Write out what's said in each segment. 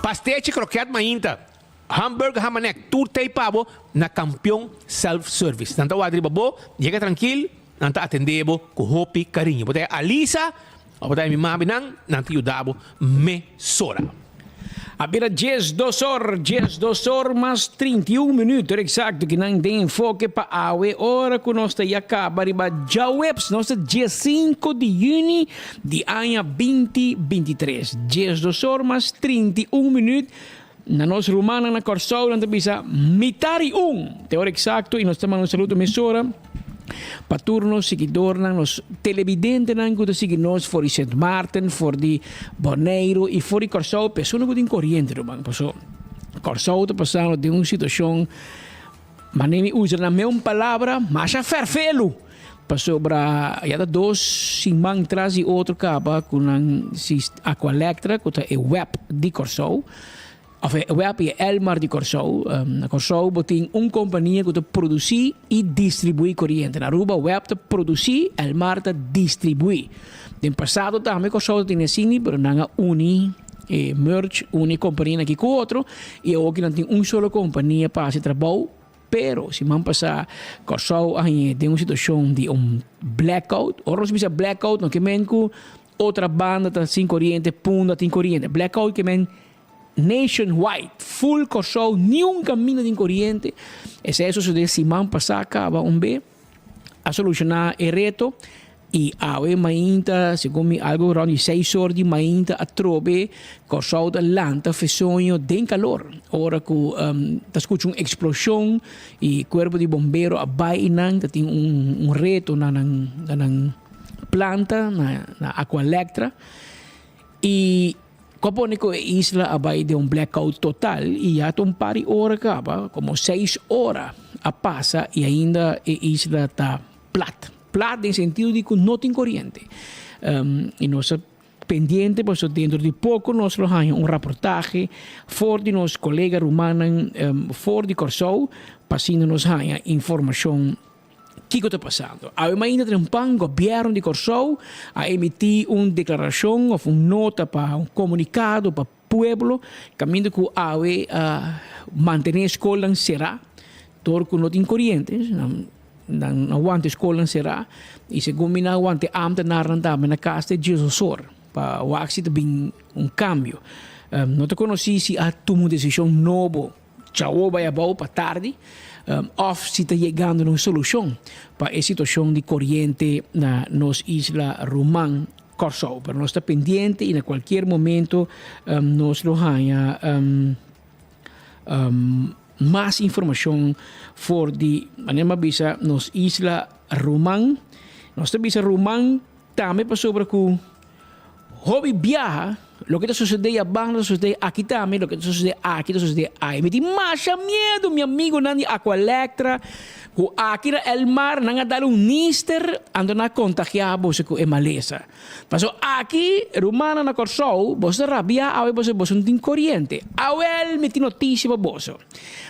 Pastechi, kroket mainta, hamburger, hamanek, tur t'ei pa bo na Kampion Self Service. Nan ta wak riba bo, yega trankil, nan ta atendé bo ku hopi kariño. Bo ta e Alisa òf bo ta e mi mami nan, nan ta yuda bo mesora. A bira 12 or, 12 or mas 31 minuut, ora eksakto ki nan den enfoke pa awe ora ku nos ta ya kaba riba djaweps, nos ta 15 di yüni di aña 2023. 12 or mas 31 minuut, na nos rumannan na Kòrsou nan ta bisa mitar i un, te ora eksakto i nos ta manda un saludo mesora Pa tur nos siguidornan, nos televidentenan ku ta sigui nos for di Sint Maarten, for di Boneiru i for di Kòrsou, persona ku tin koriente ruman. Paso Kòrsou ta pasando den un situashon, manera mi usa nan meun palabra, masha fèrfelu. Pasobra ya ta dos siman tras di otro kaba ku nan Aqualectra, ku ta e web di Kòrsou, Of e web i e Elmar di Kòrsou. Na Kòrsou bo tin un kompania ku ta produsí i distribuí koriente. Na Aruba web ta produsí, Elmar ta distribuí. Den pasado tambe Kòrsou ta tene asini, pero nan a uni e merge, uni e kompanianan aki ku otro i awoki nan tin un solo kompania pa hasi trabou. Pero siman pasá Kòrsou a hañ'é den un situashon di un blackout. Ora nos bisa blackout no ke men ku otra banda ta sin koriente, Punda tin koriente. Blackout ke men Nationwide, full Kòrsou, niun kaminda tin koriente. Esei a sosodé siman pasá kaba un be. A solushoná e reto i awe mainta, segun mi algu rònt di seis or di mainta atrobe Kòrsou ta lanta fesoño den kalor. Ora ku ta skucha un eksploshon i kuerpo di bombero a bai einan ta tin un reto na nan na nan planta na Aqualectra i Cu a pone cu e isla a bay den un blackout total y ya ta un par di ora caba, como seis ora a pasa y ainda e isla ta plat. Plat den sentido di cu no tin coriente. Y nos ta pendiente pasobra dentro di poco nos lo haña un raportahe for di nos colega rumannan for di Corsou pa asina nos haña informacion. Kiko ta pasando? Awe mainta trempan gobièrnu di Kòrsou a emití un deklarashon òf un nota pa un komunikado pa pueblo kaminda ku awe a mantené skolnan será dor ku no tin koriente. Nan a wanta e skolnan será i segun mi nan a wanta e ámtenarnan tambe na kas te diesosor pa wak si ta bin un kambio. No ta konosí si a tuma un desishon nobo. Chao bai abou pa tardi of si ta yegando na un solucion pa e situacion di coriente na nos isla ruman Corsou. Pero nos ta pendiente y na cualkier momento nos lo haña mas informacion for di, manera mi a bisa, nos isla ruman. Nos ta bisa ruman tambe pasobra cu. Hopi biaha, loke ta sosodé yabanda ta sosodé aki tambe, loke ta sosodé aki ta sosodé ai. Mi tin masha miedu, mi amigonan di Aqualectra, ku aki na El Mar nan a dal un nister, anto nan a kontagiá boso ku e malesa. Paso aki, rumannan na Kòrsou, boso ta rabiá awe pasobra boso no tin koriente. Awèl mi tin notisia pa boso.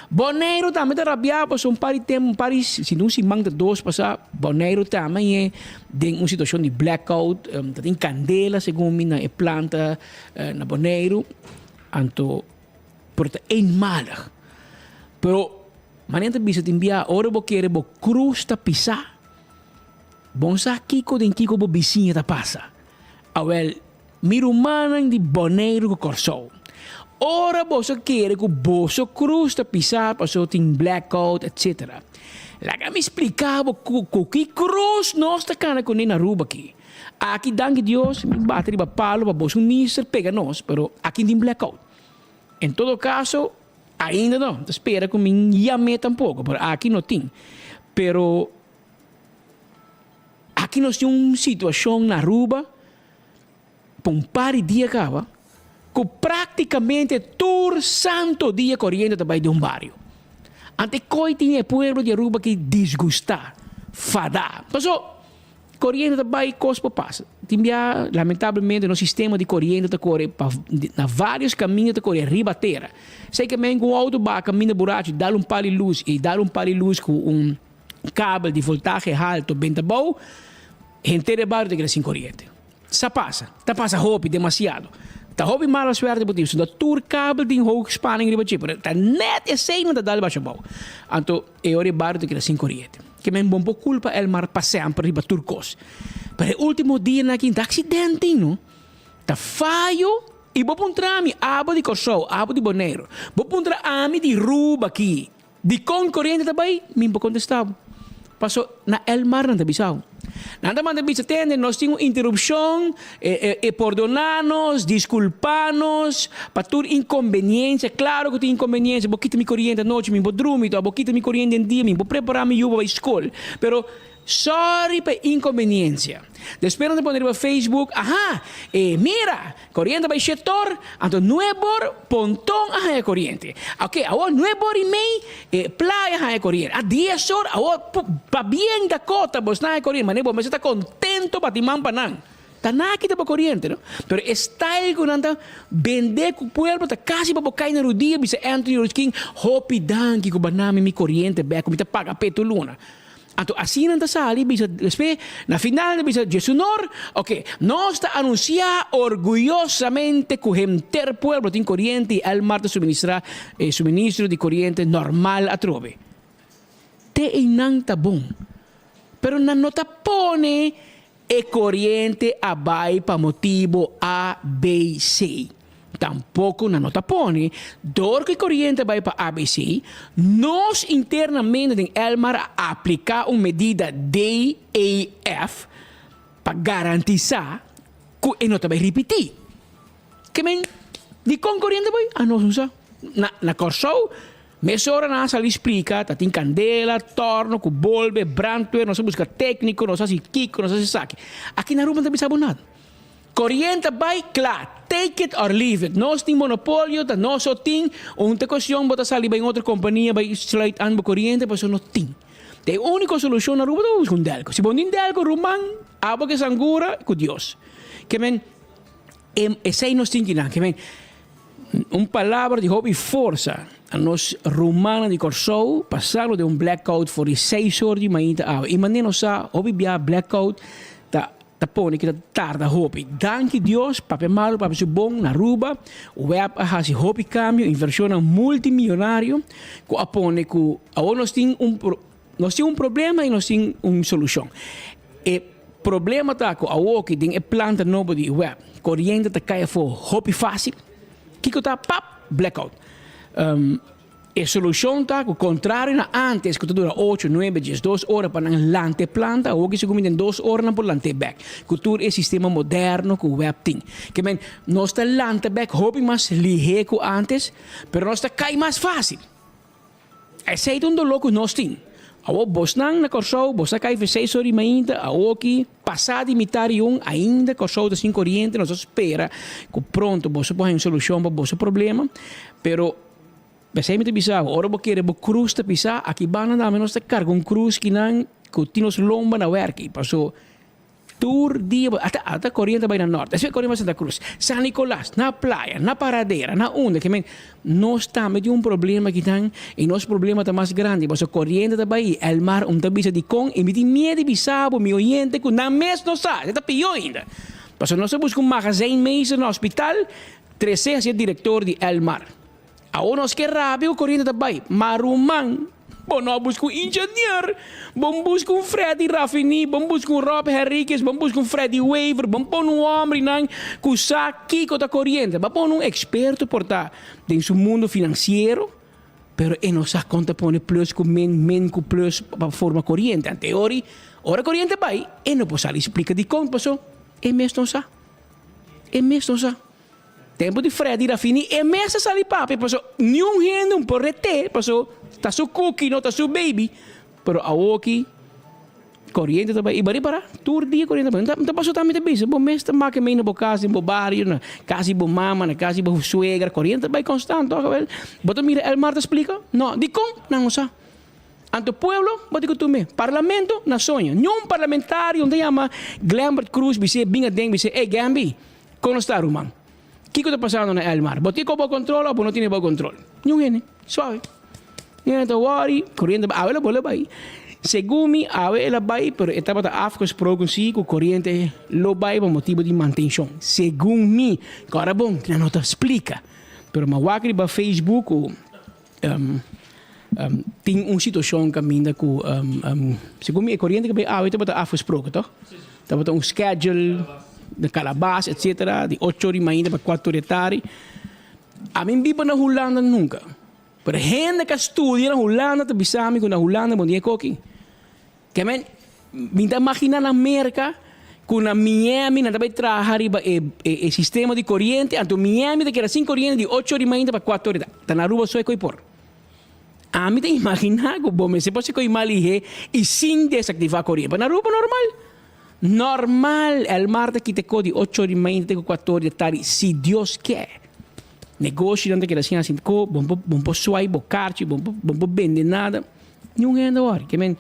Boneiru tambe ta rabiá pasobra un par di tempu, un par di, si no un siman ta dos pasá, Boneiru tambe e den un situashon di blackout, ta tin kandela segun mi na e planta na Boneiru, anto por ta eenmalig. Pero manera ta bisa tin bia ora bo kere bo krus ta pisá, bo no sa kiko den kiko bo bisiña ta pasa. Awel, mi rumannan di Boneiru ku Kòrsou, ora boso kere ku boso krus ta pisá pasobra tin blackout etcetera, laga mi splika bo ku ku ki krus nos ta kana kuné na Aruba aki. Aki danki Dios mi bati riba palo pa boso minister pega nos, pero aki tin blackout. En todo kaso, ainda no, ta spera ku mi yam'é tampoko, pero aki no tin. Pero. Aki nos tin un situacion na Aruba pa un par di dia caba cu practicamente tur santo dia coriente ta bay den un bario. Ante coy tin e pueblo di Aruba ki disgusta, fada. Paso coriente ta bay cos por pasa. Tin bia lamentablemente nos sistema di coriente ta core pa na varios caminda ta core riba tera. Esey ke men cu un auto baha caminda burachi dal un pal di luz y dal un pal di luz cu un. Kabel di voltahe halto benta bou, henter e bario ta keda sin koriente. Sa pasa, ta pasa hopi, demasiado. Ta hopi mala suerte bo tin, pasobra tur kabel tin hoogspanning riba dje, pero ta net esei nan ta dal basha abou. Anto e ora e bario ta keda sin koriente. Ke men bon por kulpa Elmar pa semper riba tur kos. Pero e ultimo dianan aki ta aksidente no. Ta fayo i bo puntra mi abo di Kòrsou, abo di Boneiru, bo puntra ami di Ruba aki, Dikon koriente ta bai? Mi por kontestá bo. Paso na Elmar nan ta bisa bo. Nan ta manda bisa, Tende, nos tin un interupshon, e pordoná nos, diskulpá nos pa tur inkonbeniensia. Klaro ku tin inkonbeniensia, bo kita mi koriente anochi, mi por drumi, bo kita mi koriente den dia, mi por prepará mi yu pa bai skol. Pero Sorry pa e inconveniencia. Despues nan ta pone riba Facebook, aha, e mira, coriente bai shetor, anto nuebor Ponton a haña coriente. Ok, awor nuebor y mei e Playa a haña coriente. A dies or, awor pabien Dakota bos nan haña coriente, mane bo mester ta contento bati man pa nan. Ta nan a kita bo coriente, no? Pero e style cu nan ta bende cu pueblo ta casi pa bo cay na rudia bisa Anthony Roskin, hopi danki cu bo a nami mi coriente bek cu mi ta paga pe tur luna. Anto asina nan ta sali bisa despues na final nan ta bisa Djesunor, ok, nos ta anunsiá orguyosamente ku henter pueblo tin koriente i Elmar ta suministrá e suministro di koriente normal atrobe. Te einan ta bon, pero nan no ta pone E koriente a bai pa motibo A, B, C. Tampoko nan no ta pone, dor ku e koriente a bai pa A, B, C, nos internamente den Elmar a apliká un medida D, E, F pa garantisá ku e no ta bai ripití. Ke men, dikon koriente bai? Anos no sa. Na na Kòrsou, mesora nan a sali splika, ta tin kandela, tòrno ku bolbe, brandweer, nos a buska tékniko, nos a hasi kiko, nos a hasi esaki. Aki na Aruba no ta bisa bo nada. Koriente bai, kla, take it or leave it. Nos tin monopolio, ta nos so tin, un ta kuestion bo ta sali bai un otro kompania bai sluit an bo koriente, pasobra no tin. Ta e úniko solushon na Aruba ta buska un delko. Si bo no tin delko, ruman, abo ke sangura ku Dios. Ke men, esei nos tin kinan. Ke men, Un palabra di hopi forsa a nos rumannan di Kòrsou pasando den un blackout for di seis or di mainta awe. I manera nos sa hopi bia blackout ta ta pone ku ta tarda hopi. Danki Dios, papia malu papia su bon na Aruba web a hasi hopi kambio, invershonnan multimillonario ku a pone ku awor nos tin un Nos tin un problema y nos tin un solucion. E problema ta cu awoki den e planta nobo di web, coriente ta cay afo hopi facil. Kico ta? Pap! Blackout. E solucion ta cu contrario na antes cu ta dura ocho, nuebe, diesdos ora pa nan lanta e planta, awoki segun mi den dos ora nan por lant'e bek. Cu tur e sistema moderno cu web tin. Ke men, nos ta lanta bek hopi mas lihe cu antes, pero nos ta cay mas facil. Esei ta un doló ku nos tin. Awor bosnan na Kòrsou, bos a kai for seis ora di mainta, awoki pasá di mitar i un, ainda Kòrsou ta sin koriente, nos ta spera ku pronto boso por haña un solushon pa boso problema. Pero p'esei mi ta bisa bo, ora bo kere bo krus ta pisá, aki banda tambe nos ta karga un krus kinan ku tin nos lomba na wèrki, paso Tur dia bo ata ata koriente bai na nort, esei koriente bai Santa Cruz, San Nicolas, na playa, na Paradera, na unda ke men nos tambe tin un problema kinan i nos problema ta mas grandi pasobra koriente ta bai i Elmar un ta bisa dikon i mi tin miedu di bisa bo mi oyente ku nan mes no sa esei ta pió ainda pasobra nos a buska un magazijnmeester na hospital trese hasi e direktor di Elmar. Awor nos ke rabia ku koriente ta bai, ma ruman, bo no a buska un ingenier, bo buska un Freddy Raffini, bo buska un Rob Henriquez, bo buska un Freddy Wever, bo pone un hombrinan ku sa kiko ta koriente, bo pone un eksperto por ta den su mundo finansiero, pero e no sa kon ta pone plus ku min, min ku plus pa forma koriente. Ante ori, ora koriente bai, e no por sali splika dikon, paso e mes no sa, e mes no sa. Tempu di Freddy Rafini e mes a sali papia paso niun hende un por ret'é paso ta su cookie no ta su baby pero awoki coriente ta bai i bari para tur dia coriente ta bai ta paso tambe ta bisa bo mes ta make mei na bo cas den bo bario na cas di bo mama na cas di bo suegra coriente ta bai constant toch awel bo ta mira Elmar ta splica no dikon nan no sa. Anto pueblo bo tin ku tum'é. Parlamento na soño. Niun parlamentario no ta yama Glenbert Croes bis'é bin aden bis'é, Ey Gemby, kon nos ta ruman? Kiko ta pasando na Elmar? Bo tin ku bo kontrol òf bo no tene bo kontrol? Niun hende. Suave. Niun hende ta wòri, koriente bai, awe lo bo lo bai. Segun mi awe el a bai pero e tabata afgesproken si ku koriente lo bai pa motibu di mantenshon. Segun mi. Ku ora bon nan no ta splika. Pero mi a wak riba Facebook ku tin un situashon kaminda ku segun mi e koriente ku bai awe tabata afgesproken toch? Tabata un schedule di kalabas etcetera di ocho ora di mainta pa kuater ora di tardi. Ami biba na Hulanda nunka. Pero hende ku a studia na Hulanda ta bisa mi ku na Hulanda bo no tin e koki. Ke men, mi ta imaginá na Merka ku na Miami nan ta bai traha riba e e sistema di koriente, anto Miami ta keda sin koriente di ocho ora di mainta pa kuater ora di ta. Ta na Aruba so e koi por. Ami ta imaginá ku bo mester por hasi koi mal lihé i sin desaktivá koriente. Pero na Aruba normal. Normal! Elmar ta kita e kos di ocho ora di mainta te ku kuater ora di tardi, si Dios ke. Negoshinan ta keda sin hasi ko, bo no por swai bo karchi, bo no por bende nada. Niun hende wòri. Ke men,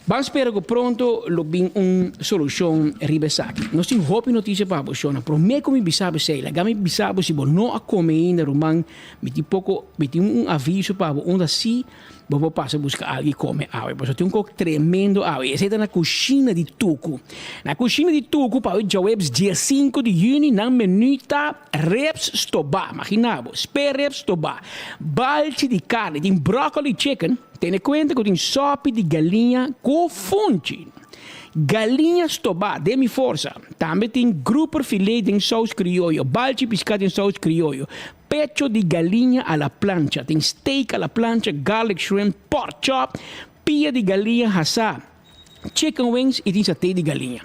ban spera ku pronto lo bin un solushon riba esaki. Nos tin hopi notisia pa bo, shona. Promé ku mi bisa bo esei, laga mi bisa bo si bo no a kome ainda, ruman, mi tin poko, mi tin un aviso pa bo unda si Bo por pasa buska algu i kome awe. Pasobra tin un kok tremendo awe. Esei ta na kushina di Tuku. Na kushina di Tuku pa awe djaweps dia sinku di yüni nan menú ta ribs stobá. Magina bo, spare ribs stobá, balchi di karni, tin broccoli chicken, tene kuenta ku tin sòpi di galiña ku funchi. Galiña stobá den mi forsa. Tambe tin grouper filet den sous krioyo, balchi piská den sous krioyo, Pecho di galiña a la plancha, tin steak a la plancha, garlic shrimp, pork chop, pia di galiña hasá, chicken wings i tin saté di galiña.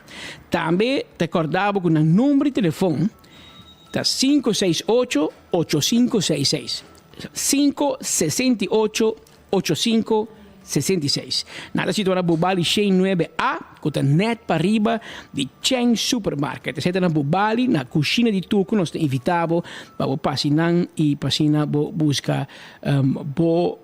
Tambe ta kòrda bo ku nan number di telefon ta 568 8566, 568 8566. Nan ta situa na Bubali Shane nuebe A, ku ta nèt pariba di Cheng Supermarket. Esei ta na Bubali, na kushina di Tuku. Nos ta invitá bo pa bo pasi nan i pa asina bo buska bo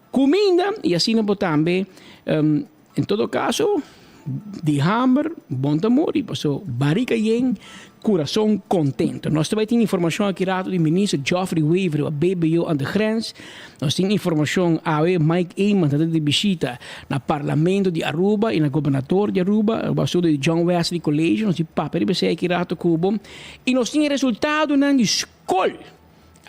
kuminda i asina bo tambe En todo caso, di hamber bon ta muri, paso barriga yen, curason contento. Nos ta bay tin informacion aki rato di Minister Geoffrey Wever riba BBO aan de grens. Nos tin informacion awe Mike Eman ta di bishita na Parlamento di Aruba y na Gobernador di Aruba, Aruba asunto di John Wesley College. Nos tin papia riba esey aki rato cu bo. Y nos tin e resultadonan di scol.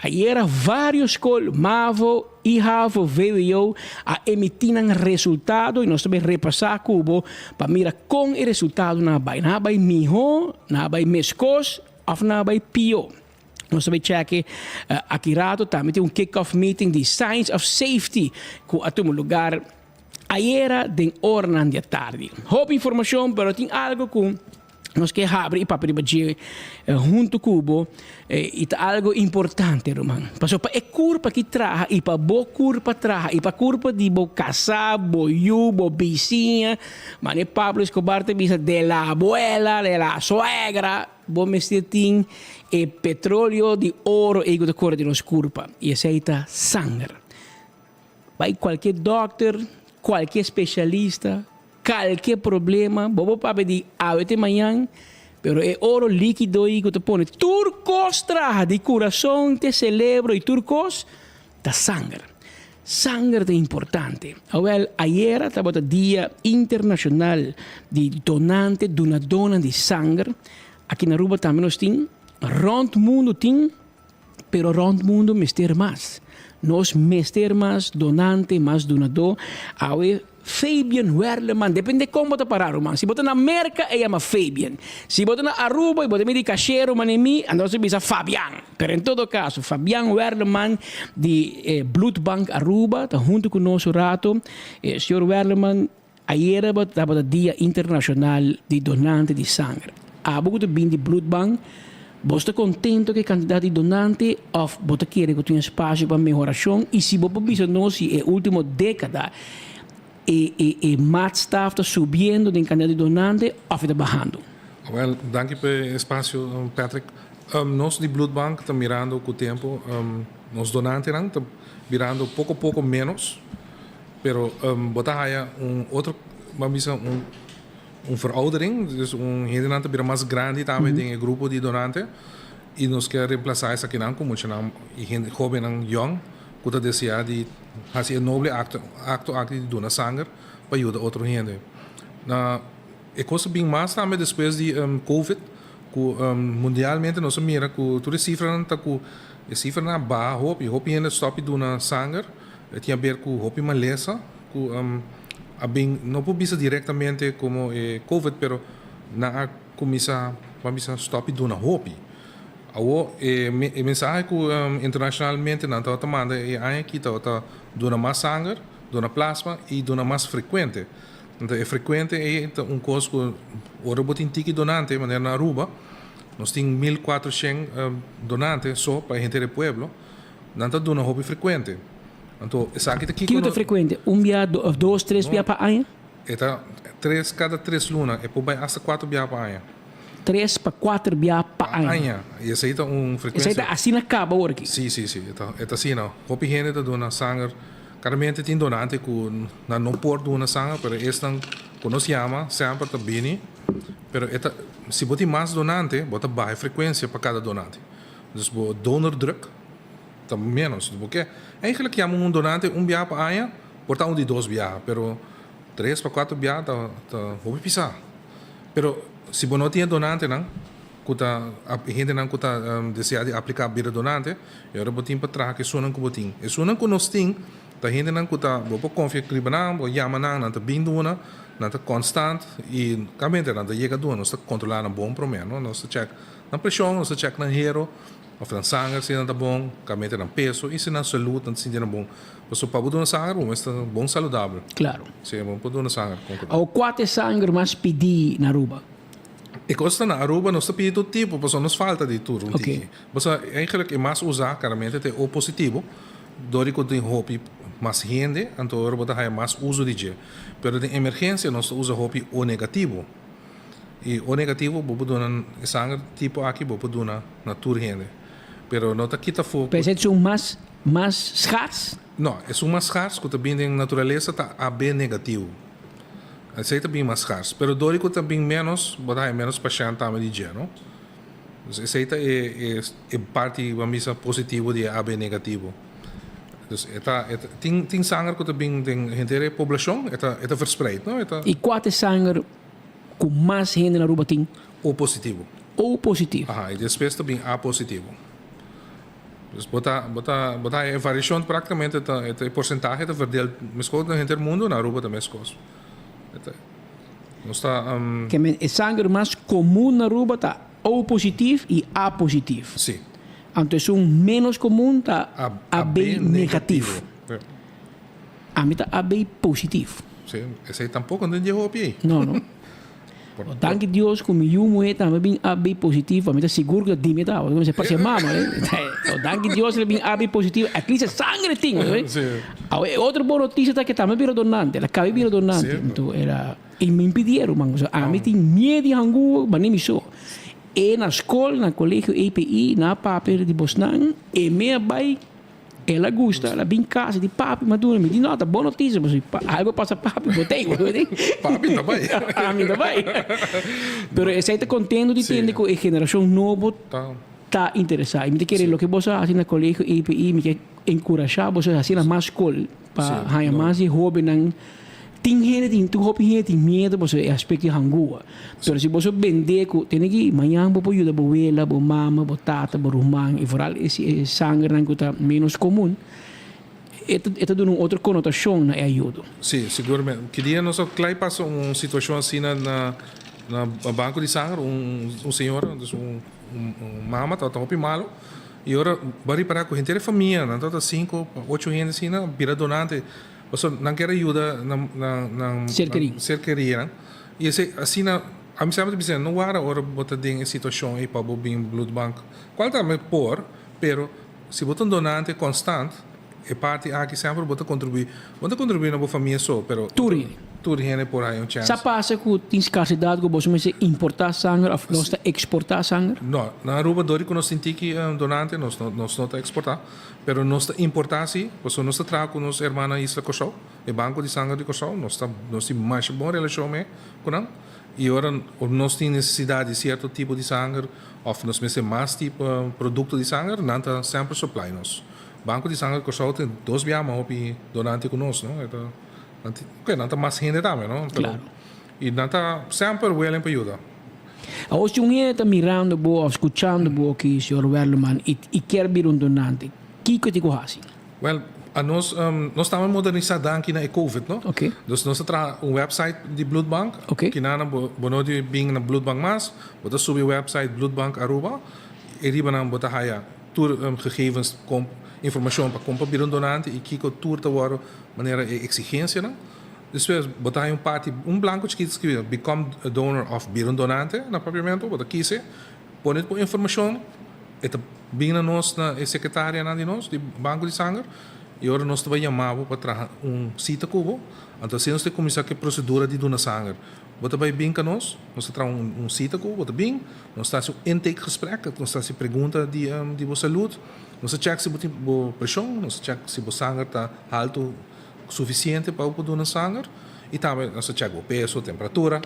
Ayera varios skol, mavo, IHAVO, vwo, a emití nan resultado i nos ta bai repasá ku bo pa mira kon e resultadonan a bai. Nan a bai mihó, nan a bai meskos òf nan a bai pió. Nos ta bai chèke aki rato tambe tin un kick-off meeting di Science of Safety ku a tuma lugar ayera den oranan di atardi. Hopi informashon pero tin algu ku. Nos ke habri i papia riba dje huntu ku bo i ta algu importante ruman. Pasobra pa e kurpa ki traha i pa bo kurpa traha i pa kurpa di bo kasá, bo yu, bo bisiña, manera Pablo Escobar ta bisa de la abuela, de la suegra, bo mester tin e petroleo di oro ei ku ta kore den nos kurpa i esei ta sanger. Bai kualke dòkter, kualke spesialista, kalke problema, bo por papia di awe te mañan, pero e oro likido ei ku ta pone tur kos traha, di kurason te selebro i tur kos, ta sanger. Sanger ta importante. Awèl, ayera tabata dia internashonal di donante, dunadónan di sanger. Aki na Aruba tambe nos tin, rònt mundu tin. Pero rond mundo mester mas. Nos mester mas donante, mas dunadó. Awe Fabian Werleman, depende kon bo ta pará ruman. Si bo ta na Merka e yama Fabian. Si bo ta na Aruba i bo ta midi kashero manera mi, anto nos ta bisa Fabian. Pero en todo kaso, Fabian Werleman di Bloedbank Aruba ta huntu ku nos un rato. Señor Werleman, Ayera tabata Dia Internashonal di Donante di Sanger. Abo ku ta bin di bloedbank, bo sta kontento ku e kantidat di donante òf bo ta kere ku tin espasio pa mehorashon? I si bo por bisa nos si e último dékada e e e maatstaf ta subiendo den kantidat di donante òf e ta bahando? Wèl, danki pa e espasio, Patrick. Nos di bloedbank ta mirando ku tempu nos donantenan ta birando poko poko ménos. Pero bo ta haya un otro, ban bisa un un veroudering, dus un hendenan ta bira mas grandi tambe den e grupo di donante y nos ke reemplasa esakinan cu muchanan y hende hobennan yong cu ta desea di haci e noble acto acto aki di duna sanger. pa yuda otro hende. Na e kos a bin mas tambe despues di Covid ku mundialmente nos a mira ku tur e sifranan ta ku e sifranan a baha hopi, hopi hende a stòp di duna sanger, e tin aber ku hopi malesa ku a bin no por bisa direktamente komo e Covid pero nan a kuminsá ban bisa stòp di duna hopi. Awor e e mensahe ku internashonalmente nan tabata manda e aña aki tabata duna mas sanger, duna plasma i duna mas frekuente. Anto e frekuente ei ta un kos ku ora bo tin tiki donante, manera na Aruba nos tin 1400 donante so pa henter e pueblo, nan ta duna hopi frekuente. Anto esaki ta kiko Kiko ta frekuente? Un bia, of dos, tres bia pa aña? E ta tres kada tres luna, e por bai asta kuater bia pa aña. Tres pa kuater bia pa aña. Aña. I esei ta un frekuensia. Esei ta asina kaba ora aki. Sí, sí, sí. E ta, e ta asina. Hopi hende ta duna sanger. Karamente tin donante ku nan no por duna sanger, pero esnan ku nos yama semper ta bini. Pero e ta, si bo tin mas donante, bo ta baha e frekuensia pa kada donante. Dus bo donordruk ta ménos. Bo ke eigenlijk yama un donante un biaha pa aña, por ta un di dos biaha, pero tres pa kuater biaha ta ta hopi pisá. Pero si bo no tin e donantenan ku ta e hendenan ku ta deseá di apliká bira donante, e ora bo tin pa traha ku esunnan ku bo tin. Esunnan ku nos tin ta hendenan ku ta bo por konfia riba nan, bo yama nan, nan ta bin duna, nan ta konstant i kamente nan ta yega duna. Nos ta kontrolá nan bon promé, no? Nos ta chèk nan preshon, nos ta chèk nan hero òf nan sanger si nan ta bon, kamente nan peso i si nan salud nan ta sinti nan bon. Pasobra pa bo duna sanger bo mester ta bon saludabel. Claro. Si, bo por duna sanger kon ku. Awo kua ta e sanger mas pidi na Aruba? E kos ta na Aruba nos ta pidi tur tipo pasobra nos falta di tur un tiki. Pasobra eigenlijk e mas usa karamente ta e O positivo dor di ku tin hopi mas hende anto ora bo ta haya mas uso di dje. Pero den emergensia nos ta usa hopi O negativo. I O negativo bo por duna e sanger tipo aki bo por duna na tur hende. Pero no ta kita afó ku. P'esei esun mas mas schaars? No, esun mas schaars ku ta bin den naturalesa ta AB negativo. Esei ta bin mas schaars. Pero dor di ku ta bin ménos, bo ta haña ménos pashènt tambe di dje, no? Dus esei ta e e parti, bo a bisa, positivo di e AB negativo. Dus e ta e ta tin tin sanger ku ta bin den henter e poblashon, e ta e ta verspreid, no? E ta. I kua ta e sanger ku mas hende na Aruba tin? O positivo. O positivo. Aha, i despues ta bin A positivo. Dus bo ta, bo ta, bo ta haña e variashon praktikamente ta, e porsentahe ta verdeel meskos na henter mundu, na Aruba ta meskos. E ta, nos ta. Ke men e sanger mas komun na Aruba ta O positief i A positief. Si. Anto esun ménos komun ta AB negatief. Ami ta AB positief. Si, esei tampoko no tin dje hopi ei. No, no. Danki Dios ku mi yu muhé tambe bin AB positief, ami ta sigur ku ta di mi tabata, mi parse mama. Danki Dios el a bin AB positief, at least e sangre tin. Awe e otro bon notisia ta ku e tambe bira donante, el a kabe bira donante. Anto el a, i mi pidié ruman, ami tin miedu di hangu, mane mi so. E na skol, na kolegio EPI, nan a papia di bosnan, e me a bai. El a gusta, el a bin casa di papi ma duna mi di no ta bon noticia pasobra algo pasa papi bo tei bo di. Papi ta bai. Ami ta bai. Pero esei ta contento di tende cu e generacion nobo ta interesa y mi ta kere loke boso a haci na colegio EPI mi ke encurasha boso haci na mas scol pa haya mas di hobennan. Tin hende tin tur hopi hende tin miedo pasobra e aspecto di hangua. Pero si boso bende cu tene ki mañan bo por yuda bo wela, bo mama, bo tata, bo ruman y vooral e e sangernan cu ta menos comun, e ta e ta duna un otro conotacion na e ayudo. Si, siguramente. Ki dia nos a klai pasa un situacion asina na na banco di sanger, un un señora, dus un un mama tabata hopi malo y ora bo a ripara cu henter e famia, nan tabata cinco pa ocho hende asina, bira donante. Pasobra nan kier a yuda nan nan Ser kerí. ser kerínan. I esei asina ami semper ta bisa no wara ora bo ta den e situashon ei pa bo bin bloedbank. Kual tambe por, pero si bo ta un donante konstant e parti aki semper bo ta kontribuí. Bo no ta kontribuí na bo famia so, pero Tur hende. tur hende por haña un chèns. Sa pasa ku tin skarsidat ku boso mester importá sanger òf nos ta eksportá sanger? No, na Aruba dor di ku nos tin tiki donante nos no nos no ta eksportá. Pero nos ta importá si, pasobra nos ta traha ku nos hermana Isla Kòrsou, e Banko di Sanger di Kòrsou, nos ta nos tin masha bon relashon me ku nan i ora nos tin nesesidat di sierto tipo di sanger òf nos mester mas tipo produkto di sanger, nan ta semper supply nos. Banko di Sanger di Kòrsou tin dos biaha mas hopi donante ku nos, no? E ta. Nan tin, oké, nan ta mas hende tambe, no? Pero, Claro. I nan ta semper willing pa yuda. Awor si un hende ta mirando bo of scuchando bo aki, señor Werleman, y y kier bira un donante, kico tin cu haci? Wel, anos, nos tambe modernisa danki na e covid, no? Oké. Dus nos a traha un website di Bloedbank. Oké. Kinana bo, bo no di bin na Bloedbank mas, bo ta subi website Bloedbank Aruba, y riba nan bo ta haya tur gegevens, con informacion pa con pa bira un donante y kico tur ta worde manera e exigencianan. Despues bo ta haya un parti, un blanco chikito scribi become a donor of bira un donante na papiamento, bo ta kise pone bo informacion, e ta bin na nos na e secretarianan di nos di banco di sanger y ora nos ta bay yama bo pa traha un cita cu bo, anto asina nos ta cuminsa cu e procedura di duna sanger. Bo ta bay bin ca nos, nos ta traha un cita cu bo, bo ta bin, nos ta haci un intake gesprek, nos ta haci pregunta di di bo salud, nos ta check si bo tin bo presion, nos ta check si bo sanger ta halto sufisiente pa bo por duna sanger y tambe nos ta check bo peso, temperatura.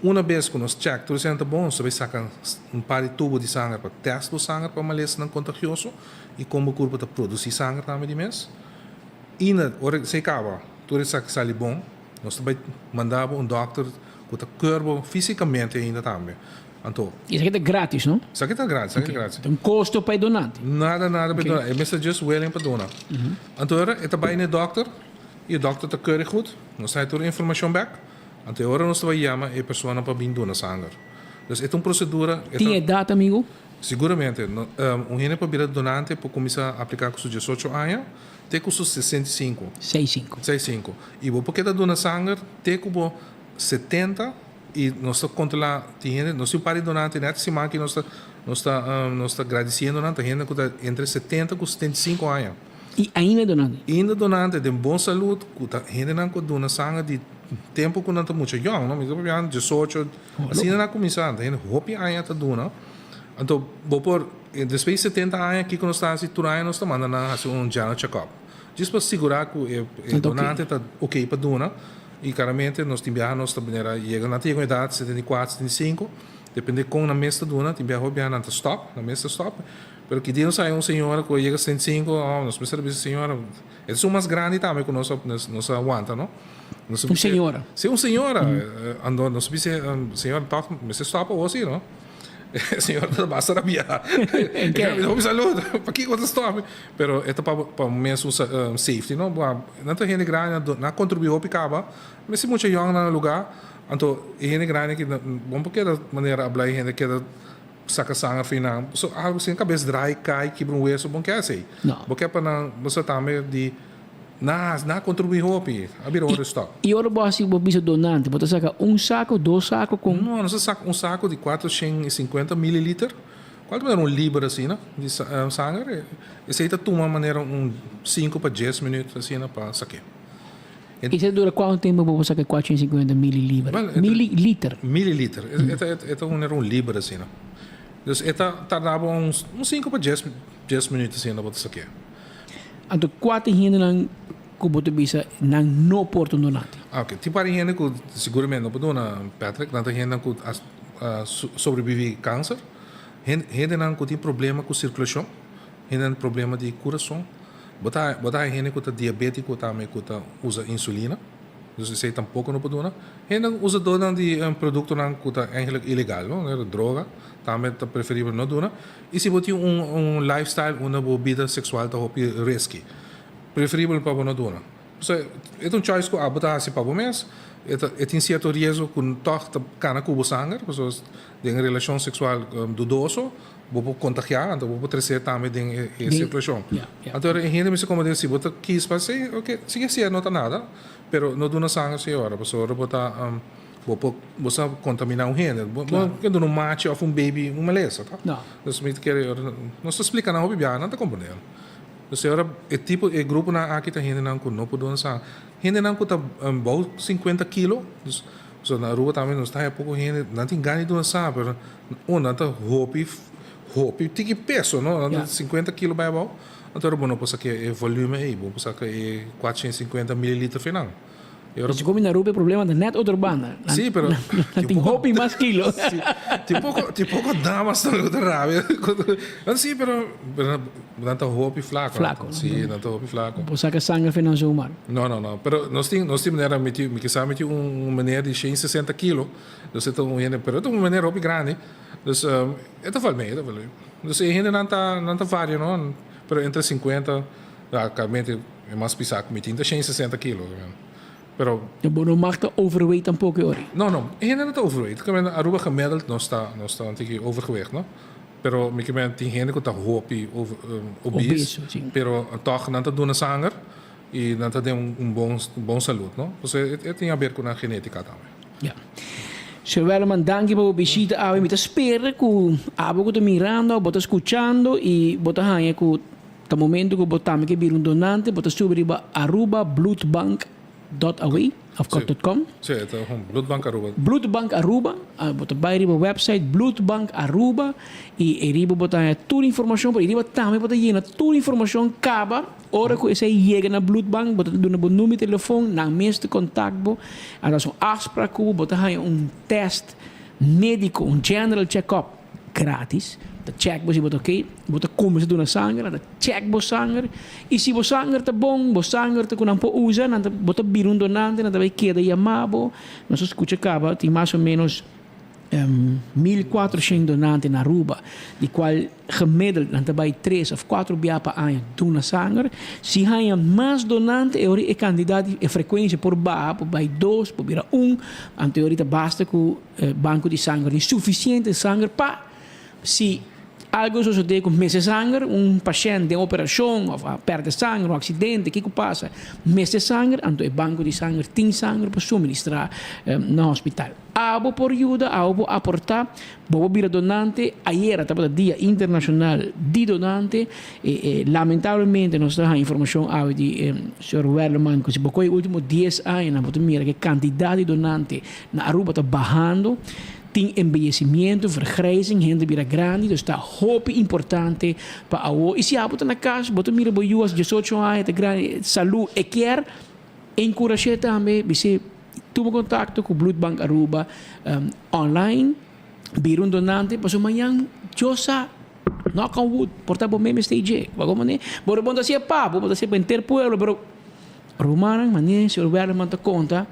Una bes cu nos check tur esei ta bon, nos ta bay saca un par di tubo di sanger pa test bo sanger pa malesanan contagioso y con bo curpa ta produci sanger tambe di mes. Y na ora esei caba, tur esaki sali bon, nos ta bay manda bo un dokter cu ta keur bo fisicamente ainda tambe. Anto. Y esaki ta gratis, no? Esaki ta gratis, esaki ta gratis. Ta un costo pa e donante? Nada, nada pa e donante. E mester just willing pa dona. Anto ora e ta bai na e dokter y e dokter ta keur e goed, nos ta haña tur e informacion bek. Anto e ora nos ta bai yama e persona pa bin duna sanger. Dus e ta un procedura. Tin edad, amigo? Siguramente. Un hende pa bira donante por cuminsa aplica cu su diesocho aña te cu su 65. Seis cinco. Seis cinco. Y bo por keda duna sanger te cu bo 70. I nos ta kontrolá tin hende, nos tin un par di donante nèt siman aki nos ta nos ta nos ta gradisiendo nan, ta hende ku ta entre 70 ku 75 aña. I ainda donante? Ainda donante den bon salud, ku ta hendenan ku a duna sanger di tempu ku nan ta mucha yòn, no? Mi ta papia 18, asina nan a kuminsá, ta hende hopi aña ta duna. Anto bo por, despues di 70 aña kiko nos ta hasi? Tur aña nos ta manda nan hasi un general check-up, djis pa sigurá ku e donante ta okey pa duna. I karamente nos tin biaha nos ta manera yega, nan ta yega un edat 74, 75, depende kon nan mes ta duna, tin biaha hopi biaha nan ta stòp, nan mes ta stòp, pero ki dia nos haña un señora ku a yega 75, oh nos mester a bisa señora, e ta esun mas grandi tambe ku nos a nos a wanta no. Nos a Un señora? Si un señora, anto nos a bisa señora tòg mester stòp awor si no. E señora ta basta rabiá. En ke? Hopi salud, pakiko bo ta stòp? Pero e ta pa pa mes un safety no. Nan ta hende grandi, nan a contribui hopi caba, mester mucha yong na nan lugar, anto e hende grandi aki bon por keda manera a blai hende keda saca sanger for nan, so algo sin cabes draai cay kibra un hueso bon ke haci. Bo ke pa nan bo sa tambe di nan a contribui hopi a bira ora di stop. Y ora bo haci bo bisa donante bo ta saca un saco, dos saco con? No, nos ta saca un saco di 450 mililiter. Cual ta manera un liber asina di sanger? Esey ta tuma manera un cinco pa dies minuut asina pa saké. Esey ta dura cuanto tempo pa bo saca 450 mililiber? Mililiter? Mililiter. E ta manera un liber asina. Dus e ta tarda bo un cinco pa dies minuut asina bo ta saké. Anto cua ta e hendenan cu bo ta bisa nan no por ta un donante? Ok, tin par di hende cu siguramente no por duna, Patrick. Nan ta hendenan cu a sobrevivi cancer. Hendenan ku tin problema ku sirkulashon, hendenan problema di kurason, bo ta bo ta haña hende ku ta diabétiko tambe ku ta usa insulina, dus esei tampoko no por duna. Hendenan usadónan di produktonan ku ta eigentlik ilegal, no, manera droga, tambe ta preferibel no duna. I si bo tin un un lifestyle unda bo bida seksual ta hopi risky, preferibel pa bo no duna. Pasobra e ta un choice ku abo ta hasi pa bo mes, e ta e tin sierto riesgo ku tòg ta kana ku bo sanger, pasobra Den relashon seksual dudoso, bo por kontagiá, anto bo por tresé tambe den e sirkulashon. Anto e hende mester komprendé si bo ta kis pa hasi, oke, sigui hasié no ta nada, pero no duna sanger si ora, pasobra ora bo ta bo por bo sa kontaminá un hende. Bo no ke duna un machi òf un baby un malesa, ta? Dus mi ta kere ora nos ta splika nan hopi biaha, nan ta komprendé. Dus e ora e tipo e gruponan aki ta hendenan ku no por duna sanger. Hendenan ku ta bou sinkuenta kilo, dus So na Aruba tambe nos ta haya poko hende, nan tin gana di duna sa, pero un nan ta hopi hopi tiki peso no, nan ta 50 kilo bai abou, anto bo no por saka e volume ei, bo por saka e 450 mililiter fe nan. E ora. Si komi na Aruba e problema ta net otro banda. Sí, pero. Nan tin hopi mas kilo. Sí, tin poko, tin poko damas tambe ku ta rabia. Nan sí, pero pero nan ta hopi flako. Flako. Sí, nan ta hopi flako. Bo saka sanger fe nan zomaar. No, no, no. Pero nos tin, nos tin manera, mi tin, mi kisa mi tin un meneer di shen sesenta kilo. Dus e ta un hende, pero e ta un meneer hopi grandi. Dus e ta val mee, e ta val mee. Dus e hendenan ta, nan ta varia no, pero entre sinkuenta, realmente e mas pisá ku mi tin ta shen sesenta kilo. Pero. Bo no mag ta overweight tampoco e ora. No, no, e hende no ta overweight. Aruba gemiddeld nos ta, nos ta un tiki overgewicht no. Pero mi ke men tin hende ku ta hopi over, obese, pero tòg nan ta duna sanger i nan ta den un bon, bon salud no. Pasobra e tin haber ku nan genetica tambe. Ya. Señor Werleman, danki pa bo bishita awe. Mi ta spera ku abo ku ta mirando, bo ta skuchando i bo ta haña ku ta momento ku bo tambe ke bira un donante, bo ta subi riba arubabloedbank dot aw òf dot com. Sí, e ta un Bloedbank Aruba. Bloedbank Aruba, bo ta bai riba website Bloedbank Aruba i ei riba bo ta haña tur informashon, pero ei riba tambe bo ta yena tur informashon kaba. Ora ku esei yega na bloedbank, bo ta duna bo number di telefon, nan mes ta kontak bo, a hasi un afsprak ku bo, bo ta haña un tèst médiko, un general check-up gratis, ta chèk bo si bo ta oké, bo ta kuminsá duna sanger, nan ta chèk bo sanger, i si bo sanger ta bon, bo sanger ta ku nan por usa, nan ta bo ta bira un donante, nan ta bai keda yama bo, nos a skucha kaba tin mas o ménos. 1400 donante na Aruba, di cual gemiddeld nan ta bay tres of cuatro bia pa aña duna sanger. Si haña mas donante e ora e cantidad di e frecuencia por baha, por bay dos, por bira un, anto e ora ta basta cu banco di sanger tin suficiente sanger pa si algo sosode cu mester sanger, un pashent den operacion of a perde sanger, un accidente, kico pasa, mester sanger, anto e banco di sanger tin sanger pa suministra na hospital. Abo por yuda, abo por aportá, bo por bira donante. Ayera tabata Dia Internashonal di Donante. E lamentablemente nos ta haña informashon awe di señor Werleman ku si bo kohe e último dies añanan bo ta mira ku e kantidat di donante na Aruba ta bahando. Tin embeyesimiento, vergrijzing, hende bira grandi, dus ta hopi importante pa awo. I si abo ta na kas, bo ta mira bo yu as diesocho aña ta grandi, salú e kier, enkurash'é tambe, bis'é. Tuma contacto cu Bloedbank Aruba online, bira un donante pasobra mañan Dios sa, knock on wood, por ta bo mes mester dje. Bo mane, bo no ta hacié pa bo, bo ta hacié pa henter pueblo, pero rumannan mane señor Werleman ta conta,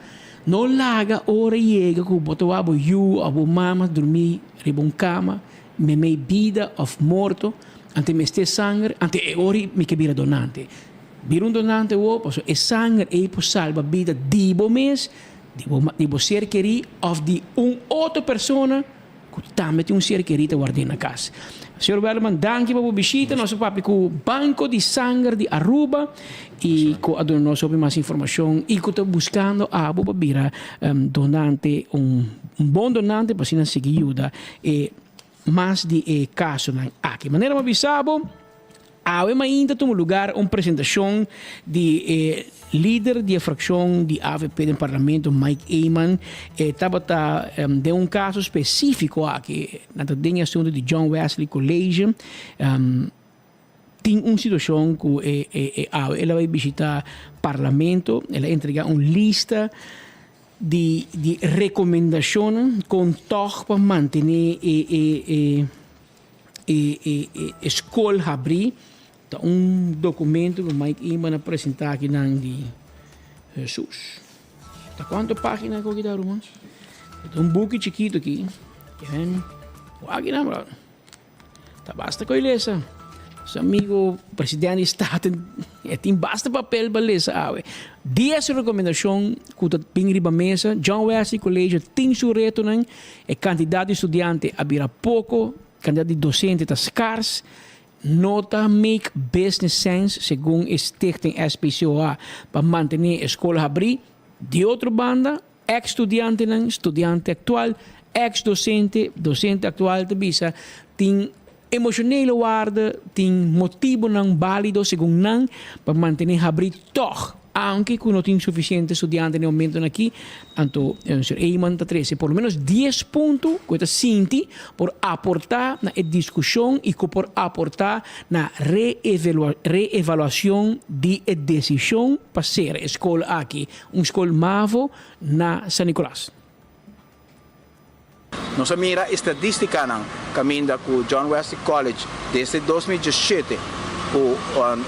no laga ora yega cu bo ta wak bo yu of bo mama drumi riba un cama memey bida of morto, ante mester sanger, ante e ora mi ke bira donante. Bira un donante awor, pasobra e sanger ei por salba bida di bo mes, di bo di bo ser kerí òf di un otro persona ku tambe tin un ser kerí ta ward'é na kas. Señor Werleman, danki pa bo bishita. Nos a papia ku Banko di Sanger di Aruba i ku a duna nos hopi mas informashon i ku ta buskando abo pa bira donante, un bon donante pa asina sigui yuda e mas di e kasonan aki. Manera mi a bisa bo, awe mainta tuma lugar un presentacion di e lider di e fraccion di avp den Parlamento, Mike Eman. E tabata den un caso specifico aki, nan ta den e asunto di John Wesley College. Tin un situacion cu e e awe el a bay bishita Parlamento, el a entrega un lista di di recomendacionnan con tog pa mantene e e e e e e e scol habri. Ta un documento cu Mike Eman a presenta akinan di Jesus. Ta cuanto pagina cu aki ta ruman? Ta un buki chikito aki. Wak akinan bro. Ta basta koe lesa. Su amigo presidente di Staten e tin basta papel pa lesa awe. Dies rekomendashon ku ta bin riba mesa. John Wesley College tin su retonan. E kantidat di studiante a bira poko, kantidat di dosente ta skars. No ta make business sense segun e stichting SPCOA pa mantene e skol habrí. Di otro banda, Ex studiantenan, studiante aktual, ex dosente, dosente aktual ta bisa tin emoshonele waarde, tin motibonan bálido segun nan pa mantené habrí tòg. Aunke ku no tin sufisiente studiante na e momentonan aki, anto señor Eman ta trese por lo menos dies punto ku e ta sinti por aportá na e diskushon i ku por aportá na reevaluashon di e desishon pa sera e skol aki, un skol mavo na San Nicolas. Nos a mira e stadistikanan kaminda ku John Wesley College desde 2017 ku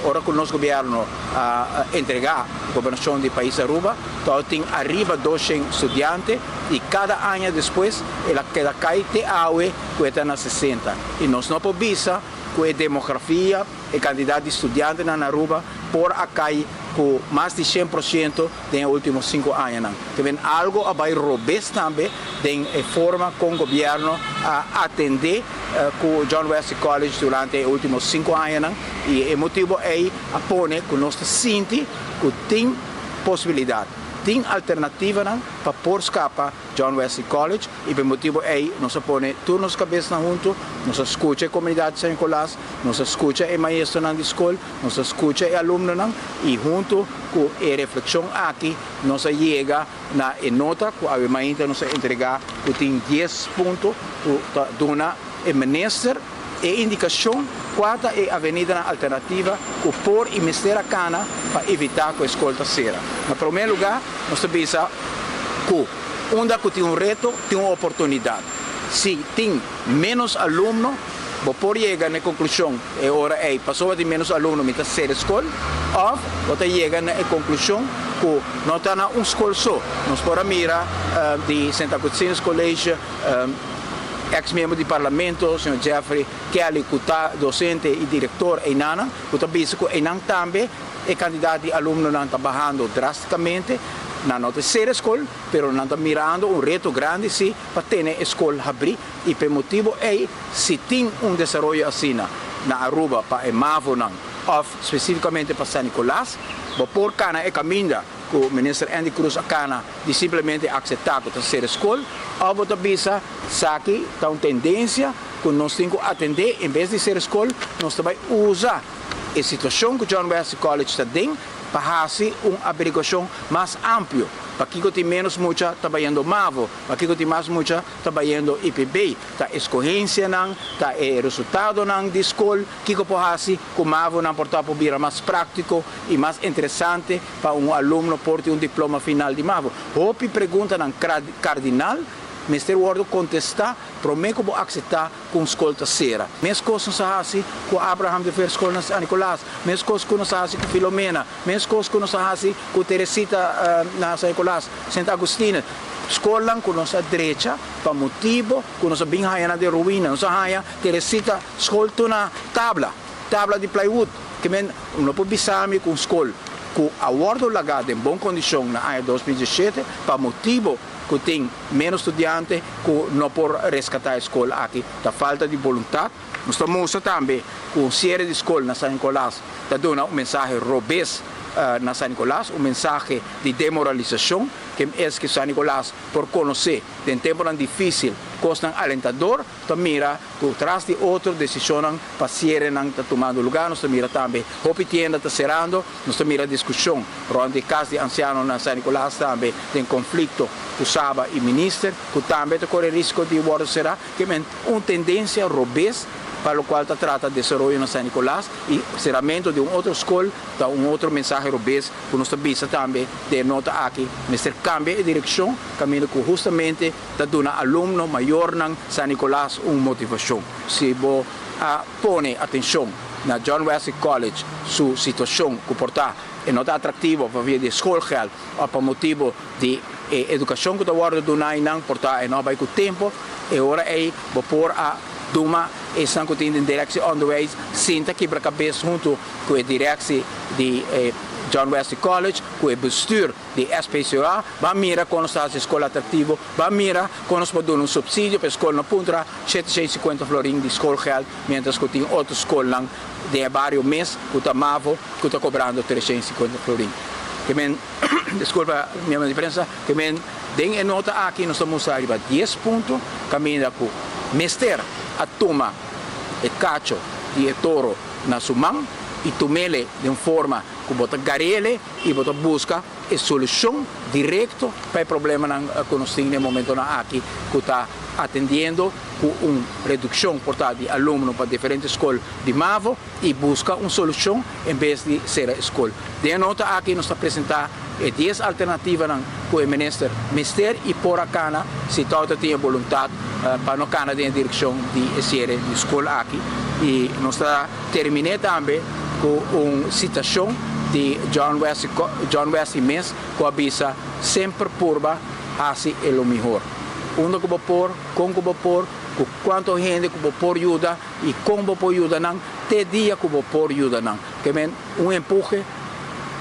ora ku nos gobierno a entrega gobernashon di pais Aruba tòg tin ariba 200 studiante i kada aña despues el a keda kai te awe ku e ta na 60 i nos no por bisa ku e demografia e kantidat di studiantenan na Aruba por a kai ku mas di 100% den e ultimo sinku añanan. Te ben algo a bai robes tambe den e forma kon gobierno a atende ku John Wesley College durante e ultimo sinku añanan i e motibo ei a pone ku nos ta sinti ku tin posibilidat, tin alternativanan pa por skapa John Wesley College i pa e motibo ei nos a pone tur nos kabesnan huntu, nos a skucha e komunidat di San Nicolas, nos a skucha e maestronan di skol, nos a skucha e alumnonan i huntu ku e reflekshon aki nos a yega na e nota ku awe mainta nos a entregá ku tin dies punto ku ta duna e minister e indikashon kua ta e avenidanan alternativa ku por i mester a kana pa evitá ku e skol ta sera. Na promé lugá nos ta bisa ku unda ku tin un reto tin un oportunidat. Si tin ménos alumno bo por yega na e konklushon e ora ei pasobra tin ménos alumno mi ta sera e skol òf bo ta yega na e konklushon ku no ta na un skol so. Nos por a mira di Sint Augustinus College. Ex miembro di parlamento, señor Jeffrey Kelly cu ta docente y director eynannan, cu ta bisa cu eynan tambe e cantidad di alumnonan ta bahando drasticamente. Nan no ta cera scol, pero nan ta mirando un reto grandi si pa tene e scol habri y p'e motibo ey si tin un desaroyo asina na Aruba pa e mavonan of specificamente pa San Nicolas, bo por cana e caminda cu Minister Endy Croes a cana di simplemente acepta cu ta cera scol of bo ta bisa saki ta un tendencia cu nos tin cu atende en bes di cera scol nos ta bay usa e situacion cu John Wesley College ta den pa haci un averiguacion mas amplio pakico tin menos mucha ta bayendo mavo pakico tin mas mucha ta bayendo IPB ta escogencianan ta e resultadonan di scol kico por haci cu mavonan por ta por bira mas practico y mas interesante pa un alumno por tin un diploma final di mavo. Hopi preguntanan cardinal mester wordo contesta prome cu bo acepta cu un scol ta cera. Mescos nos a haci cu Abraham de Veer School na San Nicolas, mescos cu nos a haci cu Filomena, mescos cu nos a haci cu Teresita na San Nicolas, Sint Augustine. Scolnan cu nos a drecha pa motibo cu nos a bin haya nan den ruina. Nos a haya Teresita School tur na tabla, tabla di plywood. Ke men no por bisa mi ku un skol ku a wòrdu lagá den bon kondishon na aña 2017 pa motibu ku tin ménos studiante ku no por reskatá e skol aki ta falta di boluntat. Nos ta mustra tambe ku un siere di skol na San Nicolas ta duna un mensahe robes na San Nicolas, un mensahe di demoralisashon ke es ku San Nicolas por konosé den tempunan difísil kosnan alentador. Ta mira cu tras di otro decisionnan pa cierenan ta tumando lugar. Nos ta mira tambe hopi tienda ta cerando. Nos ta mira discusion rond di cas di anciano na San Nicolas tambe den conflicto cu Saba y Minister cu tambe ta core risco di wordo cera. Ke men un tendencia robes pa locual ta trata desaroyo na San Nicolas y ceramento di un otro scol ta un otro mensahe robes cu nos ta bisa tambe den e nota aki. Mester cambia e direccion caminda cu hustamente ta duna alumno, mayornan San Nicolas un motivacion. Si bo a pone atencion na John Wesley College su situacion cu por ta e no ta atractivo pa via di e schoolgeld of pa motibo di e educacion cu ta wordo duna einan por ta e no a bay cu tempo, e ora ey bo por a duma esnan cu tin den directie onderwijs sinta kibra cabes hunto cu e directie di e John Wesley College cu e bestuur di SPCA, ban mira kon nos ta hasi e skol atraktivo, ban mira kon nos por duna un supsidio pa e skol no puntra 750 florin di schoolgeld, mientras ku tin otro skolnan den e bario mes ku ta mavo ku ta kobrando 350 florin. Ke men, diskulpa miembro di prensa, ke men den e nota aki nos ta mustra riba dies punto kaminda ku mester a tuma e kacho di e toro na su man i tumele den forma. ku bo ta gar'ele i bo ta buska e solushon direkto pa e problemanan ku nos tin den e momentonan aki ku ta atendiendo ku un redukshon por ta di alumno pa diferente skol di mavo i buska un solushon en bes di sera e skol. Den e nota aki nos ta presentá e dies alternativanan ku e minister mester i por a kana si tòg ta tin e boluntat pa no kana den e direkshon di e siere di skol aki i nos ta terminé tambe ku un sitashon di John Wesley John Wesley mes ku a bisa semper purba hasi e lo mihor. Unda ku bo por, kon ku bo por, ku kuantu hende ku bo por yuda i kon bo por yuda nan te dia ku bo por yuda nan. Ke men un empuhe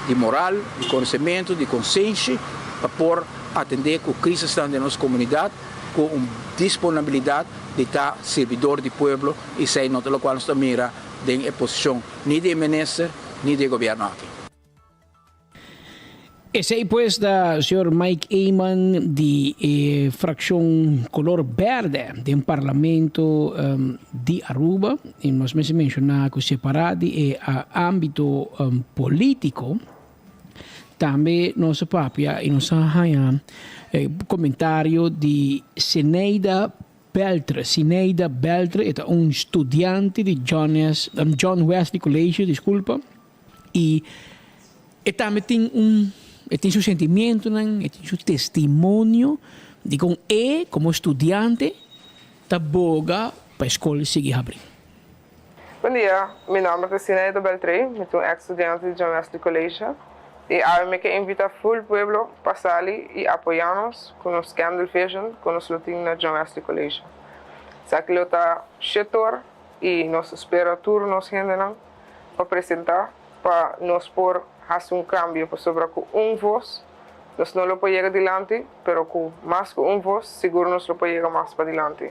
di moral, di konosementu, di konsenshi pa por atendé ku krisisnan den nos komunidat ku un disponabilidat di ta sirbidor di pueblo i esei no ta lokual nos ta mira den e posishon ni di e minister ni di e gobièrnu aki. Esei pues ta señor Mike Eman di e fraccion color berde den Parlamento di Aruba. Y nos mester menciona cu separa di e ambito politico, tambe nos a papia y nos a haya comentario di Zeneida Beltre. Zeneida Beltre e ta un studiante di John Wesley College, disculpa. Y e tambe tin un, e tin su sentimientonan, e tin su testimonio di con e como studiante ta boga pa e scol sigui habri. Bon dia, mi nomber ta Sineida Beltré, mi ta un ex studiante di John Wesley College y awe mi ke invita full pueblo pa sali y apoya nos cu nos Candle Vision cu nos lo tin na John Wesley College. Esaki lo ta shetor y nos ta spera tur nos hendenan pa presentá pa nos por hasi un kambio pasobra ku un vos nos no lo por yega dilanti pero ku mas ku un vos sigur nos lo por yega mas padilanti.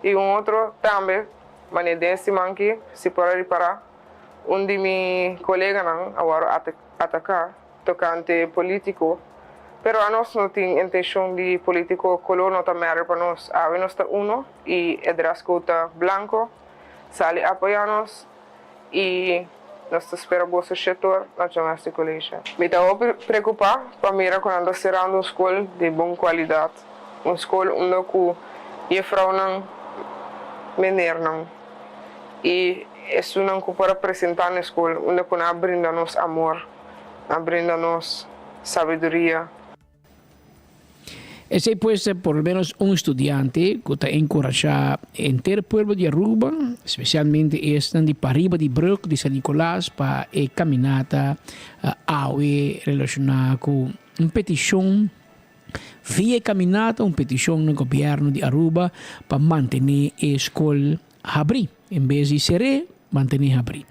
I un otro tambe manera den e siman aki si por a ripará un di mi koleganan a wòrdu ataká tokante polítiko pero anos no tin intenshon di polítiko kolor no ta matter pa nos awe nos ta uno i e dress code ta blanko. Sali apoyá nos i nos ta spera boso shetor na John College. Mi ta hopi preokupá pa mira ku nan ta serando un skol di bon kualidat, un skol unda ku jefrounan, menernan i esunnan ku por a presentá na e skol unda ku nan a brinda nos amor, nan a brinda nos sabiduria. Esei pues ta por lo menos un studiante cu ta encorasha henter pueblo di Aruba, especialmente esnan di pariba di brug di San Nicolas pa e caminata awe relaciona cu un peticion via e caminata, un peticion na gobierno di Aruba pa mantene e scol habri en bes di cere, mantene habri.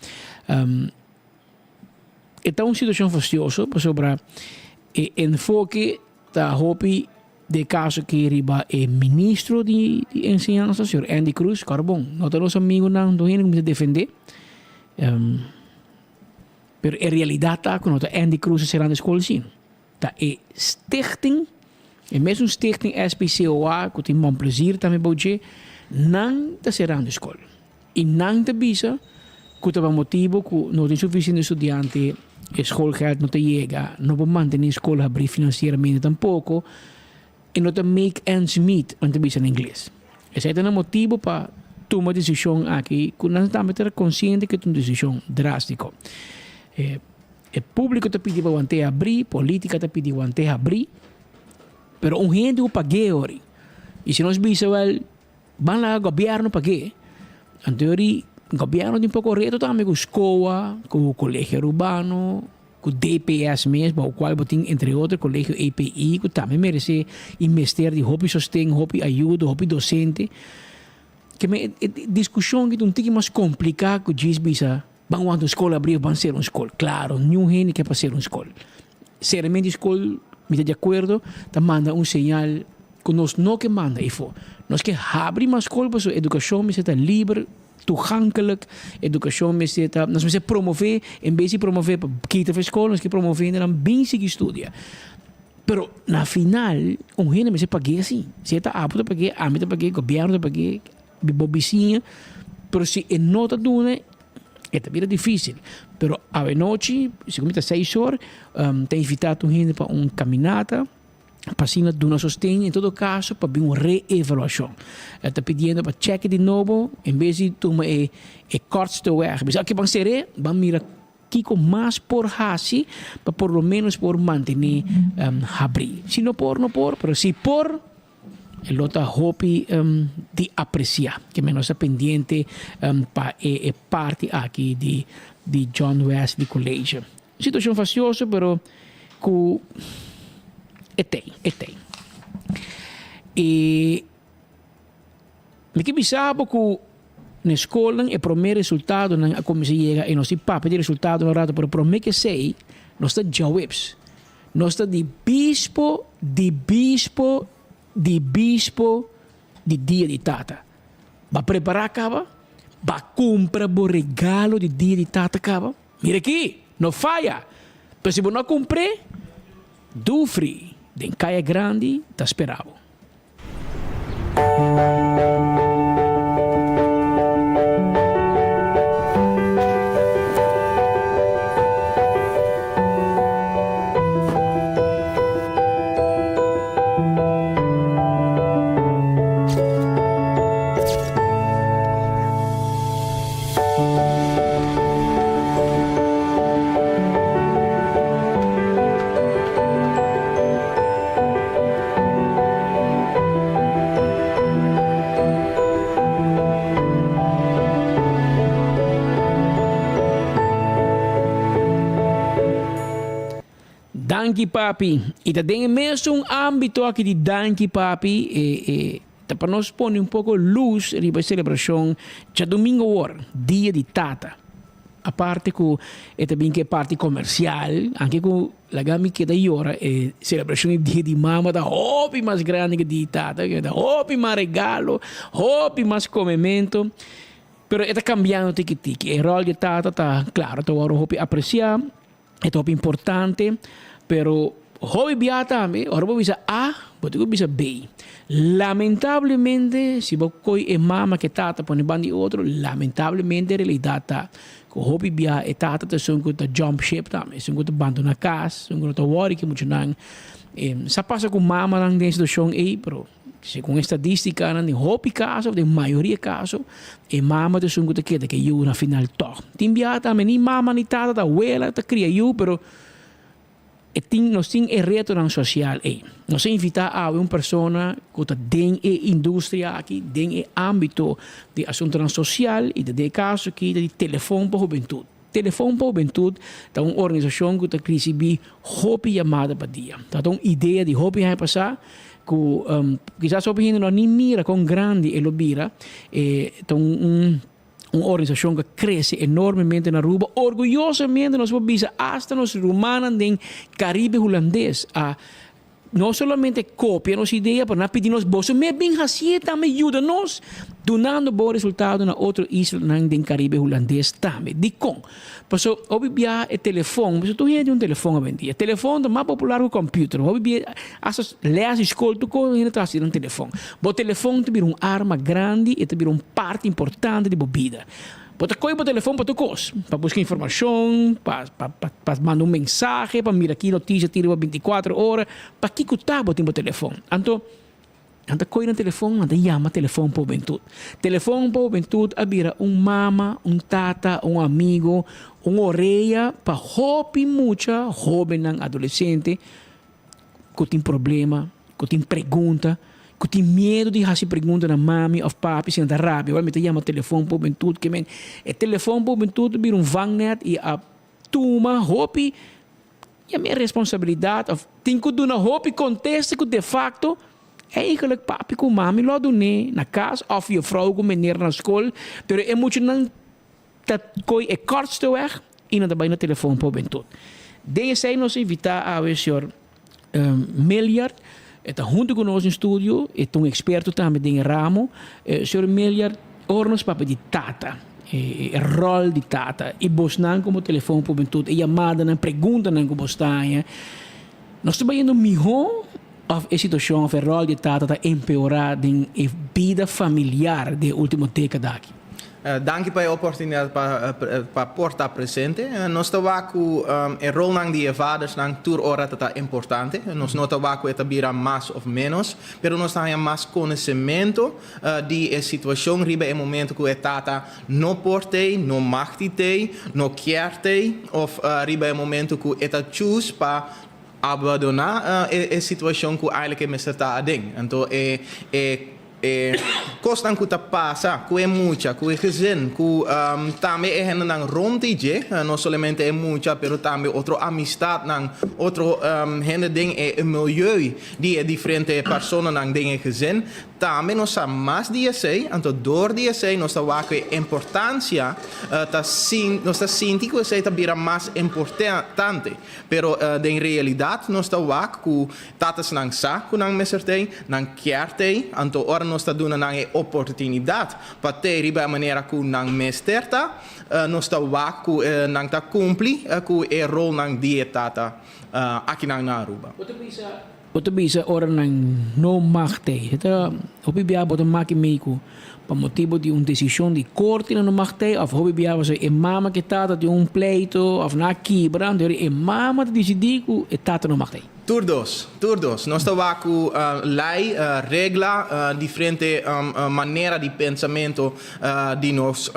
E ta un situacion fastioso pasobra e enfoke ta hopi den caso aki riba e ministro di enseñansa señor Andy Cruz. Kòrda bon, no ta nos amigonan tur hende ku mi ta defende pero e realidad ta ku no ta Andy Cruz a serando e skol si. Ta e stichting, e mesun stichting SPCOA ku tin Mon Plaisir tambe bou dje, nan ta serando e skol. I nan ta bisa ku ta pa motibu ku no tin sufisiente studiante, e schoolgeld no ta yega, no por mantené skol habrí finansieramente tampoko, i no ta make ends meet, nan ta bisa na ingles. Esei ta nan motibu pa tuma desishon aki ku nan tambe ta konsiente ku ta un desishon drástiko. E e públiko ta pidi pa want'é habrí, polítika ta pidi want'é habrí, pero un hende ku pag'é ori. I si nos bisa wèl. Ban laga gobierno pag'é. Anto yori gobierno tin poko reto tambe ku SCOA, ku Colegio Arubano, ku DPS mes, bou kual bo tin entre otro Colegio EPI ku tambe meresé i mester di hopi sosten, hopi ayudo, hopi docente. Ke men e diskushon aki ta un tiki mas kompliká ku djis bisa ban wanta un skol abri of ban sera un skol. Klaro, niun hende ke pa sera un skol. Seramente di skol mi ta di akuerdo ta manda un señal Ku nos no ke manda efo. Nos ke habri mas skol pasobra edukashon mester ta liber, toegankelijk, edukashon mester ta, nos mester promové, en bes di promové pa kita for skol, nos ke promové hendenan bin sigui studia. Pero na final un hende mester pag'é si. Si e ta abo ta pag'é, ami ta pag'é, gobièrnu ta pag'é, bo bisiña, pero si e no ta duna e ta bira difísil. Pero awenochi, segun mi ta seis or, ta invitá tur hende pa un kaminata pa asina duna sosten, en todo kaso pa bin un reevaluashon. E ta pidiendo pa chèke di nobo en bes di tuma e e kortste weg. Bisa oke ban ser'é, ban mira kiko mas por hasi pa por lo ménos por mantené habrí. Si no por, no por, pero si por, E lo ta hopi di aprecia. Ke men nos ta pendiente pa e parti aki di di John Wesley College. Un situacion fastioso pero cu e tey, e tey. E mi ke bisa bo cu na e scolnan e prome resultadonan a cuminsa yega y nos tin papia di resultadonan un rato pero prome ke esey nos ta djaweps. Nos ta di bispo, di bispo, di bispo di dia di tata. Ba prepará kaba? Ba kumpra bo regalo di dia di tata kaba? Mira aki, no faya! Pero si bo no a kumpr'é, Dufri den Kaya Grandi ta spera bo. Danki papi. I ta den e mesun ámbito aki di danki papi e e ta pa nos pone un poko lus riba e selebrashon djadumingu awor, dia di tata. Aparte ku e ta bin ku e parti komersial, anke ku laga mi keda yora e selebrashon di dia di mama ta hopi mas grandi ku di tata, ta hopi mas regalo, hopi mas komemento, pero e ta kambiando tiki tiki. E ròl di tata ta klaro ta wòrdu hopi apresiá. E ta hopi importante, pero hopi bia tambe ora bo bisa A, bo tin ku bisa B. Lamentablemente, si bo koi e mama ku e tata pone banda di otro, lamentablemente realidat ta ku hopi bia e tata ta esun ku ta jump ship tambe, esun ku ta bandona kas, esun ku no ta wòri ku muchanan. Sa pasa ku mamanan den e situashon ei, pero. Segun estadístikanan, den hopi kaso, den mayoria kaso, e mama ta esun ku ta keda ku e yu na final tòg. Tin biaha tambe ni mama ni tata ta wela ta kria yu, pero e tin nos tin e retonan sosial ei. Nos a invitá awe un persona ku ta den e industria aki, den e ámbito di asuntunan sosial i ta den e kaso aki ta di Telefon pa Hubentut. Telefon pa Hubentut ta un organisashon ku ta risibí hopi yamada pa dia. Ta ta un idea di hopi aña pasá ku kisas hopi hende no a ni mira kon grandi e lo bira. E ta un un organisashon ku a krese enormemente na Aruba. Orguyosamente nos por bisa asta nos rumannan den Karibe Hulandes a No solamente copia nos idea, pero nan a pidi nos, boso me bin hacié tambe, yuda nos, dunando bon resultado na otro islanan den Caribe Hulandes tambe. Dicon? Paso hopi bia e telefon, paso tur hende tin un telefon awendia. Telefon ta mas popular cu computer. Hopi bia, hasta les di scol, tur cos hende ta haci den telefon. Bo telefon ta bira un arma grandi, e ta bira un parti importante di bo bida. Bo ta kohe bo telefon pa tur kos, pa buska informashon, pa pa pa manda un mensahe, pa mira ki notisia tin riba bintikuater ora, pa kiko ta bo tin bo telefon. Anto, nan ta kohe nan telefon, nan ta yama telefon pa hubentut. Telefon pa hubentut a bira un mama, un tata, un amigo, un orea pa hopi mucha, hobennan, adolesente ku tin problema, ku tin pregunta, ku tin miedu di hasi pregunta na mami òf papi si nan ta rabia. Wèl mi ta yama telefòn pa hubentut ke men e telefòn pa hubentut a bira un vangnet i a tuma hopi yam'é responsabilidat òf tin ku duna hopi kontesta ku defakto eigenlik papi ku mami lo a dun'é na kas òf jufrou ku mener na skol pero e muchanan Ta koy e kortste weg y nan ta bay na telefon pa hubentut. Den esey nos a invita awe señor Milliard, e ta hunto cu nos den studio, e ta un experto tambe den e ramo. Señor Milliard, ora nos papia di tata, e rol di tata y bosnan como telefon pa hubentut, e yamadanan, preguntanan cu bos ta haña, nos ta bayendo miho of e situacion of e rol di tata ta empeora den e bida familiar den e ultimo decada aki? Danki pa e oportunidad pa por ta presente. Nos ta wak cu e rolnan di e vadersnan tur ora ta ta importante. Nos no ta wak cu e ta bira mas of menos, pero nos ta haña mas conocemento di e situacion riba e momento cu e tata no por t'ey, no mag di t'ey, no kier t'ey of riba e momento cu e ta choose pa abandona e situacion cu eigenlijk e mester ta aden. Anto e e. E kosnan ku ta pasa ku e mucha, ku e gezin, ku tambe e hendenan rond di dje, no solamente e mucha pero tambe otro amistatnan, otro hende den e milieu di e diferente personanan den e gezin, tambe nos sa mas di esei, anto dor di esei nos ta wak ku e importansia ta nos ta sinti ku esei ta bira mas importante, pero den realidat nos ta wak ku Tatasnan sa ku nan mester t'ei, nan kier t'ei, anto ora nos ta duna nan e oportunidat pa t'ei riba e manera ku nan mester ta, nos ta wak ku nan ta kumpli ku e rolnan di e tata akinan na Aruba. Bo ta bisa, bo ta bisa ora nan no mag t'ei. E ta hopi biaha bo ta maki mei ku pa motibu di un desishon di korte nan no mag t'ei òf hopi biaha pasobra e mama ku e tata tin un pleito òf nan a kibra, anto e mama ta disidí ku e tata no mag t'ei. Tur dos, tur dos. Nos ta wak ku lei, regla, diferente manera di pensamento di nos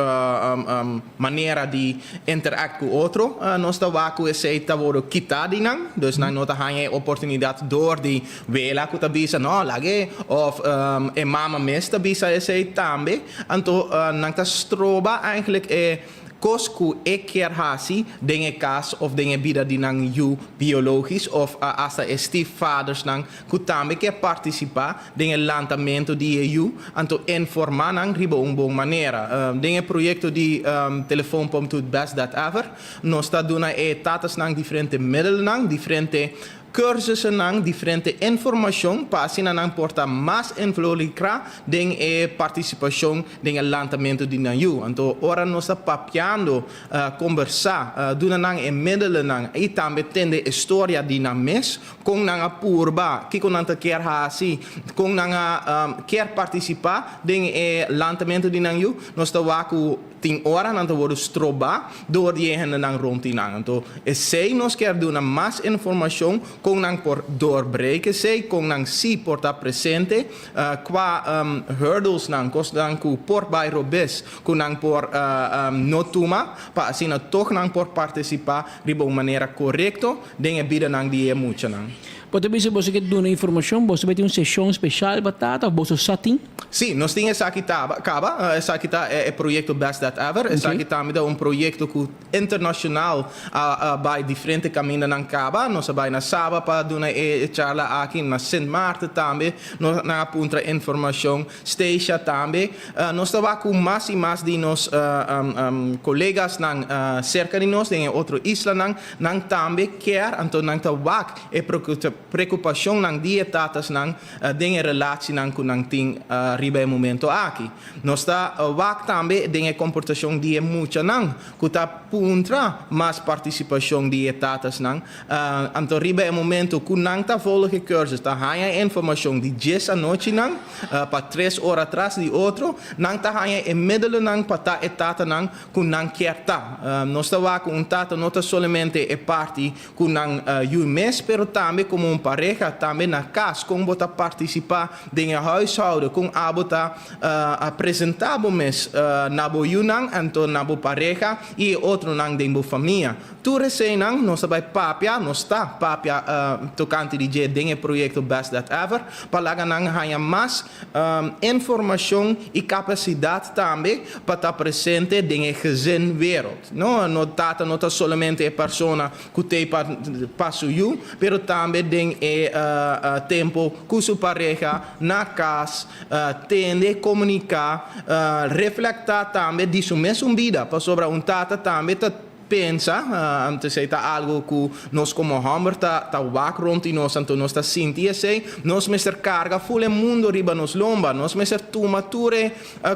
manera di interact ku otro. Nos ta wak ku esei ta wòrdu kitá di nan, dus nan no ta haña e oportunidat dor di wela ku ta bisa no lag'é òf e mama mes ta bisa esei tambe. Anto nan ta stroba eigenlijk e Kos ku e kier hasi den e kas of den e bida di nan yu biologis of asta e stiefvadersnan ku tambe kier partisipá den e lantamentu di e yu, anto informá nan riba un bon manera. Den e proyekto di Telefoonpomp Doet Best Dat Ever nos ta duna e tatasnan diferente middelnan, diferente Cursusennan diferente informacion pa asina nan por ta mas involucra den e participacion den e lantamento di nan yu. Anto ora nos ta papiando, combersa, duna nan e middelennan y tambe tende e storia di nan mes, con nan a purba, kico nan ta kier haci, con nan a kier participa den e lantamento di nan yu, nos ta wak cu Tin ora nan ta wordu strobá dor di e hendenan rond di nan. Anto esei nos kier duna mas informashon kon nan por doorbreek esei, kon nan sí por ta presente, kua hurdlesnan, kosnan ku por bai robes ku nan por no tuma pa asina tog nan por partisipá riba un manera korekto den e bidanan di e muchanan. Bo ta bisa boso ke duna informashon, boso bai tin un seshon speshal pa tata òf boso sa tin? Sí, nos tin esaki taba, kaba. Esaki ta e proyekto Best That Ever. Esaki tambe ta un proyekto ku internashonal a bai diferente kamindanan kaba. Nos a bai na Saba pa duna e charla aki, na Sint Maarten tambe nos nan a puntra informashon, Statia tambe. Nos ta wak ku mas i mas di nos kolegasnan serka di nos den e otro islanan, nan tambe kier, anto nan ta wak e preokupashonnan di e tatasnan den e relacinan cu nan tin riba e momento aki. Nos ta wak tambe den e comportacion di e muchanan cu ta puntra mas participacion di e tatasnan. Anto riba e momento cu nan ta volg e cursus ta haña e informacion di djes anochinan pa tres ora tras di otro, nan ta haña e middelennan pa ta e tatanan cu nan kier ta. Nos ta wak cu un tata no ta solamente e parti Ku nan yu mes, pero tambe komo un pareha, tambe na kas, kon bo ta partisipá den e huishouden, kon abo ta presentá bo mes na bo yunan, anto na bo pareha i e otronan den bo famia. Tur eseinan nos ta bai papia, nos ta papia tokante di dje den e proyekto Best That Ever, pa laga nan haña mas informashon i kapasidat tambe pa ta presente den e gezinwereld. No, no tata no ta solamente e persona cu t'ey pa pa su yu, pero tambe den e tempo cu su pareha, na cas, tende, comunica, reflecta tambe di su mesun bida, pasobra un tata tambe ta. pensa, anto esei ta algo ku nos komo hòmber ta ta wak rònt di nos, anto nos ta sinti esei, nos mester karga ful e mundo riba nos lomba, nos mester tuma tur e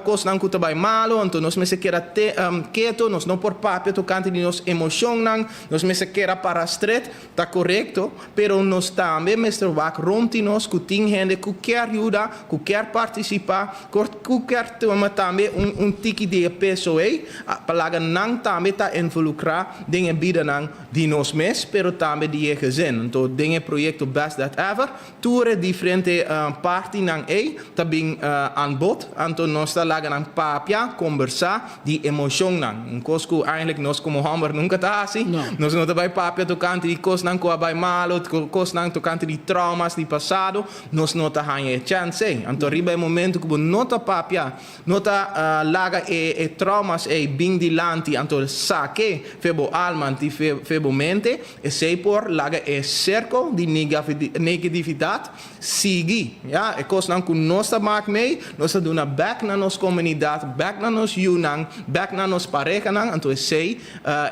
kosnan ku ta bai malu, anto nos mester keda te keto, nos no por papia tokante di nos emoshonnan, nos mester keda para stret, ta korekto, pero nos tambe mester wak rònt di nos ku tin hende ku kier yuda, ku kier partisipá, ku kier tuma tambe un un tiki di e peso ei, pa laga nan tambe ta involukrá den e bidanan di nos mes, pero tambe di e gezin. Anto den e proyekto Best Dad Ever, Tur e diferente partinan ei ta bin aan bod, anto nos ta laga nan papia, kombersá di emoshonnan. Un kos ku eindelijk nos komo hòmber nunka ta hasi. Nos no ta bai papia tokante di kosnan ku a bai malu, kosnan tokante di traumas di pasado, nos no ta haña e chèns ei. Anto riba e momento ku bo no ta papia, no ta laga e e traumas ei bin dilanti, anto sak'é fe bo alma anti fe bo mente, Esei por laga e serko di negatividat sigui. Ya, e kosnan ku nos ta mak mei, nos ta duna bèk na nos komunidat, bèk na nos yunan, bèk na nos parehanan. Anto esei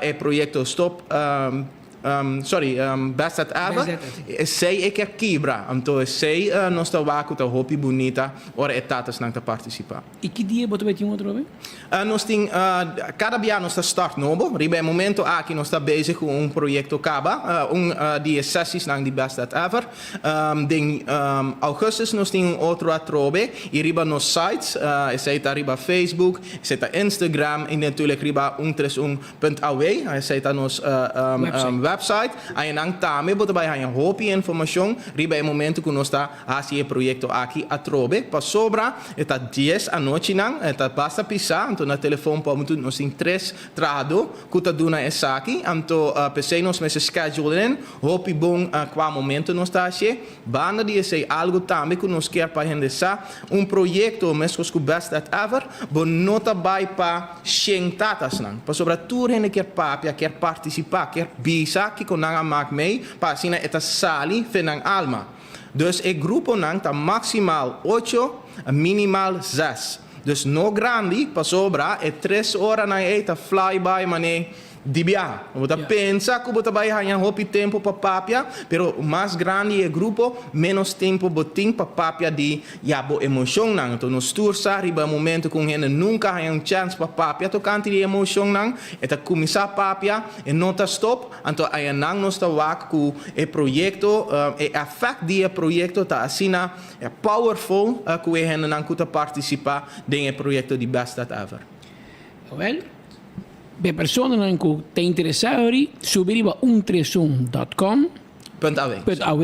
e proyekto Stop, sorry, Best That Ever, esei e kier kibra. Anto esei nos ta wak ku ta hopi bunita ora e tatasnan ta partisipá. I ki dia bo ta bai tin un otro awe? Nos tin, kada bia nos ta start nobo. Riba e momento aki nos ta bezig ku un proyekto kaba, un di e sesisnan di Best Dad Ever. Den augustus nos tin un otro atrobe i riba nos sites, esei ta riba Facebook, esei ta Instagram i natuurlijk riba un tres un punt aw, esei ta nos website. Ayanan tambe bo ta bai haña hopi informashon riba e momento ku nos ta Hasi e proyekto aki atrobe pasobra e ta dies anochinan, e ta basta pisá, anto na telefon por mutu nos tin tres trahadó ku ta duna esaki, anto p'esei nos mester schedule in hopi bon kua momento nos ta hasié. Banda di esei algu tambe ku nos kier pa hende sa, un proyekto meskos ku Best Dad Ever, bo no ta bai pa shen tatasnan, pasobra tur hende kier papia, kier partisipá, kier bisa kiko nan a mak mei pa asina e ta sali fe nan alma. Dus e gruponan ta maximaal ocho, minimaal zes. Dus no grandi, pasobra e tres oranan ei ta fly by mane di biaha. Bo ta pensa ku bo ta bai haña hopi tempu pa papia, pero mas grandi e grupo, ménos tempu bo tin pa papia di ya bo emoshonnan. Anto nos tur sa riba e momento ku un hende nunka haña un chèns pa papia tokante di e emoshonnan, e ta kuminsá papia, e no ta stòp. Anto ayanan nos ta wak ku e proyekto, e èfèkt di e proyekto ta asina powerful ku e hendenan ku ta partisipá den e proyekto di Best Dad Ever. Awel, p'e personanan ku ta interesá ori, subi riba un tres un dòt kòm. Punt aw. Punt aw.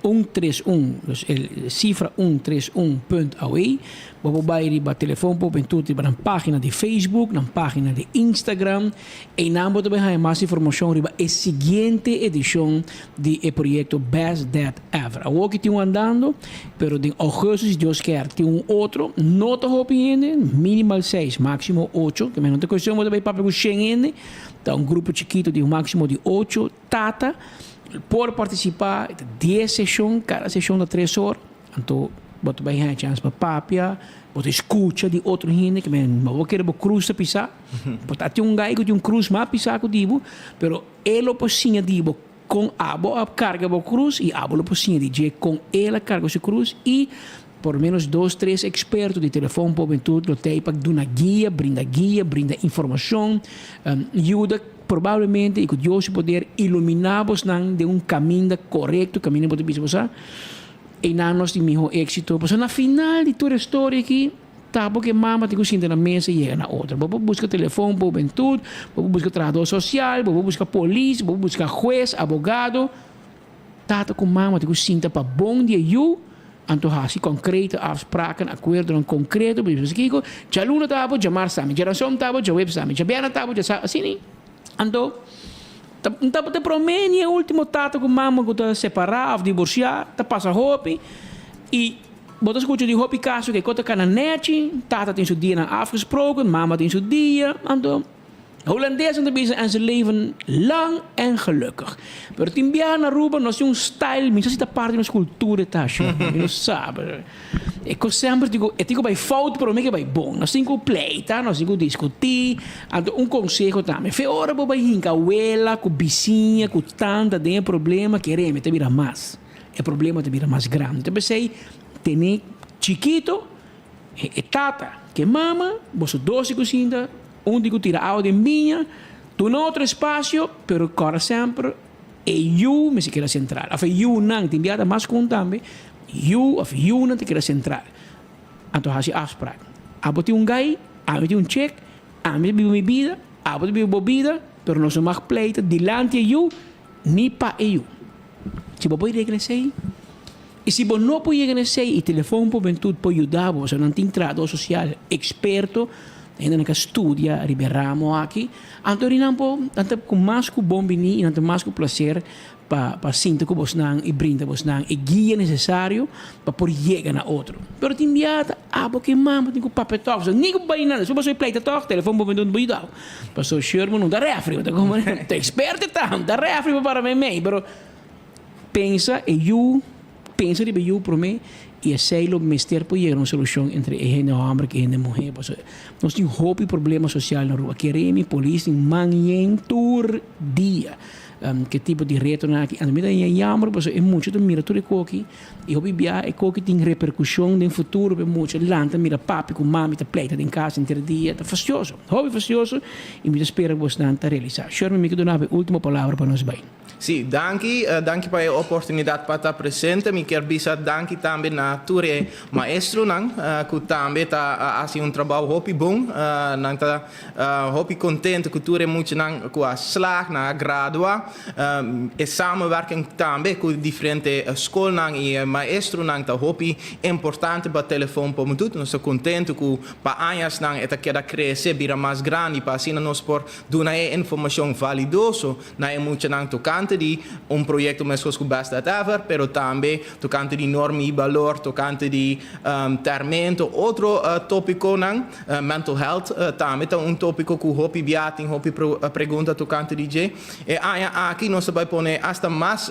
Un tres un, dus e sifra un tres un punt aw. Bo por bai riba telefon por bentud riba nan pagina di Facebook, nan pagina di Instagram. Einan bo ta bai haña mas informashon riba e siguiente edishon di e proyekto Best Dad Ever. Awoki tin un andando, pero den augustus si Dios kier tin un otro. No ta hopi hende, minimal seis, maximo ocho. Ke men no ta kuestion bo ta bai papia ku shen hende, ta un grupo chikito di un maximo di ocho. Tata por partisipá, e ta dies seshon, kada seshon ta tres or, anto bo ta bai haña chans pa papia, bo ta skucha di otro hende, ke men bo kere bo krus ta pisá, bo ta tin un gai ku tin un krus mas pisá ku di bo, pero e lo por siña di bo kon abo a karga bo krus i abo lo por siña di dje kon el a karga su krus i por lo menos dos tres eksperto di Telefon pa Hubentud lo t'ei pa duna guia, brinda guia, brinda informashon, yuda. Probablemente i ku Dios su poder iluminá bosnan den un kaminda korekto, kaminda bo ta bisa bo sa, einan nos tin mihó éksito. Pasobra na final di tur e storia aki, ta bo ku e mama tin ku sinta na mesa i yega na otro. Bo por buska telefon pa hubentut, bo por buska trahadó sosial, bo por buska polis, bo por buska hues, abogado. Tata ku mama tin ku sinta pa bon di e yu, anto hasi konkrete afspraken, akuerdonan konkreto, pa bisa kiko, djaluna ta abo, djamars ta ami, djaranson ta abo, djaweps ta ami, djabièrnè ta abo, djasabra, asina ei. Anto, ta no tabata e promé ni e último tata ku mama ku ta separá òf diborsiá, ta pasa hopi, i bo ta skucha di hopi kaso ku e kos ta kana nèchi, tata tin su dianan afgesproken, mama tin su dia, anto. Hulandes nan ta bisa en ze leven lang en gelukkig. Pero tin biaha na Aruba nos tin un style, mi sa si ta parti di nos cultura e ta asha, mi no sa. Pero e cos semper tin cu, e tin cu bay fout prome ke bay bon. Nos tin cu pleita, nos tin cu discuti. Anto un conseho tambe, fe ora bo bay hinca wela cu bisiña, cu tanta den e problema, kere mi ta bira mas. E problema ta bira mas grandi. Ta p'esey tene chikito e tata ku e mama, boso dos di ku sinta, un di ku tira awa den biña, duna otro espasio, pero kòrda semper e yu mester keda sentral. Òf e yunan, tin biaha ta mas ku un tambe, yu òf yunan ta keda sentral. Anto hasi afsprak. Abo tin un gai, ami tin un chek, ami ta biba mi bida, abo ta biba bo bida, pero nos no mag pleita dilanti e yu ni pa e yu. Si bo por regla esei, i si bo no por yega na esei, e telefon por bentud por yuda bo, pasobra nan tin trahador sosial eksperto, hendenan ku a studia riba e ramo aki, anto ri nan por, nan ta ku mas ku bon bini i nan ta mas ku plaser pa pa sinta ku bosnan i brinda bosnan e guia nesesario pa por yega na otro. Pero tin bia ta abo ke mama tin ku papia tòg, pasobra ni ku bai nan, despues bo soy pleita tòg, telefon por bentud por yuda bo. Pasobra Sherman no ta refri, bo ta komo ta eksperto ta, no ta refri pa para meimei, pero pensa e yu, pensa riba e yu promé i esei lo mester por yega na un solushon entre e hende hòmber ku e hende muhé, pasobra nos tin hopi problema sosial na Aruba. Kere mi polis tin man yen tur dia ku e tipo di retonan aki. Anto mi ta haña yamber pasobra e mucha ta mira tur e koki I hopi bia e koki tin reperkushon den futuro pa e mucha lanta mira papi ku mami ta pleita den kas henter dia. Ta fastioso, hopi fastioso i mi ta spera ku bosnan ta realisá. Sherman mi ke duna bo e ultimo palabra pa nos bai. Sí, danki. Danki pa e oportunidat pa ta presente. Mi kier bisa danki tambe na tur e maestronan ku tambe ta hasi un trabou hopi bon. Nan ta hopi contento cu tur e muchanan cu a slaag, nan a gradua. E samenwerking tambe cu diferente scolnan y e maestronan ta hopi importante pa Telefon pa Hubentud. Nos ta contento cu pa añasnan e ta keda crece, bira mas grandi pa asina nos por duna e informacion validoso na e muchanan tocante di un proyecto mescos cu Best Dad Ever, pero tambe tocante di norma y balor, tocante di termento, otro topiconan. Mental health tambe ta un topico cu hopi bia tin hopi pregunta tocante di dje. E aña aki nos ta bay pone hasta mas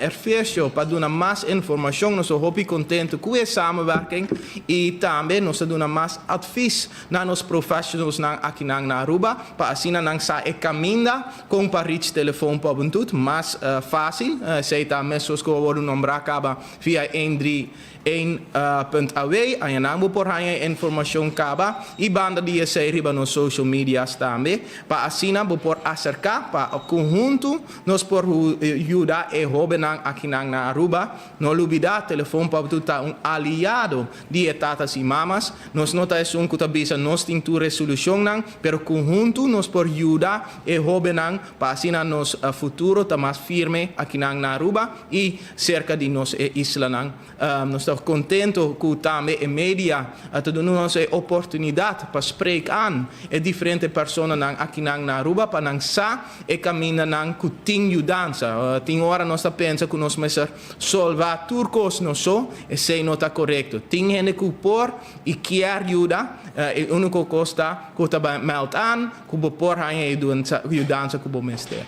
erfecio pa duna mas informacion. Nos ta hopi contento cu e samenwerking y tambe nos ta duna mas advies na nos professionalsnan akinan na Aruba pa asina nan sa e caminda con pa reach Telefon pa Hubentud mas facil. Esey ta mescos cu a wordo nombra caba via een drie Een punt aw, añanan bo por haña e informashon kaba i banda di esei riba nos social medias tambe, pa asina bo por aserká pa konhuntu nos por yuda e hóbennan akinan na Aruba. No lubidá, Telefon pa Bo ta un aliado di e tatas i mamas. Nos no ta esun ku ta bisa nos tin tur e solushonnan, pero konhuntu nos por yuda e hóbennan pa asina nos futuro ta mas firme akinan na Aruba i Serka di nos e islanan. Nos ta contento cu tambe e media ta duna nos e oportunidad pa spreek aan e diferente personanan akinan na Aruba pa nan sa e camindanan cu tin yudansa. Tin ora nos ta pensa cu nos mester solva tur cos nos so, esey no ta corecto. Tin hende cu por y kier yuda, e unico cos ta cu ta bay meld aan cu bo por haña e yudansa cu bo mester.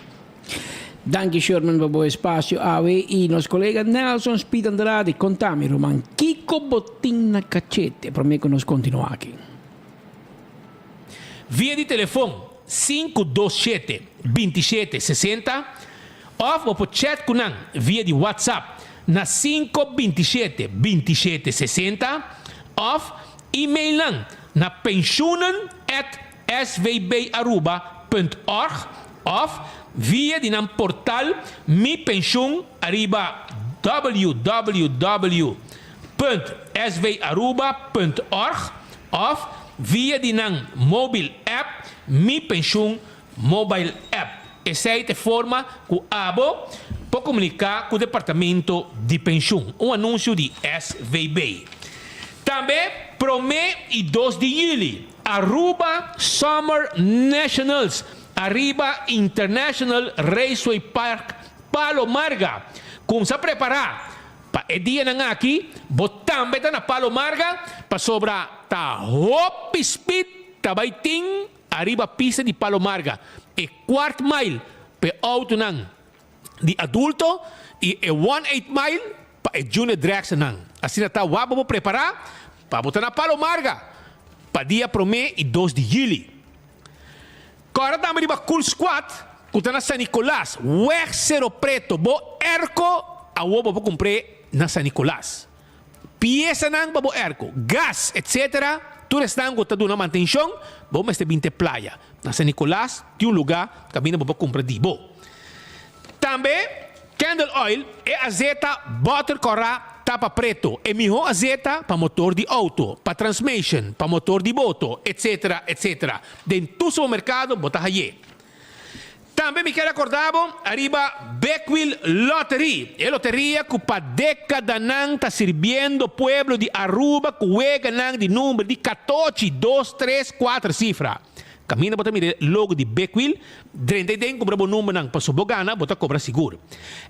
Danki Sherman pa bo espasio awe y nos colega Nelson Speed Andrade. Conta mi ruman kico bo tin na cachete prome cu nos continua aki. Via di telefon 527 27 60 of bo por chat cu nan via di WhatsApp na 527 27 60 of email nan na pensioenen at svbaruba punt org òf via di nan portal Mi Penshun ariba www punt svaruba punt org òf via di nan mobil app Mi Penshun Mobile App. Esei ta e forma ku abo por komuniká ku Departamento di Penshun. Un anunsio di SVB. Tambe promé i dos di yüli Aruba Summer Nationals ariba International Raceway Park Palo Marga. Kumsa prepará pa e dianan aki, bo tambe ta na Palo Marga pasobra ta hopi speed ta bai tin. ariba pista di Palo Marga, e kwart mile pa e autonan di adulto y e one eight mile pa e junior dragsternan. Asina ta wak bo por prepara pa bo ta na Palo Marga pa dia prome y dos di juli. Kòrda tambe riba Cool Squad ku ta na San Nicolas, Weg Cero Preto. Bo airco awor bo por kumpr'é na San Nicolas. Piesanan pa bo airco, gas, etc. Tur esnan ku ta duna mantenshon, bo mester bin te playa. Na San Nicolas tin un lugá kaminda bo por kumpra di bo. Tambe Candle Oil, e azeta bòter kòrá tapa preto, e mihó azeta pa motor di outo, pa transmission, pa motor di boto, etc. Etc. Den tur supermerkado bo ta hay'é. Tambe mi kier akorda bo ariba Big Wheel Lottery, e loteria ku pa dekadanan ta sirbiendo pueblo di Aruba ku weganan di number di katochi, dos, tres, kuater sifra. Kaminda bo ta mira e logo di Big Wheel, drenta ei den kumpra bo numbernan paso bo gana bo ta kobra sigur.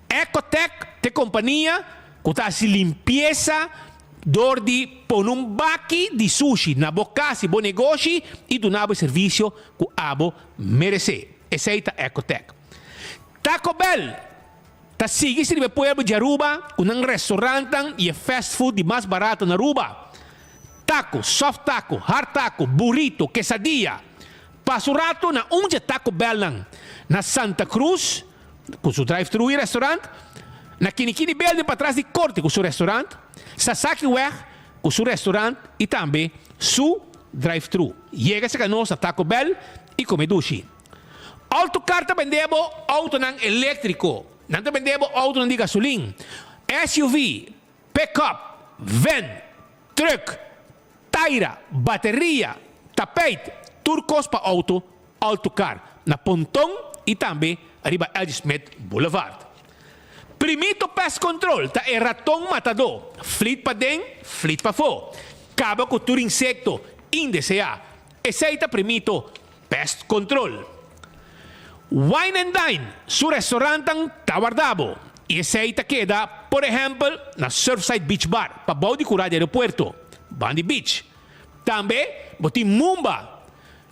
Ecotec ta e kompania ku ta hasi limpiesa dor di pone un baki di sushi na bo kas i bo negoshi i duna bo e servisio ku abo meresé. Esei ta Ecotec. Taco Bell ta sigui sirbi e pueblo di Aruba ku nan restaurantnan i e fast food di mas barato na Aruba. Taco, soft taco, hard taco, burrito, quesadilla. Pasa un rato na un dje Taco Bellnan na Santa Cruz ku su drive thru i restaurant, na Kinikini Building patras di Korte ku su restaurant, Sasakiweg ku su restaurant i tambe su drive thru. Yega serka nos na Taco Bell i kome dushi. Autocar ta bende bo autonan eléktriko. Nan ta bende bo autonan di gasolin, SUV, pick-up, van, truck, taira, bateria, tapijt, tur kos pa auto, Autocar, na Ponton i tambe riba LG. Smith Boulevard. Primito Pest Control ta e raton matadó, flit paden, flit pafó. Kaba ku tur insekto indeseá. Esei ta Primito Pest Control. Wine and Dine su restaurantnan ta warda bo y esey ta keda por ehempel na Surfside Beach Bar pabou di cura di aeropuerto, Bandi Beach. Tambe bo tin Mumba,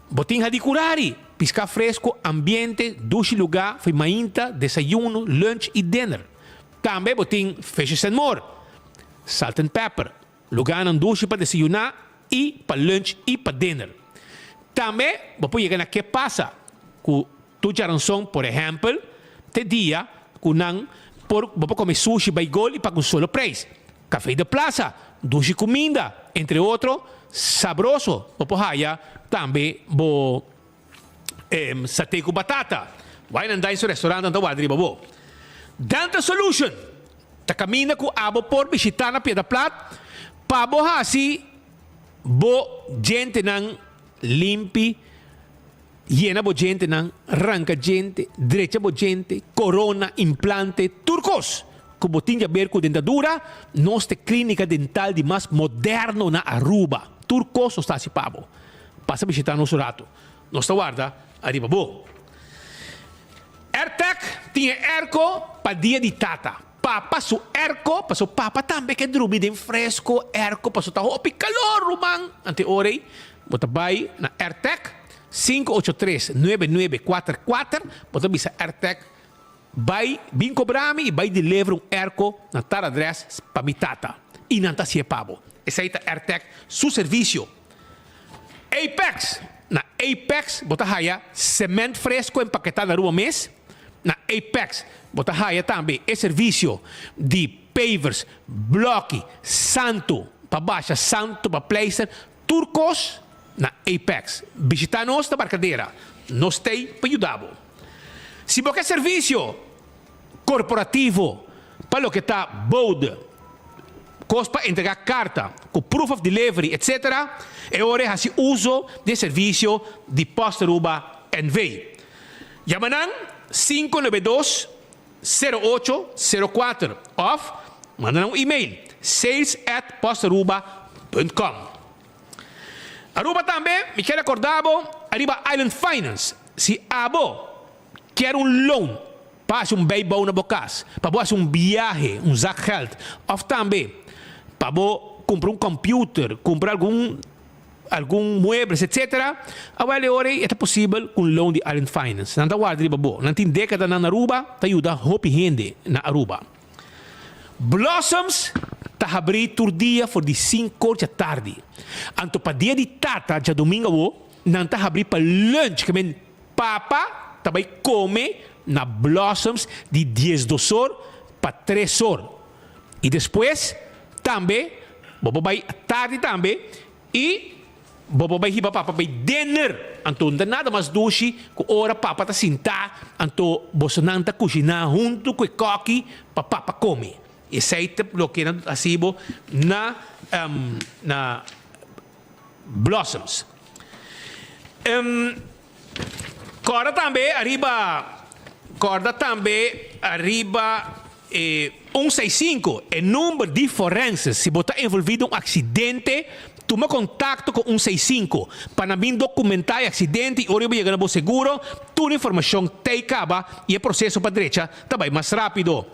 bo tin Hadicurari, pisca fresco, ambiente, dushi luga fo'i mainta, desayuno, lunch y dinner. Tambe bo tin Fishes and More, Salt and Pepper, Lugánan dushi pa desayuná i pa lunch i pa dinner. Tambe bo por yega na Ke Pasa ku tur djaranson, por ehèmpel, te dia ku nan por bo por kome sushi bai gol i paga un solo preis. Café de Plaza, dushi kuminda, entre otro, sabroso bo por haya tambe bo saté ku batata. Wine and Dine su restaurantnan ta warda riba bo. Dental Solution ta kaminda ku abo por bishitá na Piedra Plat pa bo hasi bo djentenan limpi, yena bo djentenan, ranka djente, drecha bo djente, korona, implante, tur kos ku bo tin djaber ku dentadura. Nos ta e klínika dental di mas moderno na Aruba. Tur kos nos ta hasi pa bo. Pasa bishita nos un rato. Nos ta warda ariba bo. Airtag tin e airco pa dia di tata. Papa su airco, paso papa tambe ke drumi den fresco airco paso ta hopi calor ruman. Ante ora ei bo ta bai na Airtag 583 9944 bo ta bisa Airtag bai bin cobra mi y bai deliver un airco na tal adres pa mi tata y nan ta haci'e pa bo. Esei ta Airtag su servicio. Apex, Na Apex bo ta haya cement fresco empaketá na Aruba mes. Na Apex bo ta haya tambe e servisio di pavers, bloki, santu pa basha, santu pa pleister, tur kos na Apex. Bishitá nos na Barcadera, nos t'ei pa yuda bo. Si bo ke servisio korporativo pa loke ta bode, kos pa entregá karta ku proof of delivery etc. E ora e hasi uso di e servisio di Post Aruba NV. Yama nan 592 08 04 òf manda nan un email sales at postaruba punt com. Aruba tambe mi kier rekorda bo ariba Island Finance si abo Kier un loan pa hasi un bijbouw na bo kas, pa bo hasi un biahe, un zakgeld, òf tambe pa bo kumpra un kòmpiuter, kumpra algun algun muebles etc. Awel e ora ei e ta posibel ku un loan di Island Finance. Nan ta warda riba bo. Nan tin dékadanan na Aruba ta yuda hopi hende na Aruba. Blossoms ta habrí tur dia for di sinkor djatardi. Anto pa dia di tata djadumingu awo nan ta habrí pa lunch ke men papa ta bai kome na Blossoms di diesdosor pa tresor. I despues tambe bo por bai tardi tambe i bo por bai hiba papa bai dinner. Anto no ta nada mas dushi ku ora papa ta sintá anto bosonan ta kushiná huntu ku e kòki pa papa kome. Esei ta loke nan ta hasi bo na na Blossoms. Kòrda tambe ariba Kòrda tambe ariba e un seis sinku, e number di forenses. Si bo ta envolví den un aksidente, tuma kontakto ku un seis sinku pa nan bin dokumentá e aksidente i ora bo yega na bo seguro, tur informashon t'ei kaba i e proseso pa drecha ta bai mas rápido.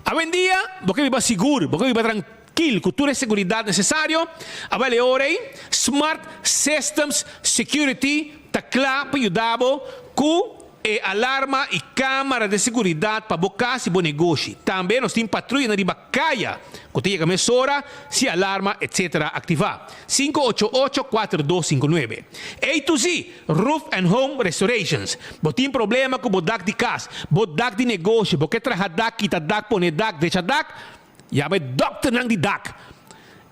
Awendia bo ke biba sigur, bo ke biba trankil ku tur e seguridat nesesario. Awel e ora ei, Smart Systems Security ta kla pa yuda bo ku e alarma i kamara di seguridat pa bo kas i bo negoshi. Tambe nos tin patruyanan riba kaya ku ta yega mesora si alarma etc. Aktivá. Sinku ocho ocho, kuater dos sinku nuebe. A to Z! Roof and Home Restorations. Bo tin problema ku bo dak di kas, bo dak di negoshi, bo ke traha dak, kita dak, pone dak, drecha dak? Yama e dòkternan di dak.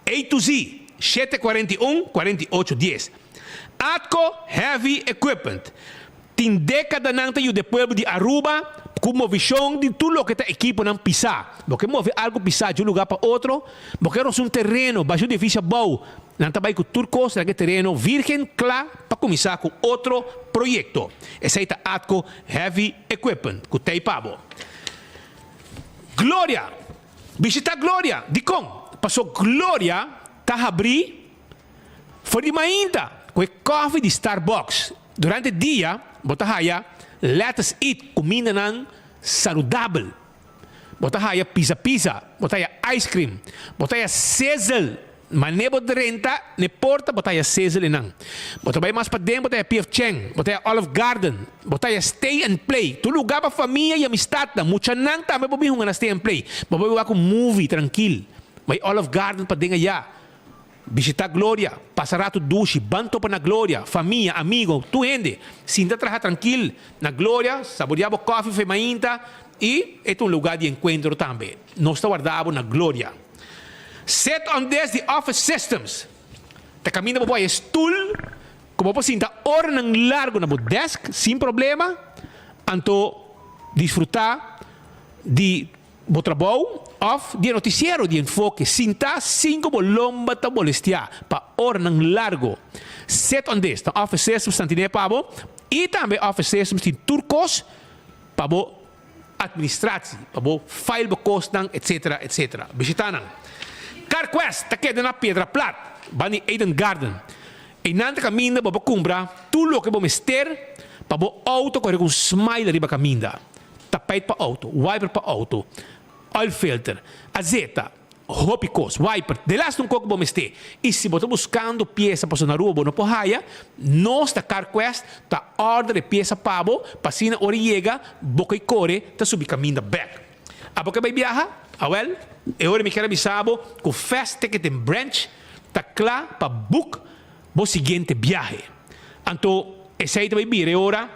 A to Z, shete kuarenta i un, kuarenta i ocho dies. Atco Heavy Equipment tin dékadanan ta yuda e pueblo di Aruba ku movishon di tur loke ta ekiponan pisá. Bo ke move algu pisá di un lugá pa otro? Bo ke rosa un tereno, basha un edifisio abou? Nan ta bai ku tur kos na ke tereno virgen kla pa kuminsá ku otro proyekto. Esei ta Atco Heavy Equipment ku t'ei pa bo. Gloria! Bishitá Gloria! Dikon? Paso Gloria ta habrí for di mainta ku e kòfi di Starbucks. Durante dia bo ta haya Let Us Eat kumindanan saludabel. Bo ta haya pizza pizza, bo ta haya ice cream, bo ta haya sizzle, mane bo drenta n'e porta bo ta haya sizzle einan. Bo ta bai mas paden bo ta haya PF Chang, bo ta haya Olive Garden, bo ta haya Stay and Play, tur lugar pa famia y amistadnan, muchanan tambe bo bin hunga na Stay and Play. Bo por bai wak un movie trankil, bai Olive Garden paden aya. Bishita Gloria, pasa rato dushi, ban topa na Gloria, famia, amigo, tur hende. Sinta traha trankil na Gloria, saborea bo kofi fe mainta y e ta un lugar di encuentro tambe. Nos ta warda bo na Gloria. Sit on this di Office Systems ta caminda bo por haya stoel cu bo por sinta oranan largo na bo desk sin problema, anto disfruta di Bo trabou òf di e notisiero di Enfoke sintá sin ku bo lomba ta molestiá pa oranan largu. Sit on this ta ofresé substantiné pa bo i tambe ofresé substin tur kos pa bo administratie, pa bo file bo kosnan etc. Etc. Bishitá nan. CarQuest ta keda na Piedra Plat, banda di Eden Garden. Einan ta kaminda bo por kumpra tur loke bo mester pa bo outo kore ku un smile riba kaminda. Tapijt pa auto, wiper pa auto, oil filter, azeta, hopi kos, wiper, de laatste un kos ku bo mester. I si bo ta buskando piesa pasobra na Aruba bo no por haya, nos ta CarQuest ta order e piesa pa bo pa asina ora e yega bo ka kore ta subi kaminda bek. Abo ke bai biaha? Awel, e ora mi kier a bisa bo ku Fast Ticketing Branch ta kla pa book bo siguiente biahe. Anto esei ta bai bira e ora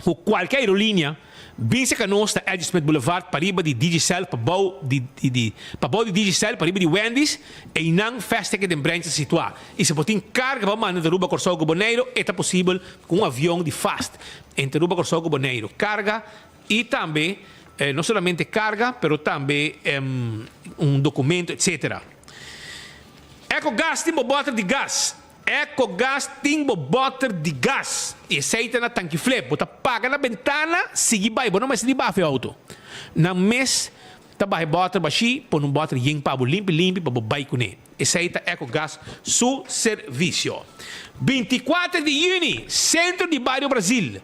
Ku kualke aerolínea, bin serka nos na Edgy Smith Boulevard pariba di Digicel pabou di di pabou di Digicel pariba di Wendy's, einan Fast Ticket den Branch ta situá. I si bo tin karga pa manda entre Aruba, Kòrsou ku Boneiru, e ta posibel ku un avion di Fast entre Aruba, Kòrsou ku Boneiru. Karga i tambe no solamente karga pero tambe un dokumento etcetera. Ecogas tin bo bòter di gas. Ecogas tin bo bòter di gas i esei ta na tanki flip. Bo ta paga na bentana, sigui bai. Bo no mester di baha e outo. Nan mes ta baha e bòter bashí, pone un bòter yen pa bo limpi limpi pa bo bai kuné. Esei ta Ecogas su servisio. Bintikuater di yüni, Sentro di Bario Brazil,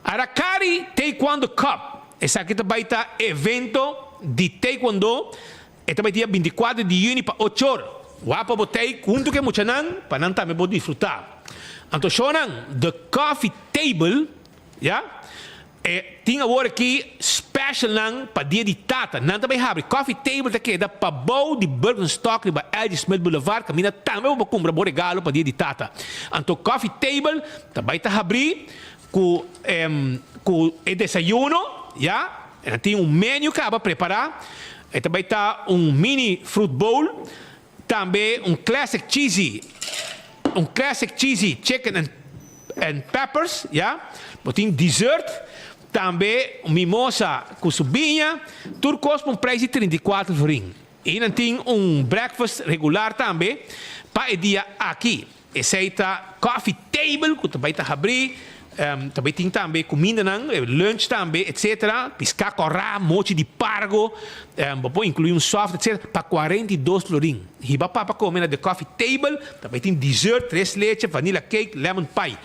Aracari Taekwondo Cup. Esaki ta bai ta evento di taekwondo. E ta bai dia bintikuater di yüni pa ocho or. Wak pa bo tei huntu ku e muchanan pa nan tambe por disfrutá. Anto shownan The Coffee Table, ya, e tin awor aki specialnan pa Dia di Tata. Nan ta bai habri. Coffee Table ta keda pabou di Birkenstock riba LG Smith Boulevard kaminda tambe bo por kumpra bo regalo pa Dia di Tata. Anto Coffee Table ta bai ta habri ku ku e desayuno, ya, nan tin un menu kaba prepará. E ta bai ta un mini fruit bowl, tambe un classic cheesy, un classic cheesy chicken and and peppers, ya. Bo tin dessert, tambe un mimosa cu su biña, tur cos pa un prijs di 34 florin. Y nan tin un breakfast regular tambe pa e dia aki. Esei ta coffee table cu ta bay ta habri, ta bay tin tambe cumindanan, lunch tambe etc. Pisca cora, mochi di pargo, bo por inclui un soft etc. Pa 42 florin. Hiba papa come na de coffee table, ta bay tin dessert, tres leche, vanilla cake, lemon pie.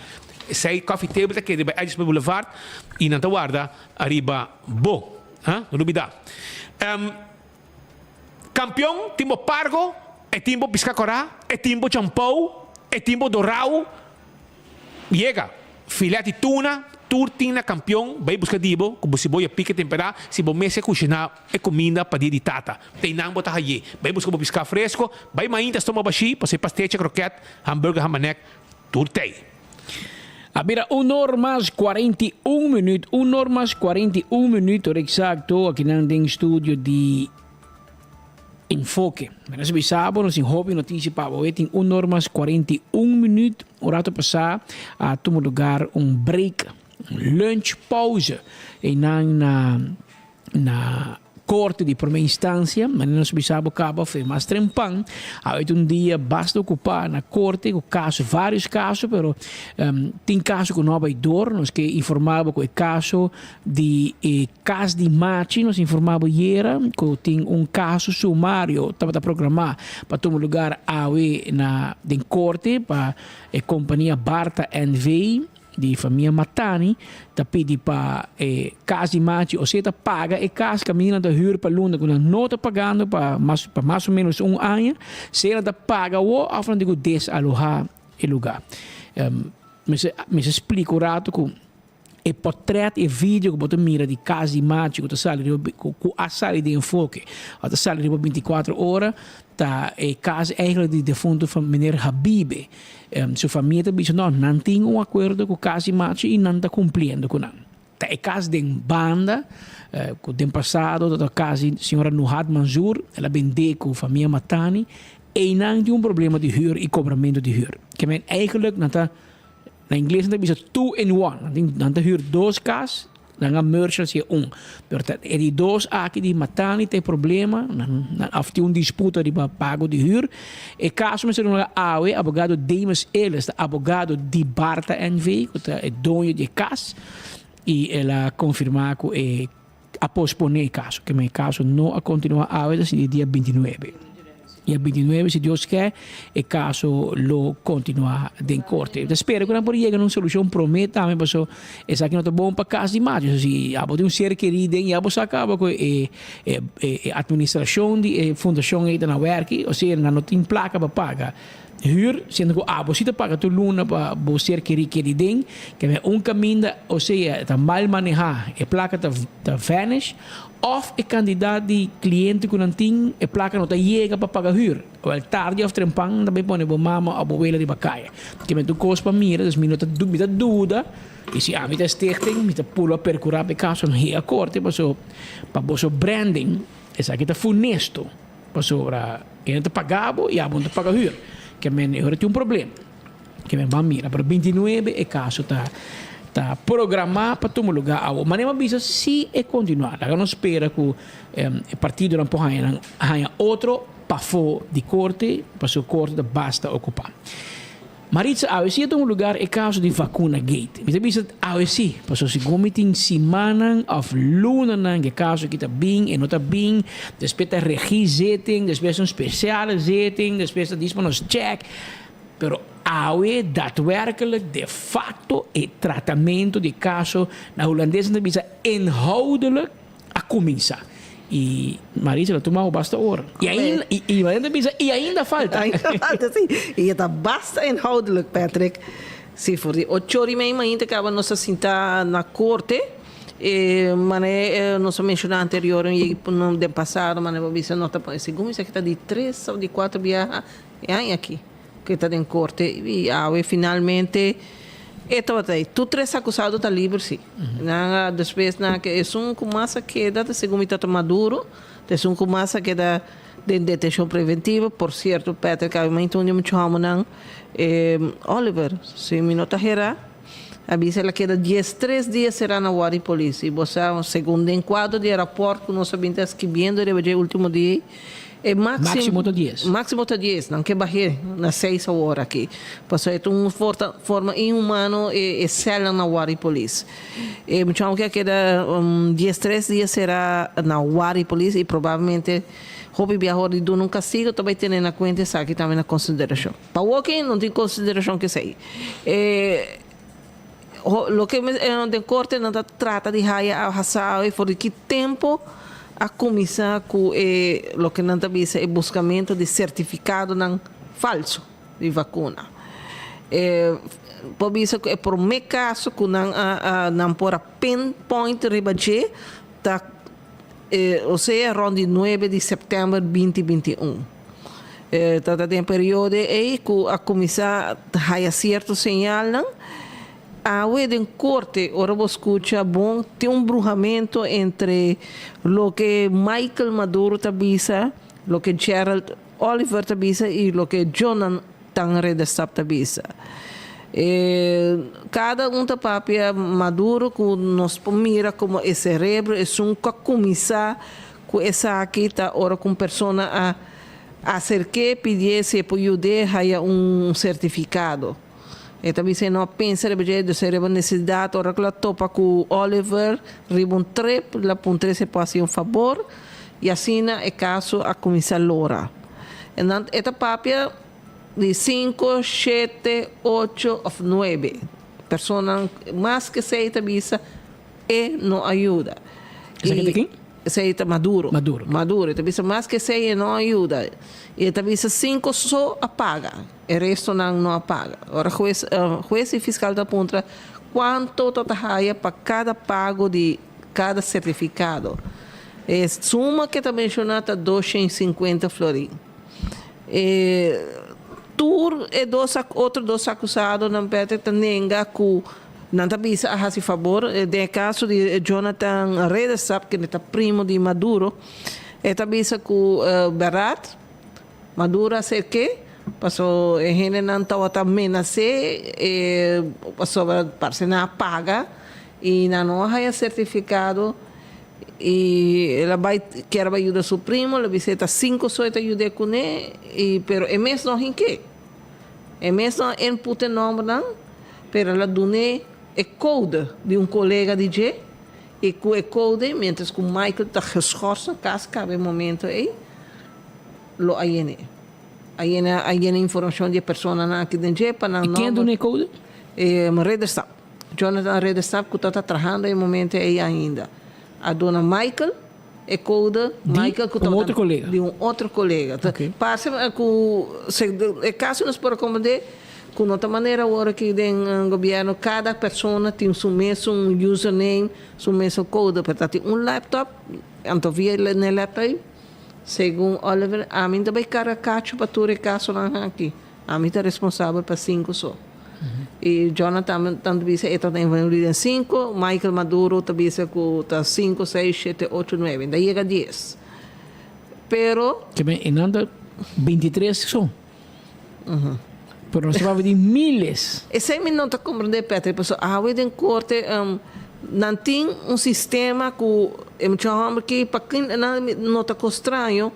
Esei coffee table ta keda riba Edgeworth Boulevard y nan ta warda ariba bo. Ha, no lubida. Kampion tin bo pargo, e tin bo pisca corá, e tin bo champou, e tin bo dorao. Yega, filet di tuna, tur tin na Kampion, bai busca di bo cu bo siboya pica temperá, si bo mester cushiná e cuminda pa dia di tata. Teinan bo ta haye. Bai busca bo pisca fresco, bai mainta stoma bashí, pasobra e pastecha, kroket, hamburger, hamanek, tur tei. A bira un or mas 41 minuut, un or mas 41 minuut, ora exacto, akinan den studio di Enfoke. Nos bisa bo, nos tin hopi noticia pa bo. Tin un or mas 41 minuut, un rato pasá a tuma lugar un break, un lunch pauze, einan na na Corte di Prome Instancia, manera nos bisa bo caba fe mas trempan, awe ta un dia basta ocupa na Corte cu caso, varios caso, pero tin caso cu no a bay door, nos ke informa bo cu e caso di e cas di Machi, nos informa bo yera cu tin un caso sumario tabata programa pa tuma lugar awe na den Corte pa e compania Barta NV. Di famia Matani ta pidi pa e kas di machi osea ta paga e kas kaminda nan ta hür pa luna ku nan no ta pagando pa mas pa mas o menos un aña sea nan ta paga awo òf nan tin ku desalohá e lugá. Mester mester splika un ratu ku e pòtrèt e video ku bo ta mira di kas di machi ku ta sali riba ku a sali den enfoke òf ta sali riba bintikuater ora ta e kas eigenlijk di defuntu meneer Habibe. Su famia ta bisa, No, nan tin un akuerdo ku Kas di Machi i nan ta kumpliendo ku nan. Ta e kas den banda, ku den pasado tabata kas di señora Nuhad Manzoor, el a bendé ku famia Matani, einan tin un problema di hür i kobramentu di hür. Ke men eigenlijk nan ta, na ingles nan ta bisa two in one, nan tin, nan ta hür dos kas, Nan a merge hacia un. Pero ta e di dos aki di Matani ta e problema, nan nan af tin un disputa riba pago di huur. E caso mester duna awe, abogado Demus Ellis ta abogado di Barta NV, cu ta e doño di e cas, y el a confirma cu e a pospone e caso, ke men e caso no a continua awe, ta sinti dia 29. Dia 29, si Dios ke, e kaso lo kontinuá den korte. Ta spera ku nan por yega na un solushon promé tambe paso esaki no ta bon pa kas di macho. So si abo tin un ser kerí den i abo sa kaba ku e e e administrashon di e fundashon ei ta na wèrki, osea nan no tin plaka pa paga hür, siendo ku abo si ta paga tur luna pa bo ser kerí keda den, kende un kaminda osea ta mal manehá, e plaka ta ta vanish. Of e kantidat di kliente ku nan tin, e plaka no ta yega pa paga hür. Wèl, tardi òf trempan nan ta bai pone bo mama òf bo wela riba kaya. Ke mi tur kos pa mira, dus mi no ta mi ta duda, i si ami ta e stichting, mi ta purba perkurá pa e kaso no yega korte, paso pa boso branding esaki ta funesto, pasobra e no ta paga bo i abo no ta paga hür. Ke men e ora tin un problema. Ke men ban mira, pero 29 e kaso ta ta programá pa tuma lugá awo. Manera mi a bisa si e kontinuá, laga nos spera ku e partidonan por haña nan haña otro pafó di korte, pasobra korte ta basta okupá. Maritza, awe si a tuma lugar e kaso di Vacuna Gate. Mi ta bisa awe si, pasobra segun mi tin simannan òf lunanan ku e kaso aki ta bin, e no ta bin, despues ta regiezitting, despues un spesiale zitting, despues ta dispa nos chèk. Pero awe daadwerkelijk de facto e tratamento di e caso, na Hulandes nan ta bisa inhoudelijk, a cuminsa. Y Marisa lo tuma basta ora. Y ainda, y, y Mariana bisa, y ainda falta. Ainda falta, si. Y ta basta inhoudelijk, Patrick. Si, for di 8:30 mainta caba nos a sinta na corte. Mane nos a menciona anterior y den pasado, mane bo bisa no ta segun mi sa ki ta di tres of di cuatro biaha e aña aki cu e ta den corte y awe finalmente e tabata ey. Tur tres acusado ta liber si. Nan a despues nan a keda esun cu mas a keda ta segun mi tata Maduro ta esun cu mas a keda den detencion preventiva. Por cierto Patrick awe mainta un di mucho homonan Oliver si mi no ta hera a bisa el a keda 13 dia sera na wardi polis y bo sa segun den cuadro di e rapport cu nos a bin ta skibiendo riba dje ultimo dia ey e maximo Maximo ta dies. Maximo ta dies, nan ke bah'é na seis awor aki. Pasobra e ta un forma inhumano e e celnan na wardi polis. E muchacho ke a keda 13 dia sera na wardi polis y probablemente hopi biaha ora di duna un castigo ta bay tene na cuenta esaki tambe na consideracion. Pa awoki no tin consideracion kesey. E loke den corte nan ta trata di haya a hasa awe for di ki tempo a cuminsa cu e loke nan ta bisa e buscamento di certificadonan falso di vacuna. E por bisa cu e prome caso cu nan a nan por a pinpoint riba dje ta osea rond di nuebe di september binti 21. Ta ta den periodo ei cu a cuminsa haya cierto señalnan. Awe den corte ora bo scucha bon tin un bruhamento entre loke Michael Maduro ta bisa, loke Gerald Oliver ta bisa y loke Jonathan Ridderstap ta bisa. Cada un ta papia Maduro cu nos por mira como e cerebro esun cu a cuminsa cu esaki ta ora cu un persona a acerke pidié si e por yud'é haya un certificado. E ta bisa e no a pensa riba dje, dus e riba necesidad ora cu lo a topa cu Oliver riba un trip lo a puntr'é si e por haci un fabor y asina e caso a cuminsa lora. E nan e ta papia di cinco, shete, ocho of nuebe personanan mas ke esey ta bisa e no a yuda. Esaki ta ken? Esey ta Maduro. Maduro. Maduro. E ta bisa mas ke esey e no a yuda. Y e ta bisa cinco so a paga, e restonan no a paga. Ora hues, hues y fiscal ta puntra cuanto ta ta haya pa cada pago di cada certificado. E suma ke ta menciona ta 250 florin. E tur e dos otro dos acusadonan Patrick ta nenga cu nan ta bisa a haci fabor. Den e caso di Jonathan Ridderstap kende ta primo di Maduro e ta bisa cu berdad Maduro a acerke paso e hendenan tawata menase e pasobra parce nan a paga y nan no a haya certificado. Y el a bay kier a bay yuda su primo, el a bisa e ta cinco so e ta yud'é cuné, y pero e mes no hinké. E mes no a input e nombernan, pero el a dun'é e code di un colega di dje, y cu e code, mientras cu Michael ta geschorst na cas caba e momento ey, lo a yen'é. A yena a yena informacion di e personanan aki den dje pa nan Y ken a nomber. dun'é e code? E Ridderstap. Jonathan Ridderstap cu ta ta trahando e momento ey ainda. A duna Michael e code, Di Michael cu un tabata otro colega. di un otro colega. Ta Ok. parce cu e caso nos por a comprende cu no ta manera awor aki den gobierno cada persona tin su mesun username, su mesun code, pero ta tin un laptop, anto via e laptop ey, segun Oliver, ami ta bay carga cacho pa tur e casonan aki. Ami ta responsabel pa cinco so. Y Jonathan ta bisa e ta envolvi den cinco, Michael Maduro ta bisa cu ta cinco, seis, shete, ocho, nuebe, ta yega dies. Pero. Ke men e nan ta 23 so. Pero nos ta papia di miles. Esey mi no ta comprende Patrick, pasobra awe den corte nan tin un sistema cu e mucha homber ki pa kin nan no ta cos straño,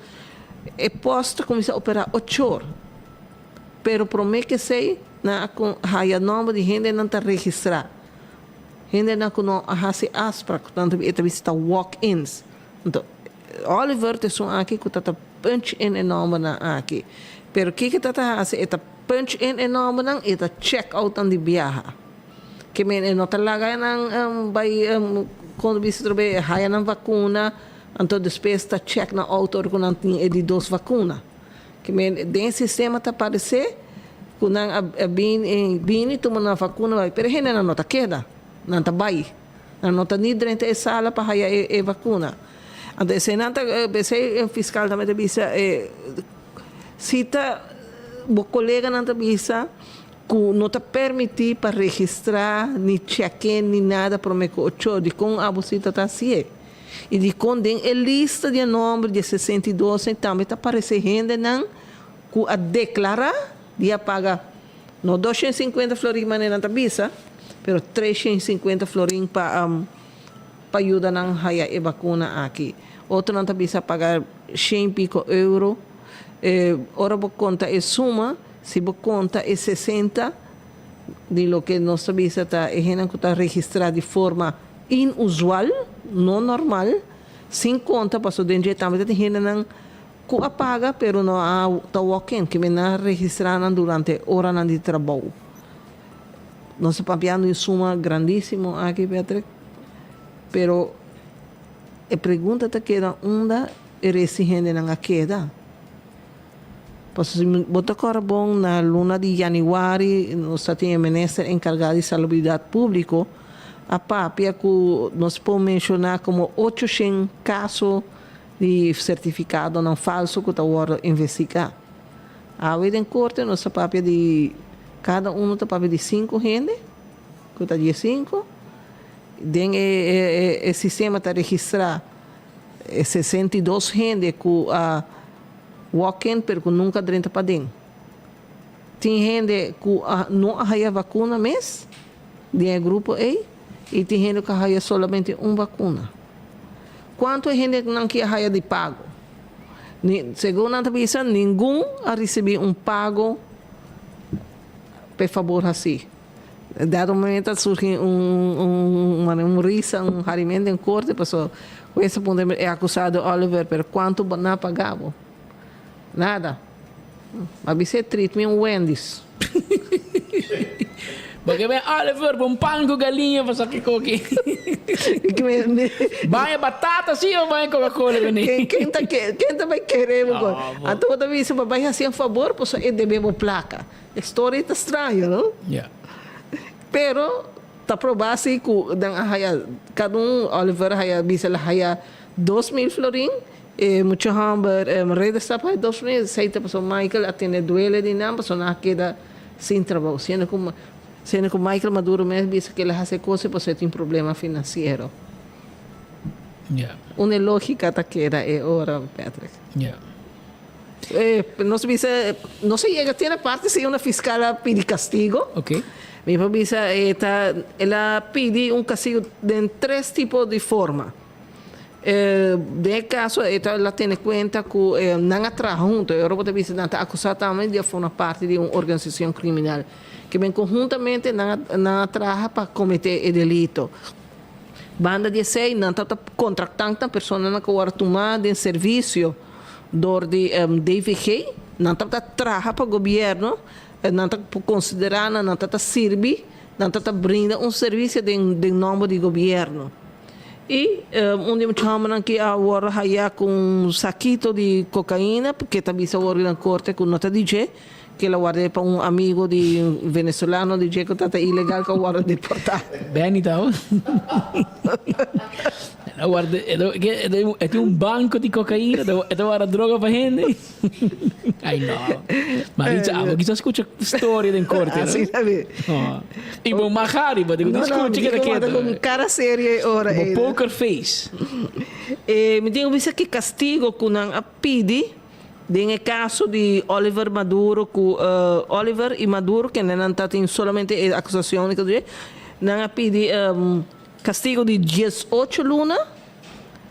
e post ta cuminsa opera ocho or. Pero prome ke esei, nan a kon haya nomber di hendenan ta registrá. Hendenan ku no a hasi afsprak, ku nan ta e ta bisa ta walk-ins. Anto, Oliver ta esun aki ku ta ta punch in e nombernan aki. Pero kiko e ta ta hasi? E ta punch in e nombernan i e ta check out nan di biaha. Ke men e no ta laga nan bai kon ta bisa atrobe haya nan vakuna. Anto despues ta check nan auto ora ku nan tin e di dos vakuna. Ke men den e sistema ta parese ku nan a bini bini tuma nan vakuna bai pero e hendenan no ta keda, nan ta bai. Nan no ta ni drenta e sala pa haya e e vakuna. Anto eseinan ta esei e fiskal tambe ta bisa e si ta bo koleganan ta bisa ku no ta permití pa registrá ni check-in ni nada promé ku ocho. Dikon abo si ta ta hasié? I dikon den e lista di e nòmber di e 62 ei tambe ta paresé hendenan ku a deklará di a paga no 250 florin manera nan ta bisa, pero 350 florin pa pa yuda nan haya e bakuna aki. Otronan ta bisa paga shen piko euro. Ora bo konta e suma, si bo konta e 60 di loke nos ta bisa ta e hendenan ku ta registrá di forma inusual, no normal, sin konta pasobra den dje tambe ta tin hendenan ku a paga pero no a ta walk in, kimen nan a registrá nan durante oranan di trabou. Nos ta papiando di un suma grandísimo aki, Patrick, pero e pregunta ta keda unda e resti hendenan a keda? Pasobra si bo ta kòrda bon na luna di yanüari nos ta tin e minister enkargá di salubridat públiko a papia ku nos por menshoná komo 800 kaso di sertifikadonan falso ku ta wòrdu investigá. Awe den korte nos ta papia di kada unu ta papia di sinku hende ku ta diesinku. Den e e sistema ta registrá e 62 hende ku a Walk in pero ku nunka drenta paden. Tin hende ku a no a haya vakuna mes den e grupo ei i tin hende ku a haya solamente un vakuna. Kuantu e hendenan ki a haya di pago? Ni, segun nan ta bisa, ningun a risibí un pago pa e fabor hasí. Dado momento a surgi un un un un risa, un harimento den corte paso hues a puntra e acusado Oliver pero cuanto bo na paga bo? Nada. Ma bis'é treat mi un Wendy's. Bo ke ben Oliver bo un pan ku galiña pa sa kiko aki. Baña batata si o baña Coca Cola kuné? Ken ken ta ken ta bai kere bo kon? Anto bo ta bisa bo bai hasi un fabor pasobra e debe bo plaka. E story ta straño, no? Yeah. Pero ta proba si cu nan a haya, cada un, Oliver a haya, bisa el a haya 2000 florin, e mucha homber Ridderstap a haya 2000, esey ta pasobra Michael a tene duele di nan pasobra nan a keda sin trabou. Siendo cu, siendo cu Michael Maduro mes bisa cu el a haci e cosa pasobra e tin problema financiero. Yeah. Unda e logica ta keda e ora, Patrick? Yeah. Nos bisa, nos a yega te na parti si una fiscal a pidi castigo. Ok. Mi por bisa e ta, el a pidi un castigo den tres tipo di forma. Den e caso e ta, el a tene cuenta cu nan a traha hunto. E ora bo ta bisa nan ta acusa tambe di a forma parti di un organisacion criminal. Ke men conhuntamente nan a, nan a traha pa comete e delito. Banda di esey nan ta ta contractan personanan cu worde tuma den servicio. Dor di DVG, nan tabata traha pa gobierno, nan ta considera nan, nan ta sirbi, nan ta brinda un servicio den den nomber di gobierno. Y un di e mucha hombernan ki a worde haya cu un sakito di cocaina, ke ta bisa awor den corte cu no ta di dje, ke el a ward'é pa un amigo di venezolano di dje cu ta ta ilegal cu a worde deporta. Benny ta awo. El a warda, e tin un banco di cocaina, e ta warda droga pa hende. Ay no. Maritza, abo kisa scucha storia den corte, no? Asina mi. Oh. Y bo magari, bo digo, No, no, scucha mi keda tin ku keto. con cara serio e ora Bo ei. poker face. Eh, mi tin ku bisa ki castigo ku nan a pidi den e caso di Oliver Maduro ku Oliver y Maduro, kende nan ta tin solamente e acusacion di kende, nan a pidi Castigo di 18 luna,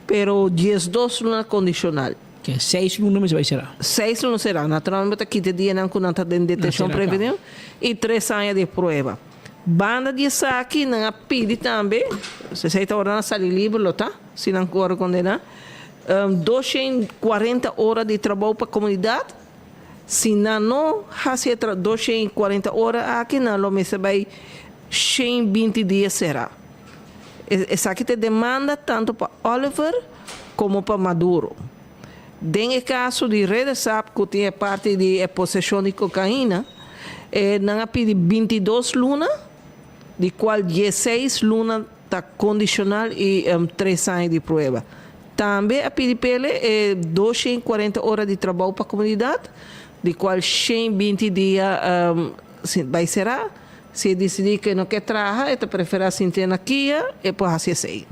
pero 12 luna condicional. Ke seis luna mester bai sera. Seis luna sera. Naturalmente ta kita e dianan cu nan ta den detencion preventiva y tres aña di prueba. Banda di esaki nan a pidi tambe, esey ta ora nan sali liber lo ta, si nan worde condena, 240 ora di trabou pa comunidad. Si nan no haci e 240 ora aki nan lo mester bai 120 dia sera. Esaki ta e demanda tanto pa Oliver. komo pa Maduro. Den e kaso di Redesap ku tin e parti di e poseshon di kokaina, e nan a pidi bintidos luna, di kual dieseis luna ta kondishonal i tres aña di prueba. Tambe a pidi p'ele e 240 ora di trabou pa komunidat, di kual 120 dia bai será. Si e disidí ku e no ke traha, e ta preferá sintié na kia, e por hasi esei.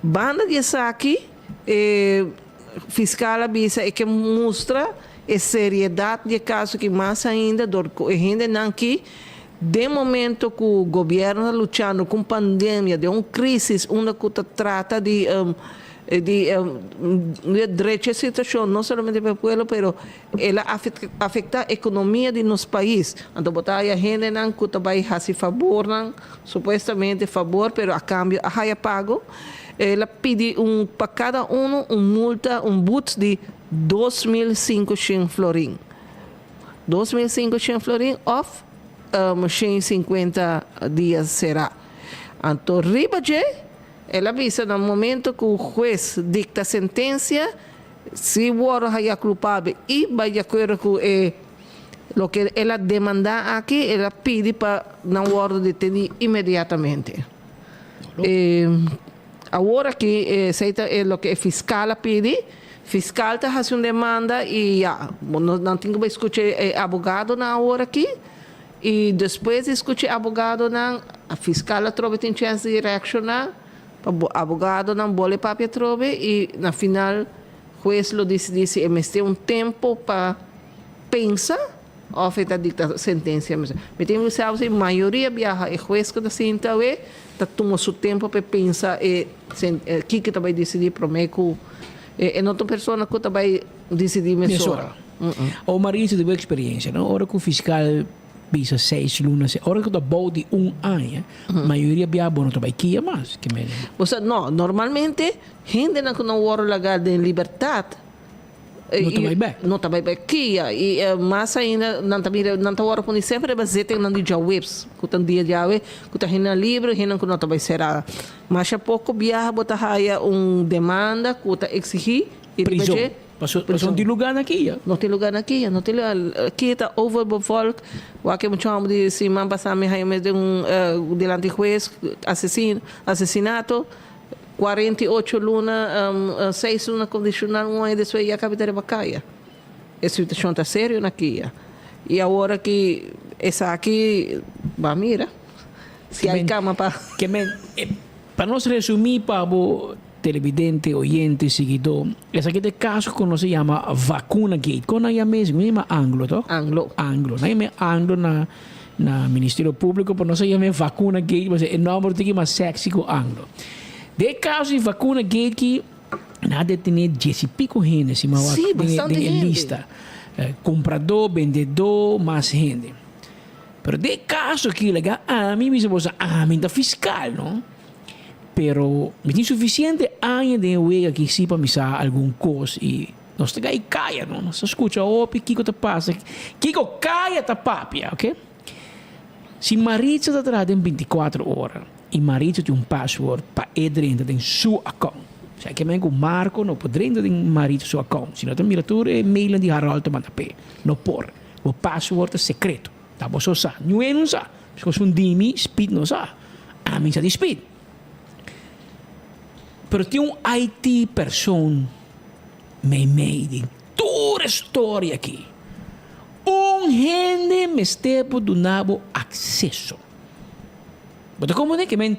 Banda di esaki, e fiskal a bisa e ke mustra e seriedat di e kaso aki mas ainda dor ku e hendenan ki den momento ku gobièrnu ta luchando ku un pandemia, den un krisis unda ku ta trata di di drecha e situashon no solamente pa e pueblo pero El a afecta economia di nos pais. Anto bo ta haya hendenan cu ta bay haci fabornan, supuestamente fabor, pero a cambio a haya pago. El a pidi un pa cada uno un multa, un boet di 2500 florin. 2500 florin of 150 dia cera. Anto riba dje, el a bisa na momento cu huez dicta sentencia, Si wòrdu hañá kulpabel i bai di akuerdo ku e loke el a demandá aki, el a pidi pa nan wòrdu detení inmediatamente. E awor aki esei ta e loke e fiskal a pidi. Fiskal ta hasi un demanda i ya, nan tin ku bai skucha e abogadonan awor aki i despues di skucha e abogadonan, fiskal atrobe tin chèns di reakshoná. Pa bo abogadonan bole papia atrobe y na final hues lo dicidi si e mester un tempo pa pensa of e ta dicta sentencia mes. Mi tin cu sa si mayoria biaha e hues cu ta sinta awe ta tuma su tempo pa e pensa e kico ta bay dicidi prome cu e no ta un persona cu ta bay dicidi mesora. O Maritza di bo experiencia no ora cu fiscal Bisa seis luna se ora ku ta bou di un aña mayoria bia bo no ta bai kia mas ke mene. Bo sa no normalmente hendenan ku nan wòrdu laga den libertat No ta bai bèk. No ta bai bèk kia i mas ainda nan ta mira nan ta wòrdu poni semper riba zittingnan di djaweps ku ta dia djawe ku ta hendenan libre hendenan ku no ta bai sera. Masha poko biaha bo ta haya un demanda ku ta eksigí i riba dje. Paso paso no tin lugar na kia. No tin lugar na kia, no tin lugar. Kia ta overbevolk. Wak e mucha homber di siman pasa mi haña mes den un dilanti hues asesin asesinato. 48 luna, seis luna kondishonal, un aña despues ya kabi ta riba kaya. E situashon ta serio na kia. I awor aki esaki ba mira si hay kama pa. Ke men, pa nos resumi pa bo Televidente, oyente, siguidó, esaki ta e kaso ku nos a yama Vacuna Gate. Kon nan yama esei? Nan yama Anglo, tok? Anglo. Anglo. Nan yama e Anglo na na Ministerio Públiko, pero nos a yama e Vacuna Gate pasobra e nòmber ta tin mas sexy ku Anglo. Den e kaso di Vacuna Gate ki nan a detené dies i piko hende, si mi a wak Sí, den e bastante den e hende. lista. Kompradó, bendedó, mas hende. Pero den e kaso aki laga ami bisa boso, ami ta fiskal, no? Pero mi tin suficiente aña den e wega aki si pa mi sa algun cos y nos ta gai caya no, nos ta scucha hopi kico ta pasa, kico caya ta papia, ok. Si Maritza ta traha den binticuatro ora y Maritza tin un password pa e drenta den su account, sa ke men cu Marco no por drenta den Maritza su account, si no ta mira tur e mailnan di Harold ta manda p'e, no por, bo password ta secreto, ta bo so sa, niun hende no sa. Pasobra un di mi speed no sa. Ami sa di speed. Pero tin un IT persoon meimei di tur e storia aki. Un hende mester por duna bo akseso. Bo ta komprende ke men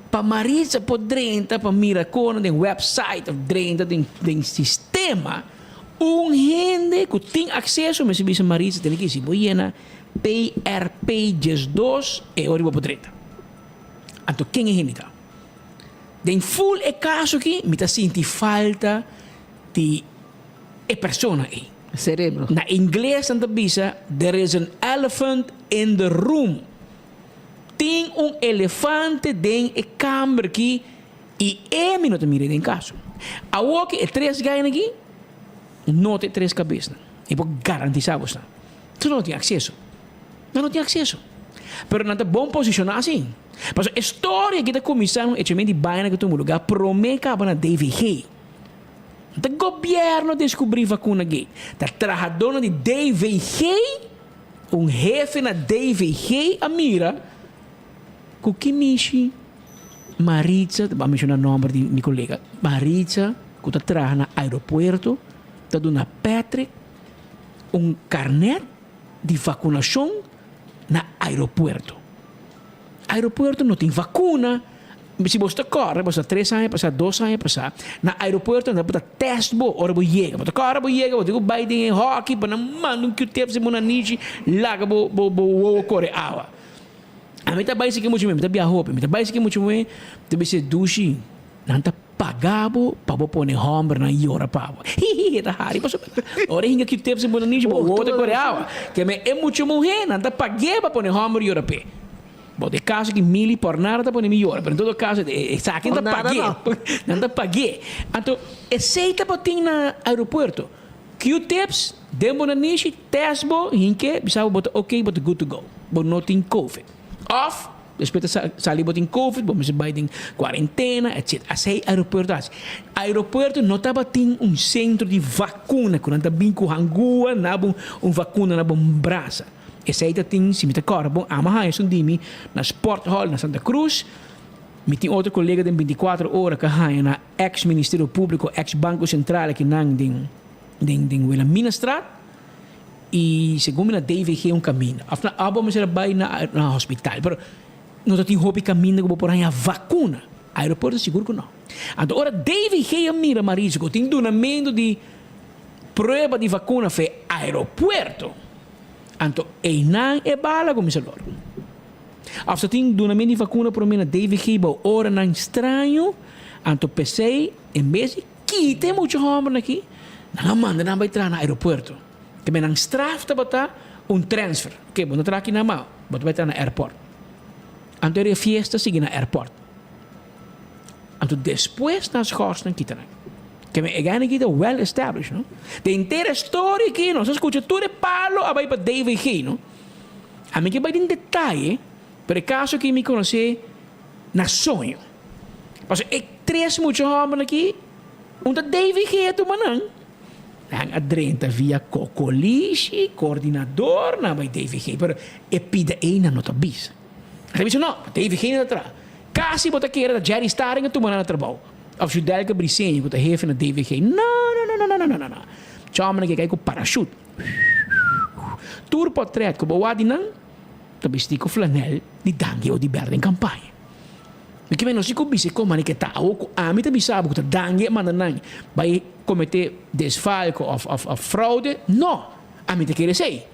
pa Maritza por drenta pa mira kona den website of drenta den den sistema, un hende ku tin akseso mester bisa Maritza tene ki si bo yena PRP 12 e ora bo por drenta. Anto ken e hende ta? Den ful e kaso aki mi ta sinti falta di e persona ei. Cerebro. Na ingles nan ta bisa there is an elephant in the room. Tin un elefante den e kamber aki i e mi no ta mira den kaso. Awoki e tres gainan aki no ta e tres kabesnan. Mi por garantisa bosnan. Nan no tin akseso. Nan no tin akseso. Pero nan ta bon posishoná si. Pasobra e storia aki ta kuminsá un echament di baina ku tuma lugá promé kaba na DVG. No ta gobièrnu a deskubrí vakuna gate. Ta trahadónan di DVG, un hefe na DVG a mira ku ki mishi Maritza, ta menshoná nòmber di mi kolega, Maritza ku ta traha na aeropuerto ta duna Patrick un karnèt di vakunashon na aeropuerto. Aeropuerto no tin vakuna. Si bo ta kòrda, bo sa tres aña pasá, dos aña pasá, na aeropuerto nan ta tèst bo ora bo yega. Bo ta kòrda bo yega, bo tin ku bai den e hòki pa nan manda un Q-tips den bo nanishi laga bo bo bo wowo kore awa. Ami ta bai siki mucha muhé, mi ta biaha hopi, mi ta bai siki mucha muhé, mi ta bisa e dushi, nan ta paga bo pa bo pone hòmbernan yora pa bo. Hihihi, e ta hari pasobra ora e hinka Q-tips den bo nanishi bo wowo ta kore awa. Ke men e mucha muhé nan ta pag'é pa pone hòmber yora p'e. Bo den caso ki Mili por nada ta pone mi yora, pero en todo caso esaki nan ta pagu'é, nan ta pagu'é. Anto esey tabatin na aeropuerto, Q-tips den bo nanishi, test bo, hink'é, bisa bo bo ta ok, bo ta good to go, bo no tin covid. Of despues ta sali bo tin covid, bo mester bay den cuarentena, etc. Asey aeropuerto haci. Aeropuerto no tabatin un centro di vacuna cu nan ta bin cu hangua na bo un vacuna na bo brasa. Esei ta tin, si mi ta kòrda bon, ama haña esun di mi na Sport Hall na Santa Cruz. Mi tin otro kolega den bintikuater ora ku a haña na eks Ministerio Públiko, eks Banko Sentral akinan den den den Wilhelminastraat. I segun mi na DVG un kaminda. Òf na abo mester a bai na na hospital. Pero no ta tin hopi kaminda ku bo por haña vakuna. Aeropuerto sigur ku no. Anto ora DVG a mira Mauricio ku tin dunamentu di prueba di vakuna fe aeropuerto. Anto einan e bala kuminsá lor. Of sa tin dunament di vakuna promé na DVG bou oranan straño, anto p'esei en bes di kita e mucha hòmbernan aki, nan a manda nan bai traha na aeropuerto. Te men nan straf tabata un transfer. Oke, bo no traha aki nan ma bo ta bai traha na airport. Anto e fiesta sigui na airport. Anto despues nan schors nan kita nan. Ke men e gana aki ta well established no. De henter e story aki nos a scucha tur e palo a bay pa DVG no. Ami ke bay den detaye pero e caso aki mi conoce na soño. Pasobra e tres mucha hombernan aki un ta DVG a tuma nan. Nan a drenta via Cocolishi, coordinador nan a bay DVG pero e pida ey nan no ta bisa. Nan ta bisa no, DVG no ta traha. Casi bo ta kere ta Jerry Staring a tuma nan na trabou. Of Judelka Briceño cu ta hefe na DVG. No, no, no, no, no, no, no, no. Chòmbernan ke kai cu parachute. Tur potret cu bo wak di nan ta bisti cu flanel di Dangui Oduber den campaña. Mi ke menos si cu bisa e comani ke ta awo cu ami ta bisa bo cu ta Dangui a manda nan bay comete desfalco of, of, of fraude. No! Ami ta kere esey.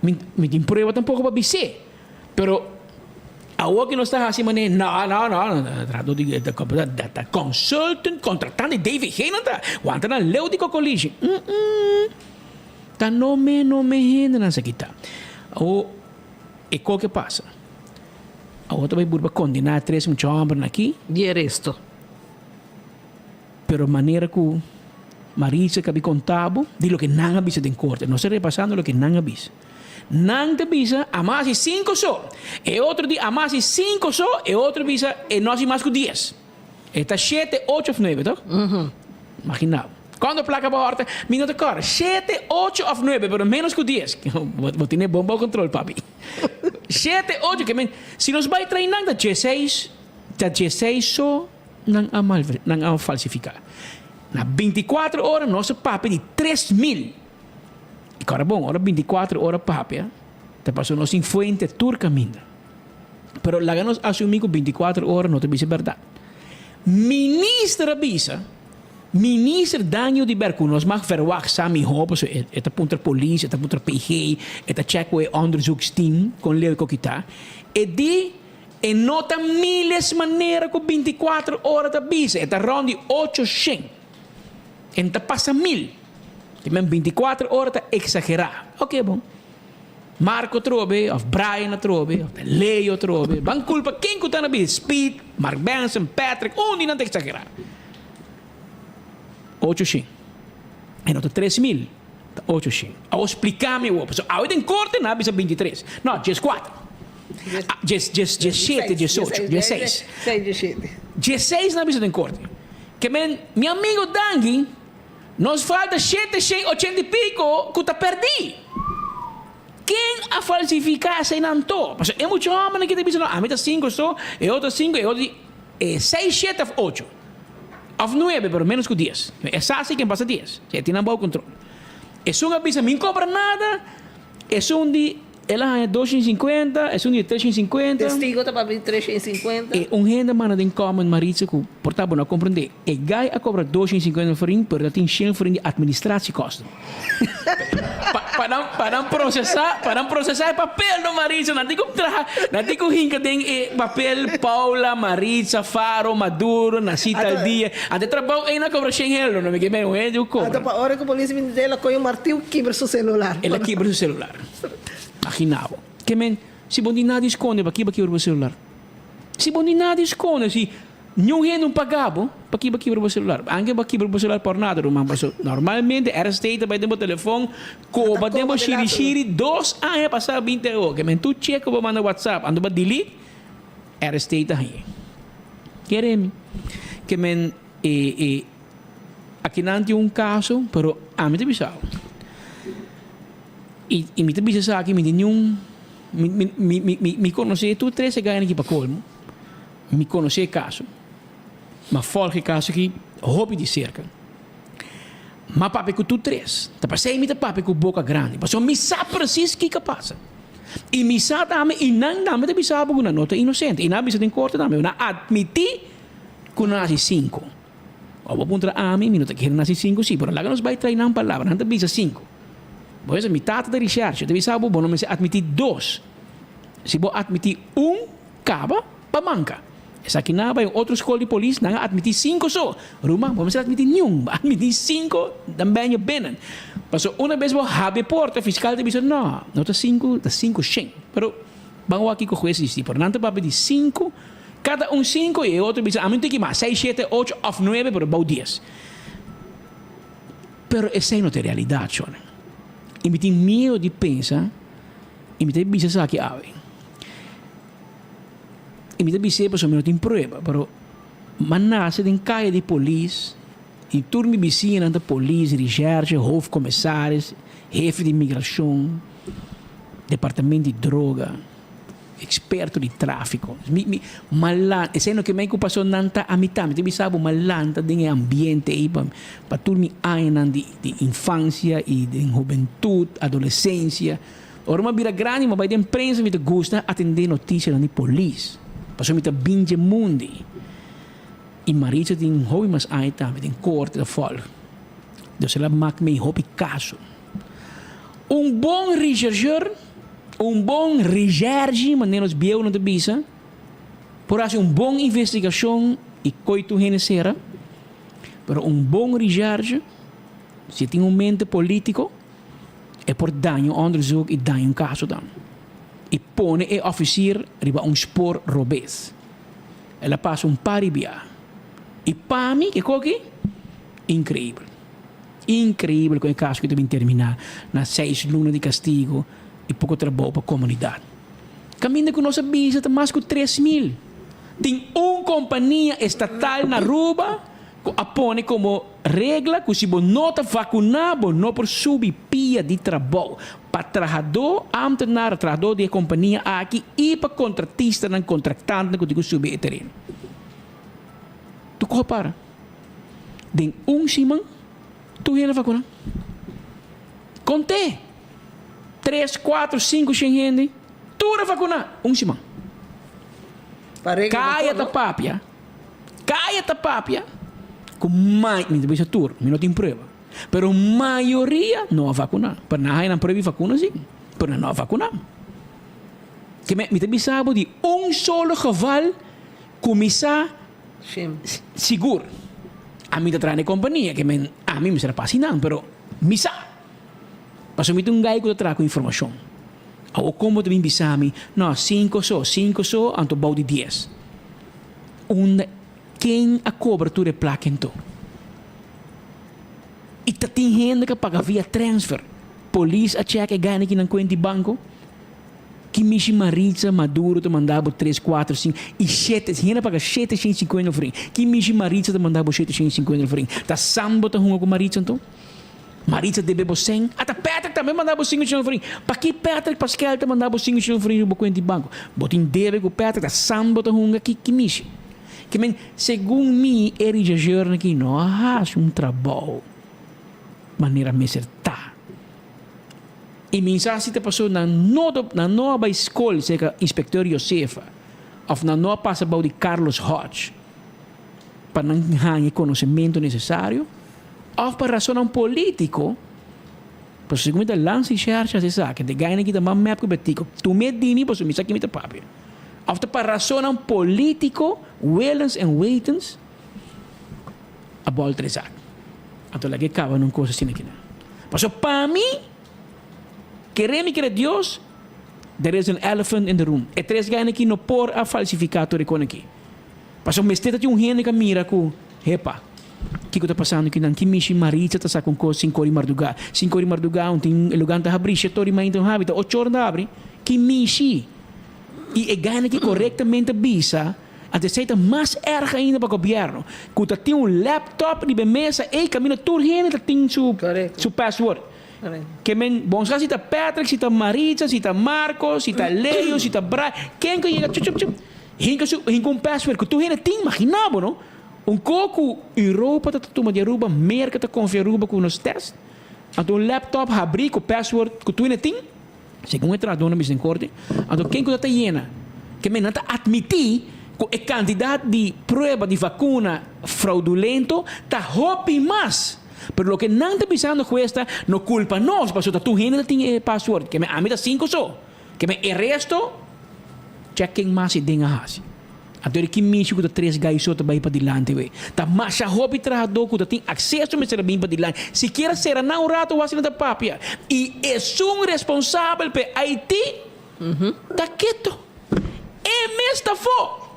Mi, mi tin prueba tampoco pa bis'é. Pero awor ki nos ta hasi manera, no, no, no, trahadó di ta consultant, contratante di DVG nan ta, wanta nan leu di kokolishi. Mm-mm. Ta no me, no me hendenan sa kita. Awor, e ko ke pasa? Awor ta bai burba kondená tres mucha hòmbernan aki. Di e resto. Pero manera ku Maritza kabi konta bo di loke nan a bisa den korte. Nos ta repasando loke nan a bisa. Nan ta bisa a mas di sinku so. E otro di a mas di sinku so, e otro bisa e no hasi mas ku dies. E ta shete, ocho of nuebe, toch? Magina bo. Kuantu plaka bo hòrta? Mi no ta kòrda. Shete, ocho of nuebe, pero menos ku dies. Bo tene bon bou kontrol, papi. Shete, ocho, ke men si nos bai train nan ta dieseis, ta dieseis so. Nan a malver, nan a falsifica. Na binticuatro ora nos a papia di 3000. Y cora bon, ora binticuatro ora papia, ta pasobra nos tin fuente tur caminda. Pero laga nos asumi cu binticuatro ora no ta bisa berdad. Minister a bisa, Minister Daniel di Ber, cu nos mag verwacht sa miho, pasobra e ta puntra polis, e ta puntra PG, e ta check cu e onderzoeksteam con leu e kokita, e di, E no ta miles manera ku bintikuater ora ta bisa, e ta rònt di ocho shen. E no ta pasa mil. Te men bintikuater ora ta eksagerá. Oke bon. Marco trobe, òf Brian atrobe, òf ta Leo atrobe. Ban kulpa ken ku ta na bisa, Speed, Mark Benson, Patrick, un di nan ta eksagerá. Ocho shen. E no ta 3000, ta ocho shen. Awor splika mi awor, pasobra awe den korte nan a bisa bintitres. No, dieskuater. Ah, djes, djes, djeshete, djesocho, djeseis. Seis, djeshete. Djeseis nan a bisa den korte. Ke men, mi amigo danki, nos falta shete shen ochenta i piko ku ta pèrdí. Ken a falsifiká eseinan anto? Pasobra e mucha hòmbernan ki ta bisa, no, ami ta sinku so, e otro sinku, e otro di, e seis, shete òf ocho. Òf nuebe, pero ménos ku dies. E sa si ken pasa dies. E tin nan bou kontrol. Esun a bisa, mi n kobra nada. Esun di, el a haña doshen sinkuenta, esun di treshen sinkuenta. Testigo ta papia di treshen sinkuenta. E un hende a manda den comment, Maritza, ku por ta bo no a komprendé. E guy a kobra doshen sinkuenta florin, pero ta tin shen florin di administratiekosten. Pa, pa nan, pa nan prosesá, pa nan prosesá e papel no, Maritza. Nan tin ku traha, nan tin ku hinka den e papel Paula, Maritza, Faro, Maduro, nací tal dia. Anto e trabou ei nan kobra shen euro, no mi ke men un hende ku kobra. Anto pa ora ku polis bini dje el a kohe un martiu kibra su celular. El a kibra su celular. Imagina bo. Ke men, si bo no tin nada di skonde, pa kiba kibra bo celular? Si bo no tin nada di skonde, si niun hende no paga bo, pa kiba kibra bo celular? Anke bo a kibra bo celular por nada, ruman, paso normalmente RST ta bai den bo telefon, koba den bo shiri shiri dos aña pasa binti awo. Ke men tur chek ku bo manda WhatsApp, anto bo a delete, RST ta hañ'é. Kere mi ke men e e akinan tin un kaso pero ami ta bisa bo i i mi ta bisa esaki mi tin niun mi mi mi mi mi konosé tur tres e gainan aki pa kolmo mi konosé e kaso m'a fòlg e kaso aki hopi di serka m'a papia ku tur tres ta pasei mi ta papia ku boka grandi pasobra mi sa presis kiko a pasa. I mi sa tambe, i nan tambe ta bisa bo ku nan no ta inosente. I nan a bisa den korte tambe, nan a atmití ku nan a hasi sinku. Ora bo puntra ami, mi no ta kere nan hasi sinku si, pero laga nos bai trae nan palabra, nan ta bisa sinku. Bo bisa, mi tata ta rishershi, e ta bisa bo, bo no mester atmití dos. Si bo atmití un, kaba pa manka. Esaki nan a bai un otro skol di polis, nan a atmití sinku so. Ruman, bo mester atmití niun, bo atmití sinku, dan ben je binnen. Pasobra una bes bo habri e porta, fiskal ta bisa, no, no ta sinku, ta sinku shen. Pero ban wak kiko hues dici, pero nan ta papia di sinku, kada un sinku i e otro bisa, ami no tin ki mas, seis, shete, ocho òf nuebe, pero bou dies. Pero esei no ta e realidat, shornan. I mi tin miedu di pensa, i mi ta bisa esaki awe. I mi ta bis'é pasobra mi no tin prueba, pero m'a nase den kaya di polis i tur mi bisiñanan ta polis, risherche, hoofdcommissaris, hefe di migrashon, departamento di droga, eksperto di trafiko. Mi, mi, m'a lanta, esei no ke men ku paso nan ta a mitá, mi ta bisa bo m'a lanta den e ambiente ei pa, pa tur mi añanan di, di infansia i den hubentut, adolesensia. Ora mi a bira grandi mi a bai den prensa mi ta gusta atendé notisianan di polis pasobra mi ta bin dje mundi i Maritza tin hopi mas aña tambe den korte ta fòlg dus el a mak mi hopi kaso. Un bon rechercheur un bon recherche manera nos bieunan ta bisa por hasi un bon investigashon i koi tur hende sera pero un bon recherche si e tin un mente politico. E por daña un onderzoek i daña un kaso tambe. I pone e ofisier riba un spoor robes. El a pasa un par di bia. I pa mi ke koki? Inkreibel. Inkreibel kon e kaso ki ta bin terminá na seis luna di kastigo i poko trabou pa komunidat. Kaminda ku nos a bisa ta mas ku 3000. Tin un kompania estatal na Aruba ku a pone komo regla ku si bo no ta vakuná bo no por subi pia di trabou pa trahadó, ámtenar, trahadó di e kompania aki i pa kontratistanan, kontraktantenan ku tin ku subi e tereno. Tur kos a para. Den un siman tur hende a vakuná. Kont'é! Tres, kuater, sinku shen hende tur a vakuná un siman. Kaya ta papia. Kaya ta papia ku mai, mi ta bisa tur, mi no tin prueba, pero mayoria no a vakuná. Pero nan a haña nan prueba di vakuna si, pero nan no a vakuná. Ke mi ta bisa bo di un solo geval kuminsá sigur. Ami ta traha na e kompania, ke men ami mester a pasa einan, pero mi sa. Pasobra mi ta un gai ku ta traha ku informashon. Awor kon bo ta bin bisa mi, no, sinku so, sinku so, anto bou di dies. Unda ken a kobra tur e plaka enton? I ta tin hende ku a paga via transfer. Polis a chèk e gana ki nan kuenta di banko. Ki mishi Maritza Maduro ta manda bo tres, kuater, sinku i shete, si hende a paga shete shen sinkuenta florin, ki mishi Maritza ta manda bo shete shen sinkuenta florin? Ta Sam bo ta hunga ku Maritza anto? Maritza debe bo sèn? Ata Patrick tambe manda bo sinku shen florin. Paki Patrick Paskel ta manda bo sinku shen florin riba bo kuenta di banko? Bo tin debe ku Patrick, ta Sam bo ta hunga? Ki ki mishi? Ke men, segun mi e rechercheurnan aki no a hasi un trabou manera mester ta. I mi sa si ta paso nan no nan no a bai skol serka inspektor Josefa òf nan no a pasa bou di Carlos Hodge pa nan haña e konosementu nesesario òf pa rasonnan polítiko, pasobra segun mi ta lansa i shèrsha hasi esaki, de gaina ki ta mas mèp ku Betico, tum'é di mi pasobra mi sa ki mi ta papia, òf ta pa rasonnan polítiko, willens en wetens. A bòlta esaki. Anto laga e kaba na un kos asina kinan. Pasobra pa mi, kere mi kere Dios, there is an elephant in the room. E tres gainan aki no por a falsifiká tur e kon aki. Pasobra mester ta tin un hende ku a mira ku, hepa, kiko ta pasando kinan? Ki mishi Maritza ta saka un kos sinkor di mardugá? Sinkor di mardugá un tin e lugar ta habrí, shetor di mainta no habri, ta ocho ora ta habri. Ki mishi? I e gainan aki korektamente a bisa. Anto esei ta mas erg ainda pa gobierno, cu ta tin un laptop riba e mesa ey caminda tur hende ta tin su su password. Ke men bon sa si ta Patrick, si ta Maritza, si ta Marco, si ta Leo, si ta Brian, ken cu yega chup chup chup hinca su hinca un password cu tur hende tin, imagina bo no, un co cu Europa ta tuma di Aruba, Merca ta confia Aruba cu nos test, anto un laptop habri cu password cu tur hende tin. Segun e trahadónan bisa den korte, anto ken ku ta ta yena? Ke men nan ta atmití ku e kantidat di prueba di vakuna fraudulento ta hopi mas. Pero loke nan ta bisando hues ta, no kulpa nos pasobra ta tur hende ta tin e pasword. Ke men ami ta sinku so. Ke men e resto, chèk ken mas e den a hasi. Anto di ki mishi ku ta tres gai so ta bai padilanti wei? Ta masha hopi trahadó ku ta tin akseso mester a bin padilanti. Sikiera sera nan un rato wak si nan ta papia. I esun responsabel pa e IT ta keto. E mes ta afó.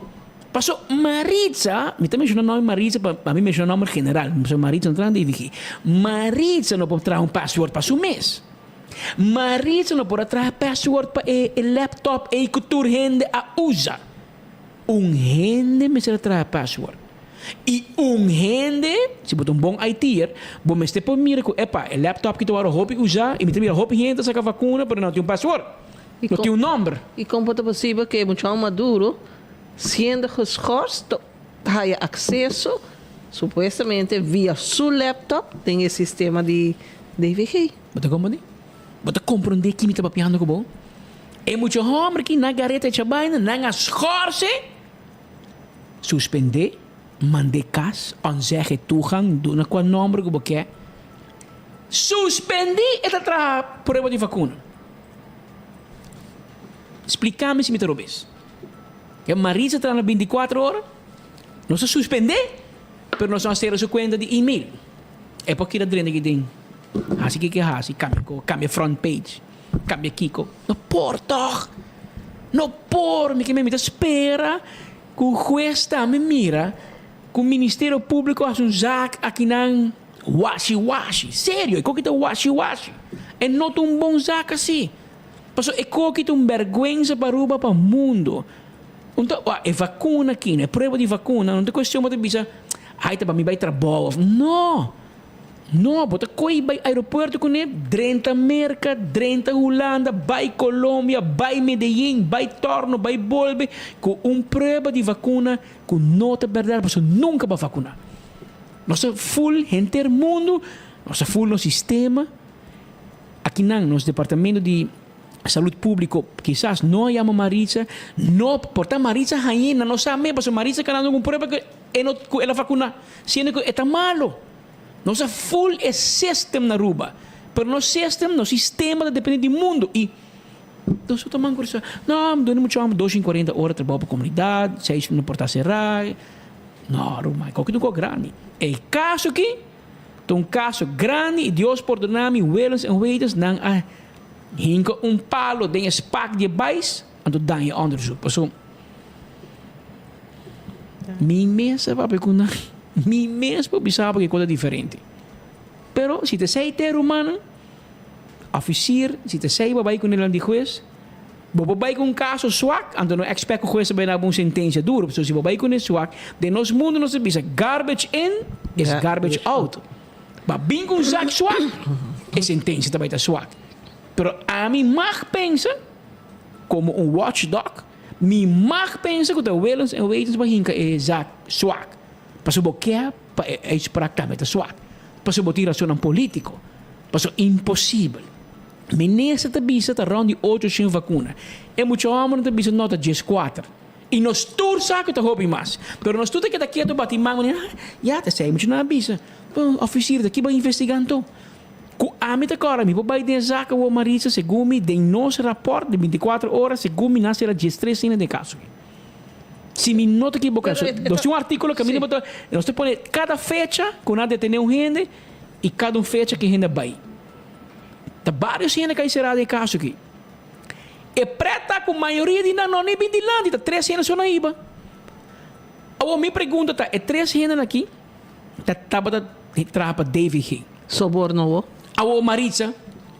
Paso Maritza, mi ta menshona nòmber Maritza pa pa mi menshona nòmber general, pasobra Maritza no ta nan dirigí. Maritza no por traha un password pa su mes. Maritza no por a traha password pa e laptop ei ku tur hende a usa. Un hende mester a traha password. I un hende, si bo ta un bon IT'er, bo mester por mira ku, epa, e laptop aki ta wòrdu hopi usá i mi ta mira hopi hende ta saka vakuna pero no tin un password, no tin un nòmber. I kon por ta posibel ku e muchanan maduro, siendo geschorst, ta haya akseso supuestamente via su laptop den e sistema di DVG? Bo ta komprendé? Bo ta komprendé ki mi ta papiando ku bo? E mucha hòmber ki na gareta e chabaina, nan a skòrse, suspendé, mand'é kas, ontzegge toegang, duna kua nòmber ku bo ke. Suspendí e ta traha prueba di vakuna. Splika mi si mi ta robes. E Maritza traha na bintikuater ora, nos a suspendé, pero nos no a sera su kuenta di email. E por keda drenta aki den. Hasi kiko e hasi, kambia ko, kambia front page, kambia kiko. No por tòg! No por! Mi ke mi ta spera ku hues tambe mira ku Ministerio Públiko hasi un zaak akinan washi washi. Serio, e koki ta washi washi. E no ta un bon zaak asi. Pasobra e koki ta un bèrgwensa pa Aruba, pa mundo. Un ta, e vakuna aki, e prueba di vakuna no ta kuestion bo ta bisa, ai ta pa mi bai trabou òf. No! No, bo ta koe bai aeropuerto kuné, drenta Merka, drenta Hulanda, bai Colombia, bai Medellin, bai torno, bai bolbe ku un prueba di vakuna ku no ta bèrdat pasobra nunka bo a vakuná. Nos ta ful henter mundu, nos ta ful nos sistema. Akinan nos departamento di Salud Públiko kisas no a yama Maritza, no por ta Maritza hañ'é, nan no sa mes pasobra Maritza kanando ku un prueba ku E no cu el a vacuna, siendo cu e ta malo. Nos a full e system na Aruba, pero nos system, nos sistema ta depende di mundo y nos no ta man cu no, mi duna mucho homber dos y cuarenta ora trabao pa comunidad, seis no por ta cera. No, ruman, coki ta un coki grandi. E caso aki ta un caso grandi y Dios pordona mi, Willens en Waiters nan a hinca un palo den e spak di e bais, anto daña e onderzoek. Pasobra Mi mes a papia ku nan. Mi mes por bisa bo ke kos ta diferente. Pero si ta esei te rumannan, ofisier, si ta esei bo a bai ku nan di hues, Bo por bai ku un kaso swak, anto no expect ku hues ta bai dabo un sentensia duro, pasobra si bo bai kuné swak, den nos mundu nos ta bisa garbage in is garbage out. Bo a bin ku un zak swak, e sentensia ta bai ta swak. Pero ami mag pensa, komo un watchdog, mi mag pensa ku ta willens en wetens bo a hinka e zak swak, pasobra bo ke pa e uitspraak tambe ta swak, pasobra bo tin rasonnan politiko, pasobra imposibel. Minister ta bisa ta rond di ocho shen vacuna. E mucha hombernan ta bisa no ta dieskuater. Y nos tur sa cu ta hopi mas. Pero nos tur ta keda keto bati man manera, ah, ya ta esey muchanan a bisa. Bon, officier ta kiba investiga anto? Cu ami ta cora mi por bay den e zaak awor Maritza, segun mi den nos rapport di binticuater ora segun mi nan sera diestres hende den e caso aki. Si mi no ta equiboca, so nos tin un articulo caminda bo ta, nos ta pone cada fecha cu nan a detene un hende y cada un fecha cu e hende a bay. Ta varios hende kai será den e kaso aki. E pret ta ku mayoria di nan no ni bin dilanti, ta tres hende so nan iba. Awor mi pregunta ta, e tres hendenan aki ta tabata traha pa DVG? Soborno wo. Awor Maritza,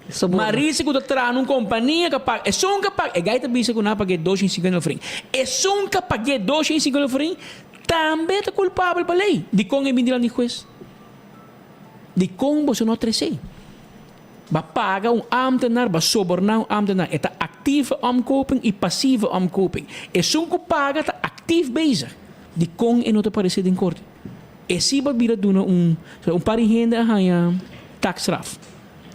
Soborno. Maritza ku ta traha na un kompania ka paga, esun ka paga, e gai ta bisa ku nan a pag'é 250 florin. Esun ka pag'é 250 florin tambe ta kulpabel pa lei. Dikon e bin dilanti di hues? Dikon boso no tres'é? Ba paga un ámtenar, ba soborná un ámtenar. E ta aktive omkoping i pasive omkoping. Esun ku paga ta aktif bezig. Dikon e no ta paresé den korte? E si ba bira duna un, un par di hende a haña taakstraf.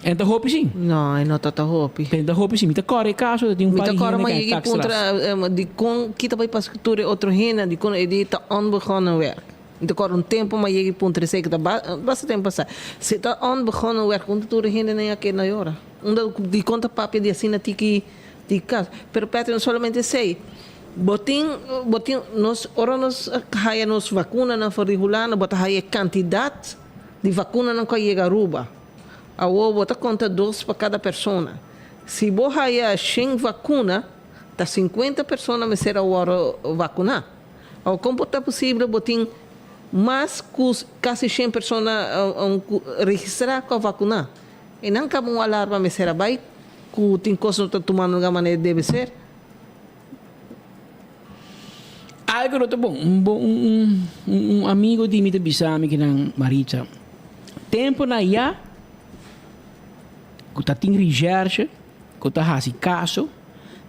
En ta hopi si. No, e no ta ta hopi. En ta hopi si. Mi ta kòrda e kaso ta tin un Mi par ta di kòrda hende ma ku haña yega i taakstraf. puntra dikon kita bai pas ku tur e otro hende, dikon e di ta onbegonnen werk. Mi ta kòrda un tempu m'a yega i puntra esei ku ta basta tempu pasá. Si ta onbegonnen werk unda tur e hendenan a keda yora? Unda dikon ta papia di asina tiki di kas? Pero Patrick no solamente esei. Bo tin bo tin nos ora nos haya nos vakunanan for di Hulanda bo ta haya e kantidat di vakunanan ku a yega Aruba. Awor bo ta konta dos pa kada persona. Si bo haya shen vakuna ta sinkuenta persona mester a wòrdu vakuná. Awor kon por ta posible bo tin mas ku kasi shen persona registrá ku a vakuná? E nan kaba un alarma mester a bai ku tin kos no ta tumando lugar manera debe ser. Algo no ta bon. Un bon un un amigo di mi ta bisa mi kinan Maritza temponan ya ku ta tin recherche ku ta hasi kaso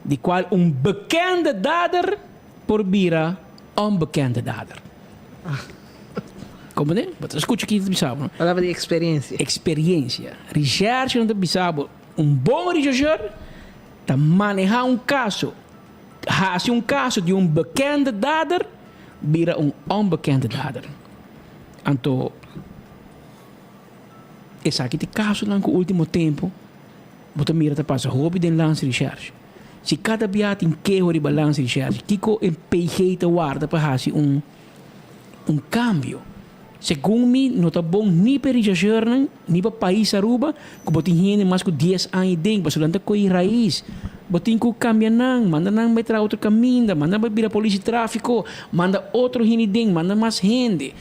di kual un bekende dader por bira onbekende dader. Comprende? Bo ta scucha kico ta bisa bo, no? Palabra di experiencia. Experiencia. Recherche no ta bisa bo, un bon rechercheur ta maneha un caso, haci un caso di un bekende dader bira un onbekende dader. Anto esaki ta e casonan cu ultimo tempo bo ta mira ta pasa hopi den landsrecherche. Si kada bia tin keho riba landsrecherche, kiko e PG ta warda pa hasi un un kambio? Segun mi no ta bon ni pa e rechercheurnan ni pa pais Aruba ku bo tin hende mas ku dies aña den pasobra nan ta kohe rais. Bo tin ku kambia nan, manda nan bai traha otro kaminda, manda nan bai bira polis di trafiko, manda otro hende den, manda mas hende.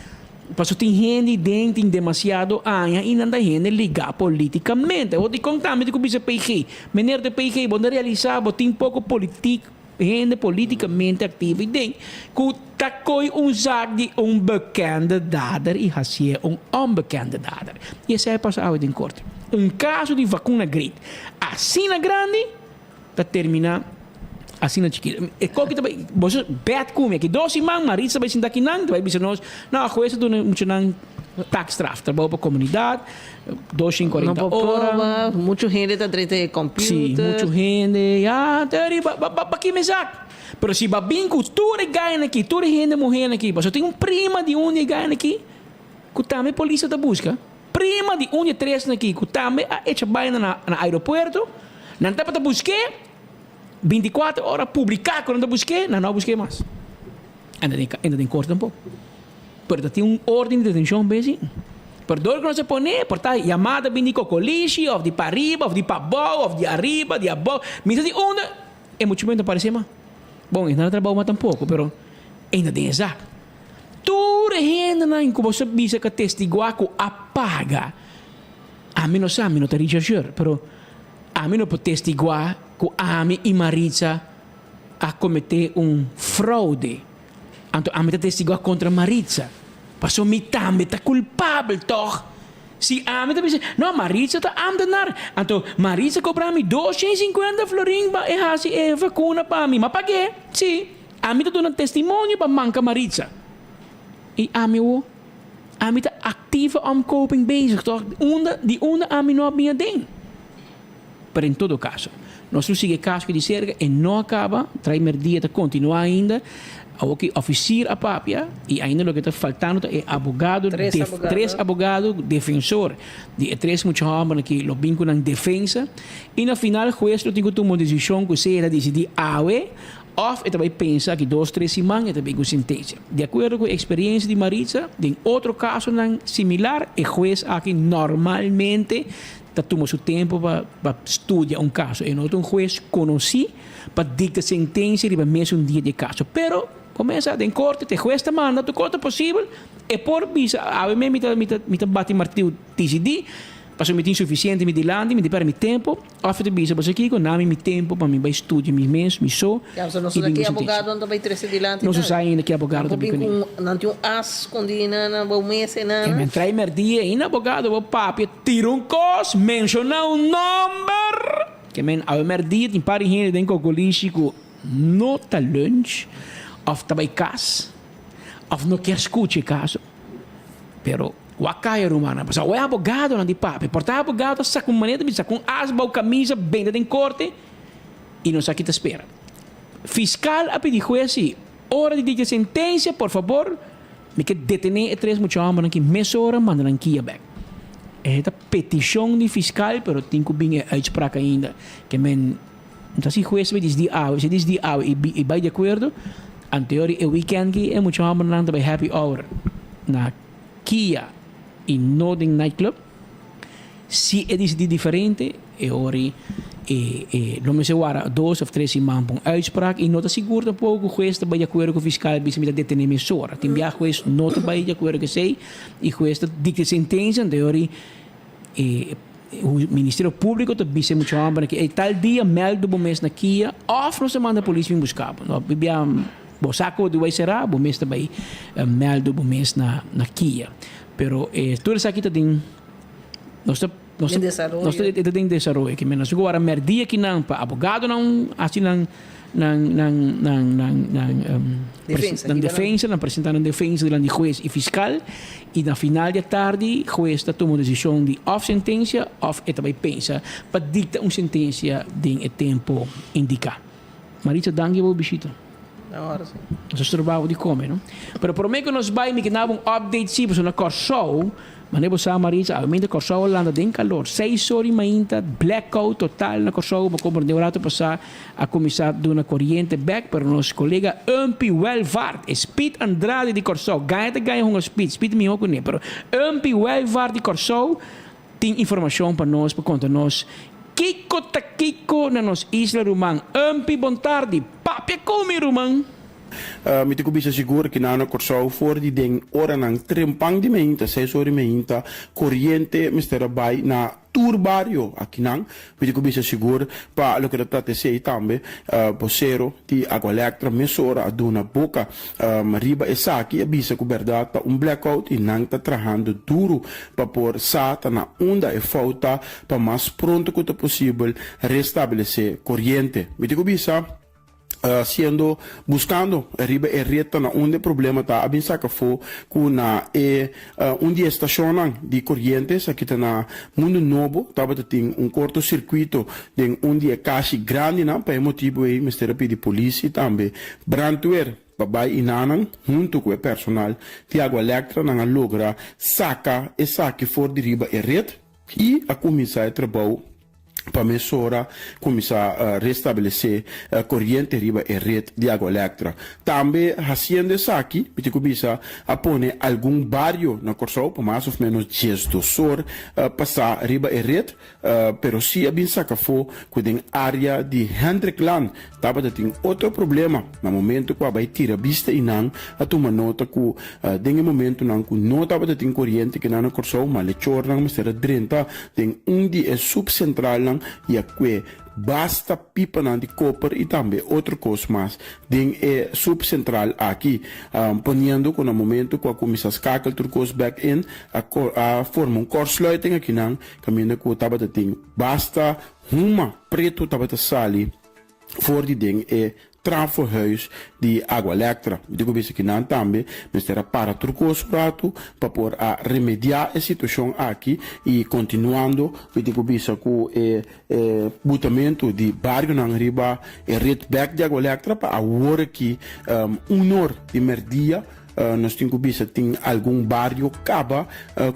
Paso tin hende den tin demasiado aña y nan ta hende liga politicamente. Awor dicon tambe tin cu bisa PG? Meneer de PG bo no realisa bo tin poco politic hende politicamente activo y den cu ta coy un zaak di un bekende dader y hacié un onbekende dader. Y esey a pasa awe den corte. Un caso di vacuna great asina grandi. Ta termina asina chikito. E koki ta bai, boso bet ku mi aki dos siman, Maritza ta bai sinta akinan, ta bai bisa nos, no, hues a duna muchanan taakstraf, trabou pa komunidat, 240 No por ora. proba, muchu hende ta drenta e computer. Si, muchu hende, ya, te riba, ba, ba, ba kima e zak. Pero si ba bin ku tur e gainan aki, tur e hende muhénan aki, pasobra tin un prima di un di e gainan aki ku tambe polis ta buska. Prima di un di e tresnan aki ku tambe a echa baina na na aeropuerto, nan tabata busk'é bintikuater ora publiká ku nan ta busk'é, nan no a busk'é mas. E no den korte tampoko. Pero ta tin un orden di detenshon besi. Pero dor ku nos a pon'é por ta yamada bin di Kokolishi òf di pariba òf di pabou òf di ariba, di abou, mi sa di unda e muchamen ta paresé mas. Bon, e no na trabou mas tampoko, pero e no den e zak. Tur e hendenan ku boso bisa ku a testiguá ku a paga, ami no sa, mi no ta rechercheur, pero ami no por testiguá. ku ami i Maritza a kometé un froude. Anto ami ta testiguá kontra Maritza, pasobra mi tambe ta kulpabel, tòg? Si ami ta bisa, No, Maritza ta ámtenar, anto Maritza kobra mi 250 florin pa e hasi e vakuna pa mi. M'a pag'é, sí. Ami ta duna testimonio pa manka Maritza. I ami awor? Ami ta actieve omkoping bezig, toch? Unda, di unda ami no a bin aden? Pero en todo caso, nos lo sigui e caso aki di cerca, e no a caba, trae merdia ta continua ainda. Awor ki officier a papia y ainda loke ta faltando ta e abogado, Tres abogado. tres abogado defensor di e tres mucha hombernan ki lo bin cu nan defensa. Y na final huez lo tin cu tuma un decision cu sea ta dicidi awe Òf e ta bai pensa aki dos tres siman e ta bin ku sentensia. Di akuerdo ku e eksperensia di Maritza, den otro kasonan similar e hues aki normalmente ta tuma su tempu pa pa studia un kaso. E no ta un hues konosí pa dikta sentensia riba mesun dia di e kaso. Pero bo mester sa den korte te hues ta manda tur kos ta posibel e por bisa awe mes mi ta mi ta mi ta bati martiu disidí pasobra mi tin sufisiente mi dilanti mi ta pèrdè mi tempu. Of ta bisa boso kiko, nami mi tempo pa mi bai studia mi mes, mi so, Ya, pasobra nos i sa bin ki ku sentensia. abogado nan ta bai trese dilanti Nos no tal. sa ainda ki abogado Nan ta por bin bin kuné. ku un, nan tin un as skondí na nan bou mesa i E nana. men trae merdia ainda abogado bo papia, tira un kos, menshoná un nòmber. Ke men awe merdia tin par di hende den kokolishi ku no ta lunch òf ta bai kas òf no kier skucha e kaso. Pero wak kaya rumannan, pasobra awe abogadonan di papia, por ta abogado ta saka un manera ta bisa ku un as bou kamisa benta den korte i nos aki ta spera. Fiskal a pidi hues si ora di dikta sentensia por fabor mi ke detene e tres mucha hòmbernan ki mesora manda nan kia bèk. E ta petishon di fiskal pero tin ku bin e uitspraak ainda ke men ta si hues ta disdi awe, si disdi awe i bai di akuerdo anteori e weekend ki e mucha hòmbernan ta bai happy hour na Kia i no den nightclub. Si e disidí diferente e ora e e lo mester wara dos òf tres siman pa un uitspraak i no ta sigur tampoko ku hues ta bai di akuerdo ku fiskal bisa mi ta detené mesora. Tin bia hues no ta bai di akuerdo ku esei i hues ta dikta sentensia anto e ora E Ministerio Públiko ta bisa e mucha hòmbernan ki ei tal dia mèldu bo mes na kia òf nos ta manda polis bin buska bo. No bibia bo sa ku bo ta bai será, bo mes ta bai mèldu bo mes na na kia. Pero e tur esaki ta den nos ta nos ta nos ta e ta den desaroyo. Ke men nos ta wara mèrdia kinan pa abogadonan hasi nan nan nan nan nan nan Defensa, nan hiba nan. defensa, nan presenta nan defensa dilanti hues i fiskal i na final di e tardi hues ta tuma un desishon di òf sentensia òf e ta bai pensa pa dikta un sentensia den e tempo indiká. Maritza danki pa bo bishita. Na ora si. Nos a stroba bo di kome no. Pero prome ku nos bai mi ke daba un update si pasobra na Kòrsou Mane bo sa Maritza, awe Kòrsou a landa den kalor, seis or di mainta, blackout total na Kòrsou, bo komprendé un rato pasá a kuminsá duna koriente bèk, pero nos kolega Umpy Welvaart, e Speed Andrade di Kòrsou, gaña ta gaña hunga Speed, Speed mihó kuné, pero Umpy Welvaart di Kòrsou tin informashon pa nos pa konta nos kiko ta kiko na nos isla ruman. Umpy bon tardi, papia ku mi ruman! Mi ta ku bisa sigur ki nan na Kòrsou for di den oranan trempan di meinta, seis ora di meinta, koriente mester a bai na tur bario akinan. Mi ta ku bisa sigur pa loke ta trata esei tambe bosero di Agualectra mesora a duna boka riba esaki a bisa ku bèrdat ta un blackout i nan ta trahando duru pa por sa ta na unda e fout ta pa mas pronto ku ta posibel restablesé koriente. Mi ta ku bisa. Siendo buscando riba e red ta na unda e problema ta a bin saca afo cu na e un di e stacionnan di coriente esaki ta na Mundo Nobo tabata tin un corto circuito den un di e cashi grandinan pa e motibo ey mester a pidi polis y tambe brandweer pa bay inanan hunto cu e personal di Agualectra nan a logra saca esaki for di riba e red y a cuminsa e trabou pa mesora kuminsá restablesé koriente riba e ret di Agualectra. Tambe hasiendo esaki, mi tin ku bisa, a pone algun bario na Kòrsou pa mas òf ménos 12 or pasá riba e ret, pero sí a bin saka afó ku den área di Hendriklaan tabata tin otro problema na momento ku a bai tira bista i nan a tuma nota ku den e momentonan ku no tabata tin koriente kinan na Kòrsou malechornan mester a drenta den un di e subcentralnan. akinan i a kue basta pipanan di koper i tambe otro kos mas den e subsentral aki, poniendo ku na momento ku a kuminsá skakel tur kos bek in a a forma un kortsluiting akinan kaminda ku tabata tin basta huma pretu tabata sali for di den e trafohuis di Aqualectra. Mi tin ku bisa ki nan tambe mester a para tur kos un ratu pa por a remediá e situashon aki i kontinuando mi tin ku bisa ku e e butamentu di barionan riba e ret bek di Aqualectra pa awor aki un or di merdia nos tin ku bisa tin algun bario kaba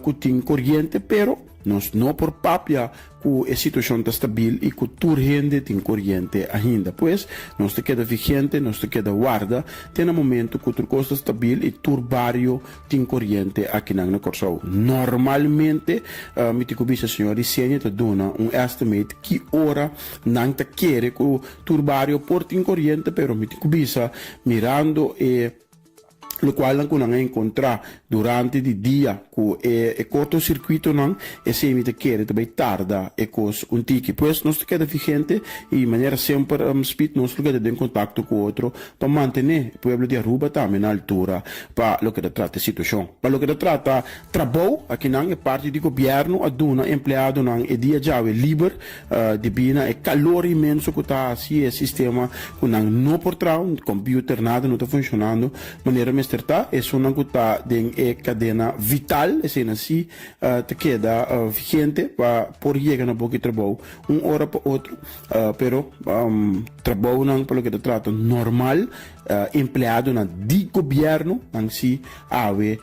ku tin koriente pero Nos no por papia ku e situashon ta stabil i ku tur hende tin koriente ainda. Pues, nos ta keda vigente, nos ta keda warda te na momento ku tur kos ta stabil i tur bario tin koriente akinan na Kòrsou. Normalmente, mi tin ku bisa señor Riseña ta duna un estimate ki ora nan ta kere ku tur bario por tin koriente, pero mi tin ku bisa mirando e. Lokualnan ku nan a enkontrá durante di dia ku e e kortosirkuitonan, esei mi ta kere ta bai tarda e kos un tiki. Pues nos ta keda vigente i manera semper Speed nos lo keda den kontakto ku otro pa mantené e pueblo di Aruba tambe na altura pa loke ta trata e situashon. Pa loke ta trata trabou, akinan e parti di gobièrnu a duna empleadonan e dia djawe liber Debí na e kalor inmenso ku ta hasi e sistema ku nan no por traha, computer nada no ta funshonando manera mester ta, esunnan ku ta den e kadena vital eseinan si ta keda vigente pa por yega na boki trabou un ora pa otro, pero trabounan pa loke ta trata normal Empleadonan di gobierno nan si awe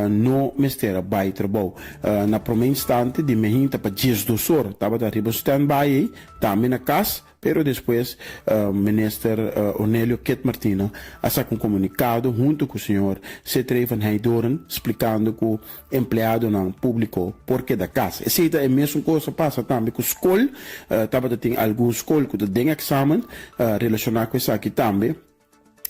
no mester a bai trabou. Na prome instante di mehinta pa 12 or tabata riba standby ei, tambe na cas, pero despues Minister Ornelio Kit Martina a saca un comunicado hunto cu señor Cetrey van Heydoorn splicando cu empleadonan publico por keda cas. Esey ta e mesun cos a pasa tambe cu scol. Tabata tin algun scol cu ta den examen relaciona cu esaki tambe.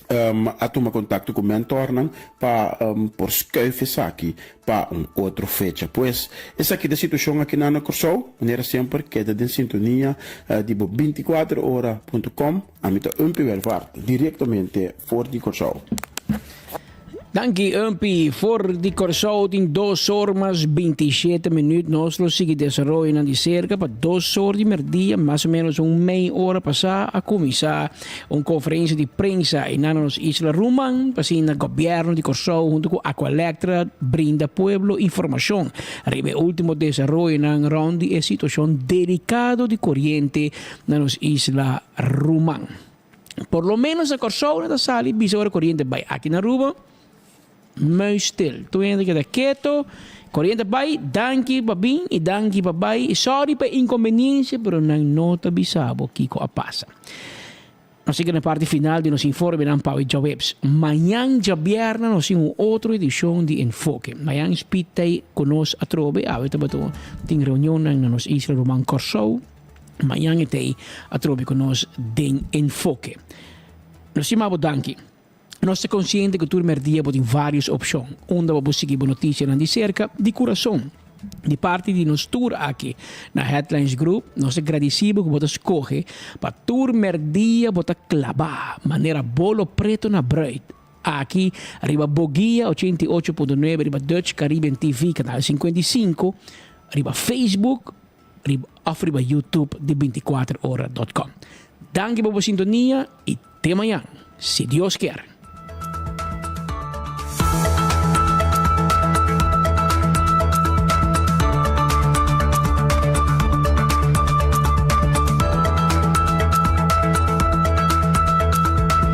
A tuma contacto cu mentornan pa por scuif esaki pa un otro fecha. Pues esaki ta e situacion akinan na Corsou. Manera semper keda den sintonia di bo 24 ora punto com. Ami ta Umpy Welvaart directamente for di Corsou. Danki Umpy, for di Kòrsou tin dos or mas 27 minuut. Nos lo sigui desaroyonan di serka pa dos or di merdia, mas o menos un mei ora pasá a kuminsá un konferensia di prensa einan na nos isla ruman pa asina gobièrnu di Kòrsou huntu ku Aqualectra brinda pueblo informashon riba e último desaroyonan rònt di e situashon delikado di koriente na nos isla ruman. Por lo menos na Kòrsou nan ta sali bisa ora koriente bai. Aki na Aruba, muisstil. Tur hende keda keto, koriente bai, danki pa bin i danki pa bai. Sorry pa e inkonbeniensia, pero nan no ta bisa bo kiko a pasa. Nos yega na e parti final di nos informenan pa awe djaweps. Mañan djabièrnè nos tin un otro edishon di Enfoke. Mañan Speed t'ei ku nos atrobe. Awe tabata tin reunionnan na nos isla ruman Kòrsou. Mañan e t'ei atrobe ku nos den Enfoke. Nos stima bo danki. Nos ta konsiente ku tur merdia bo tin vários opshon unda bo por sigui bo notisianan di serka di kurason. Di parti di nos tur aki na Headlines Group nos ta gradisí bo ku bo ta skohe pa tur merdia bo ta klabá manera bolo preto na bruid aki riba Boguia 88.9 riba Dutch Caribbean TV kanal 55 riba Facebook riba of riba YouTube di 24ora dot com. Danki pa bo sintonia y te mañan, si Dios kier.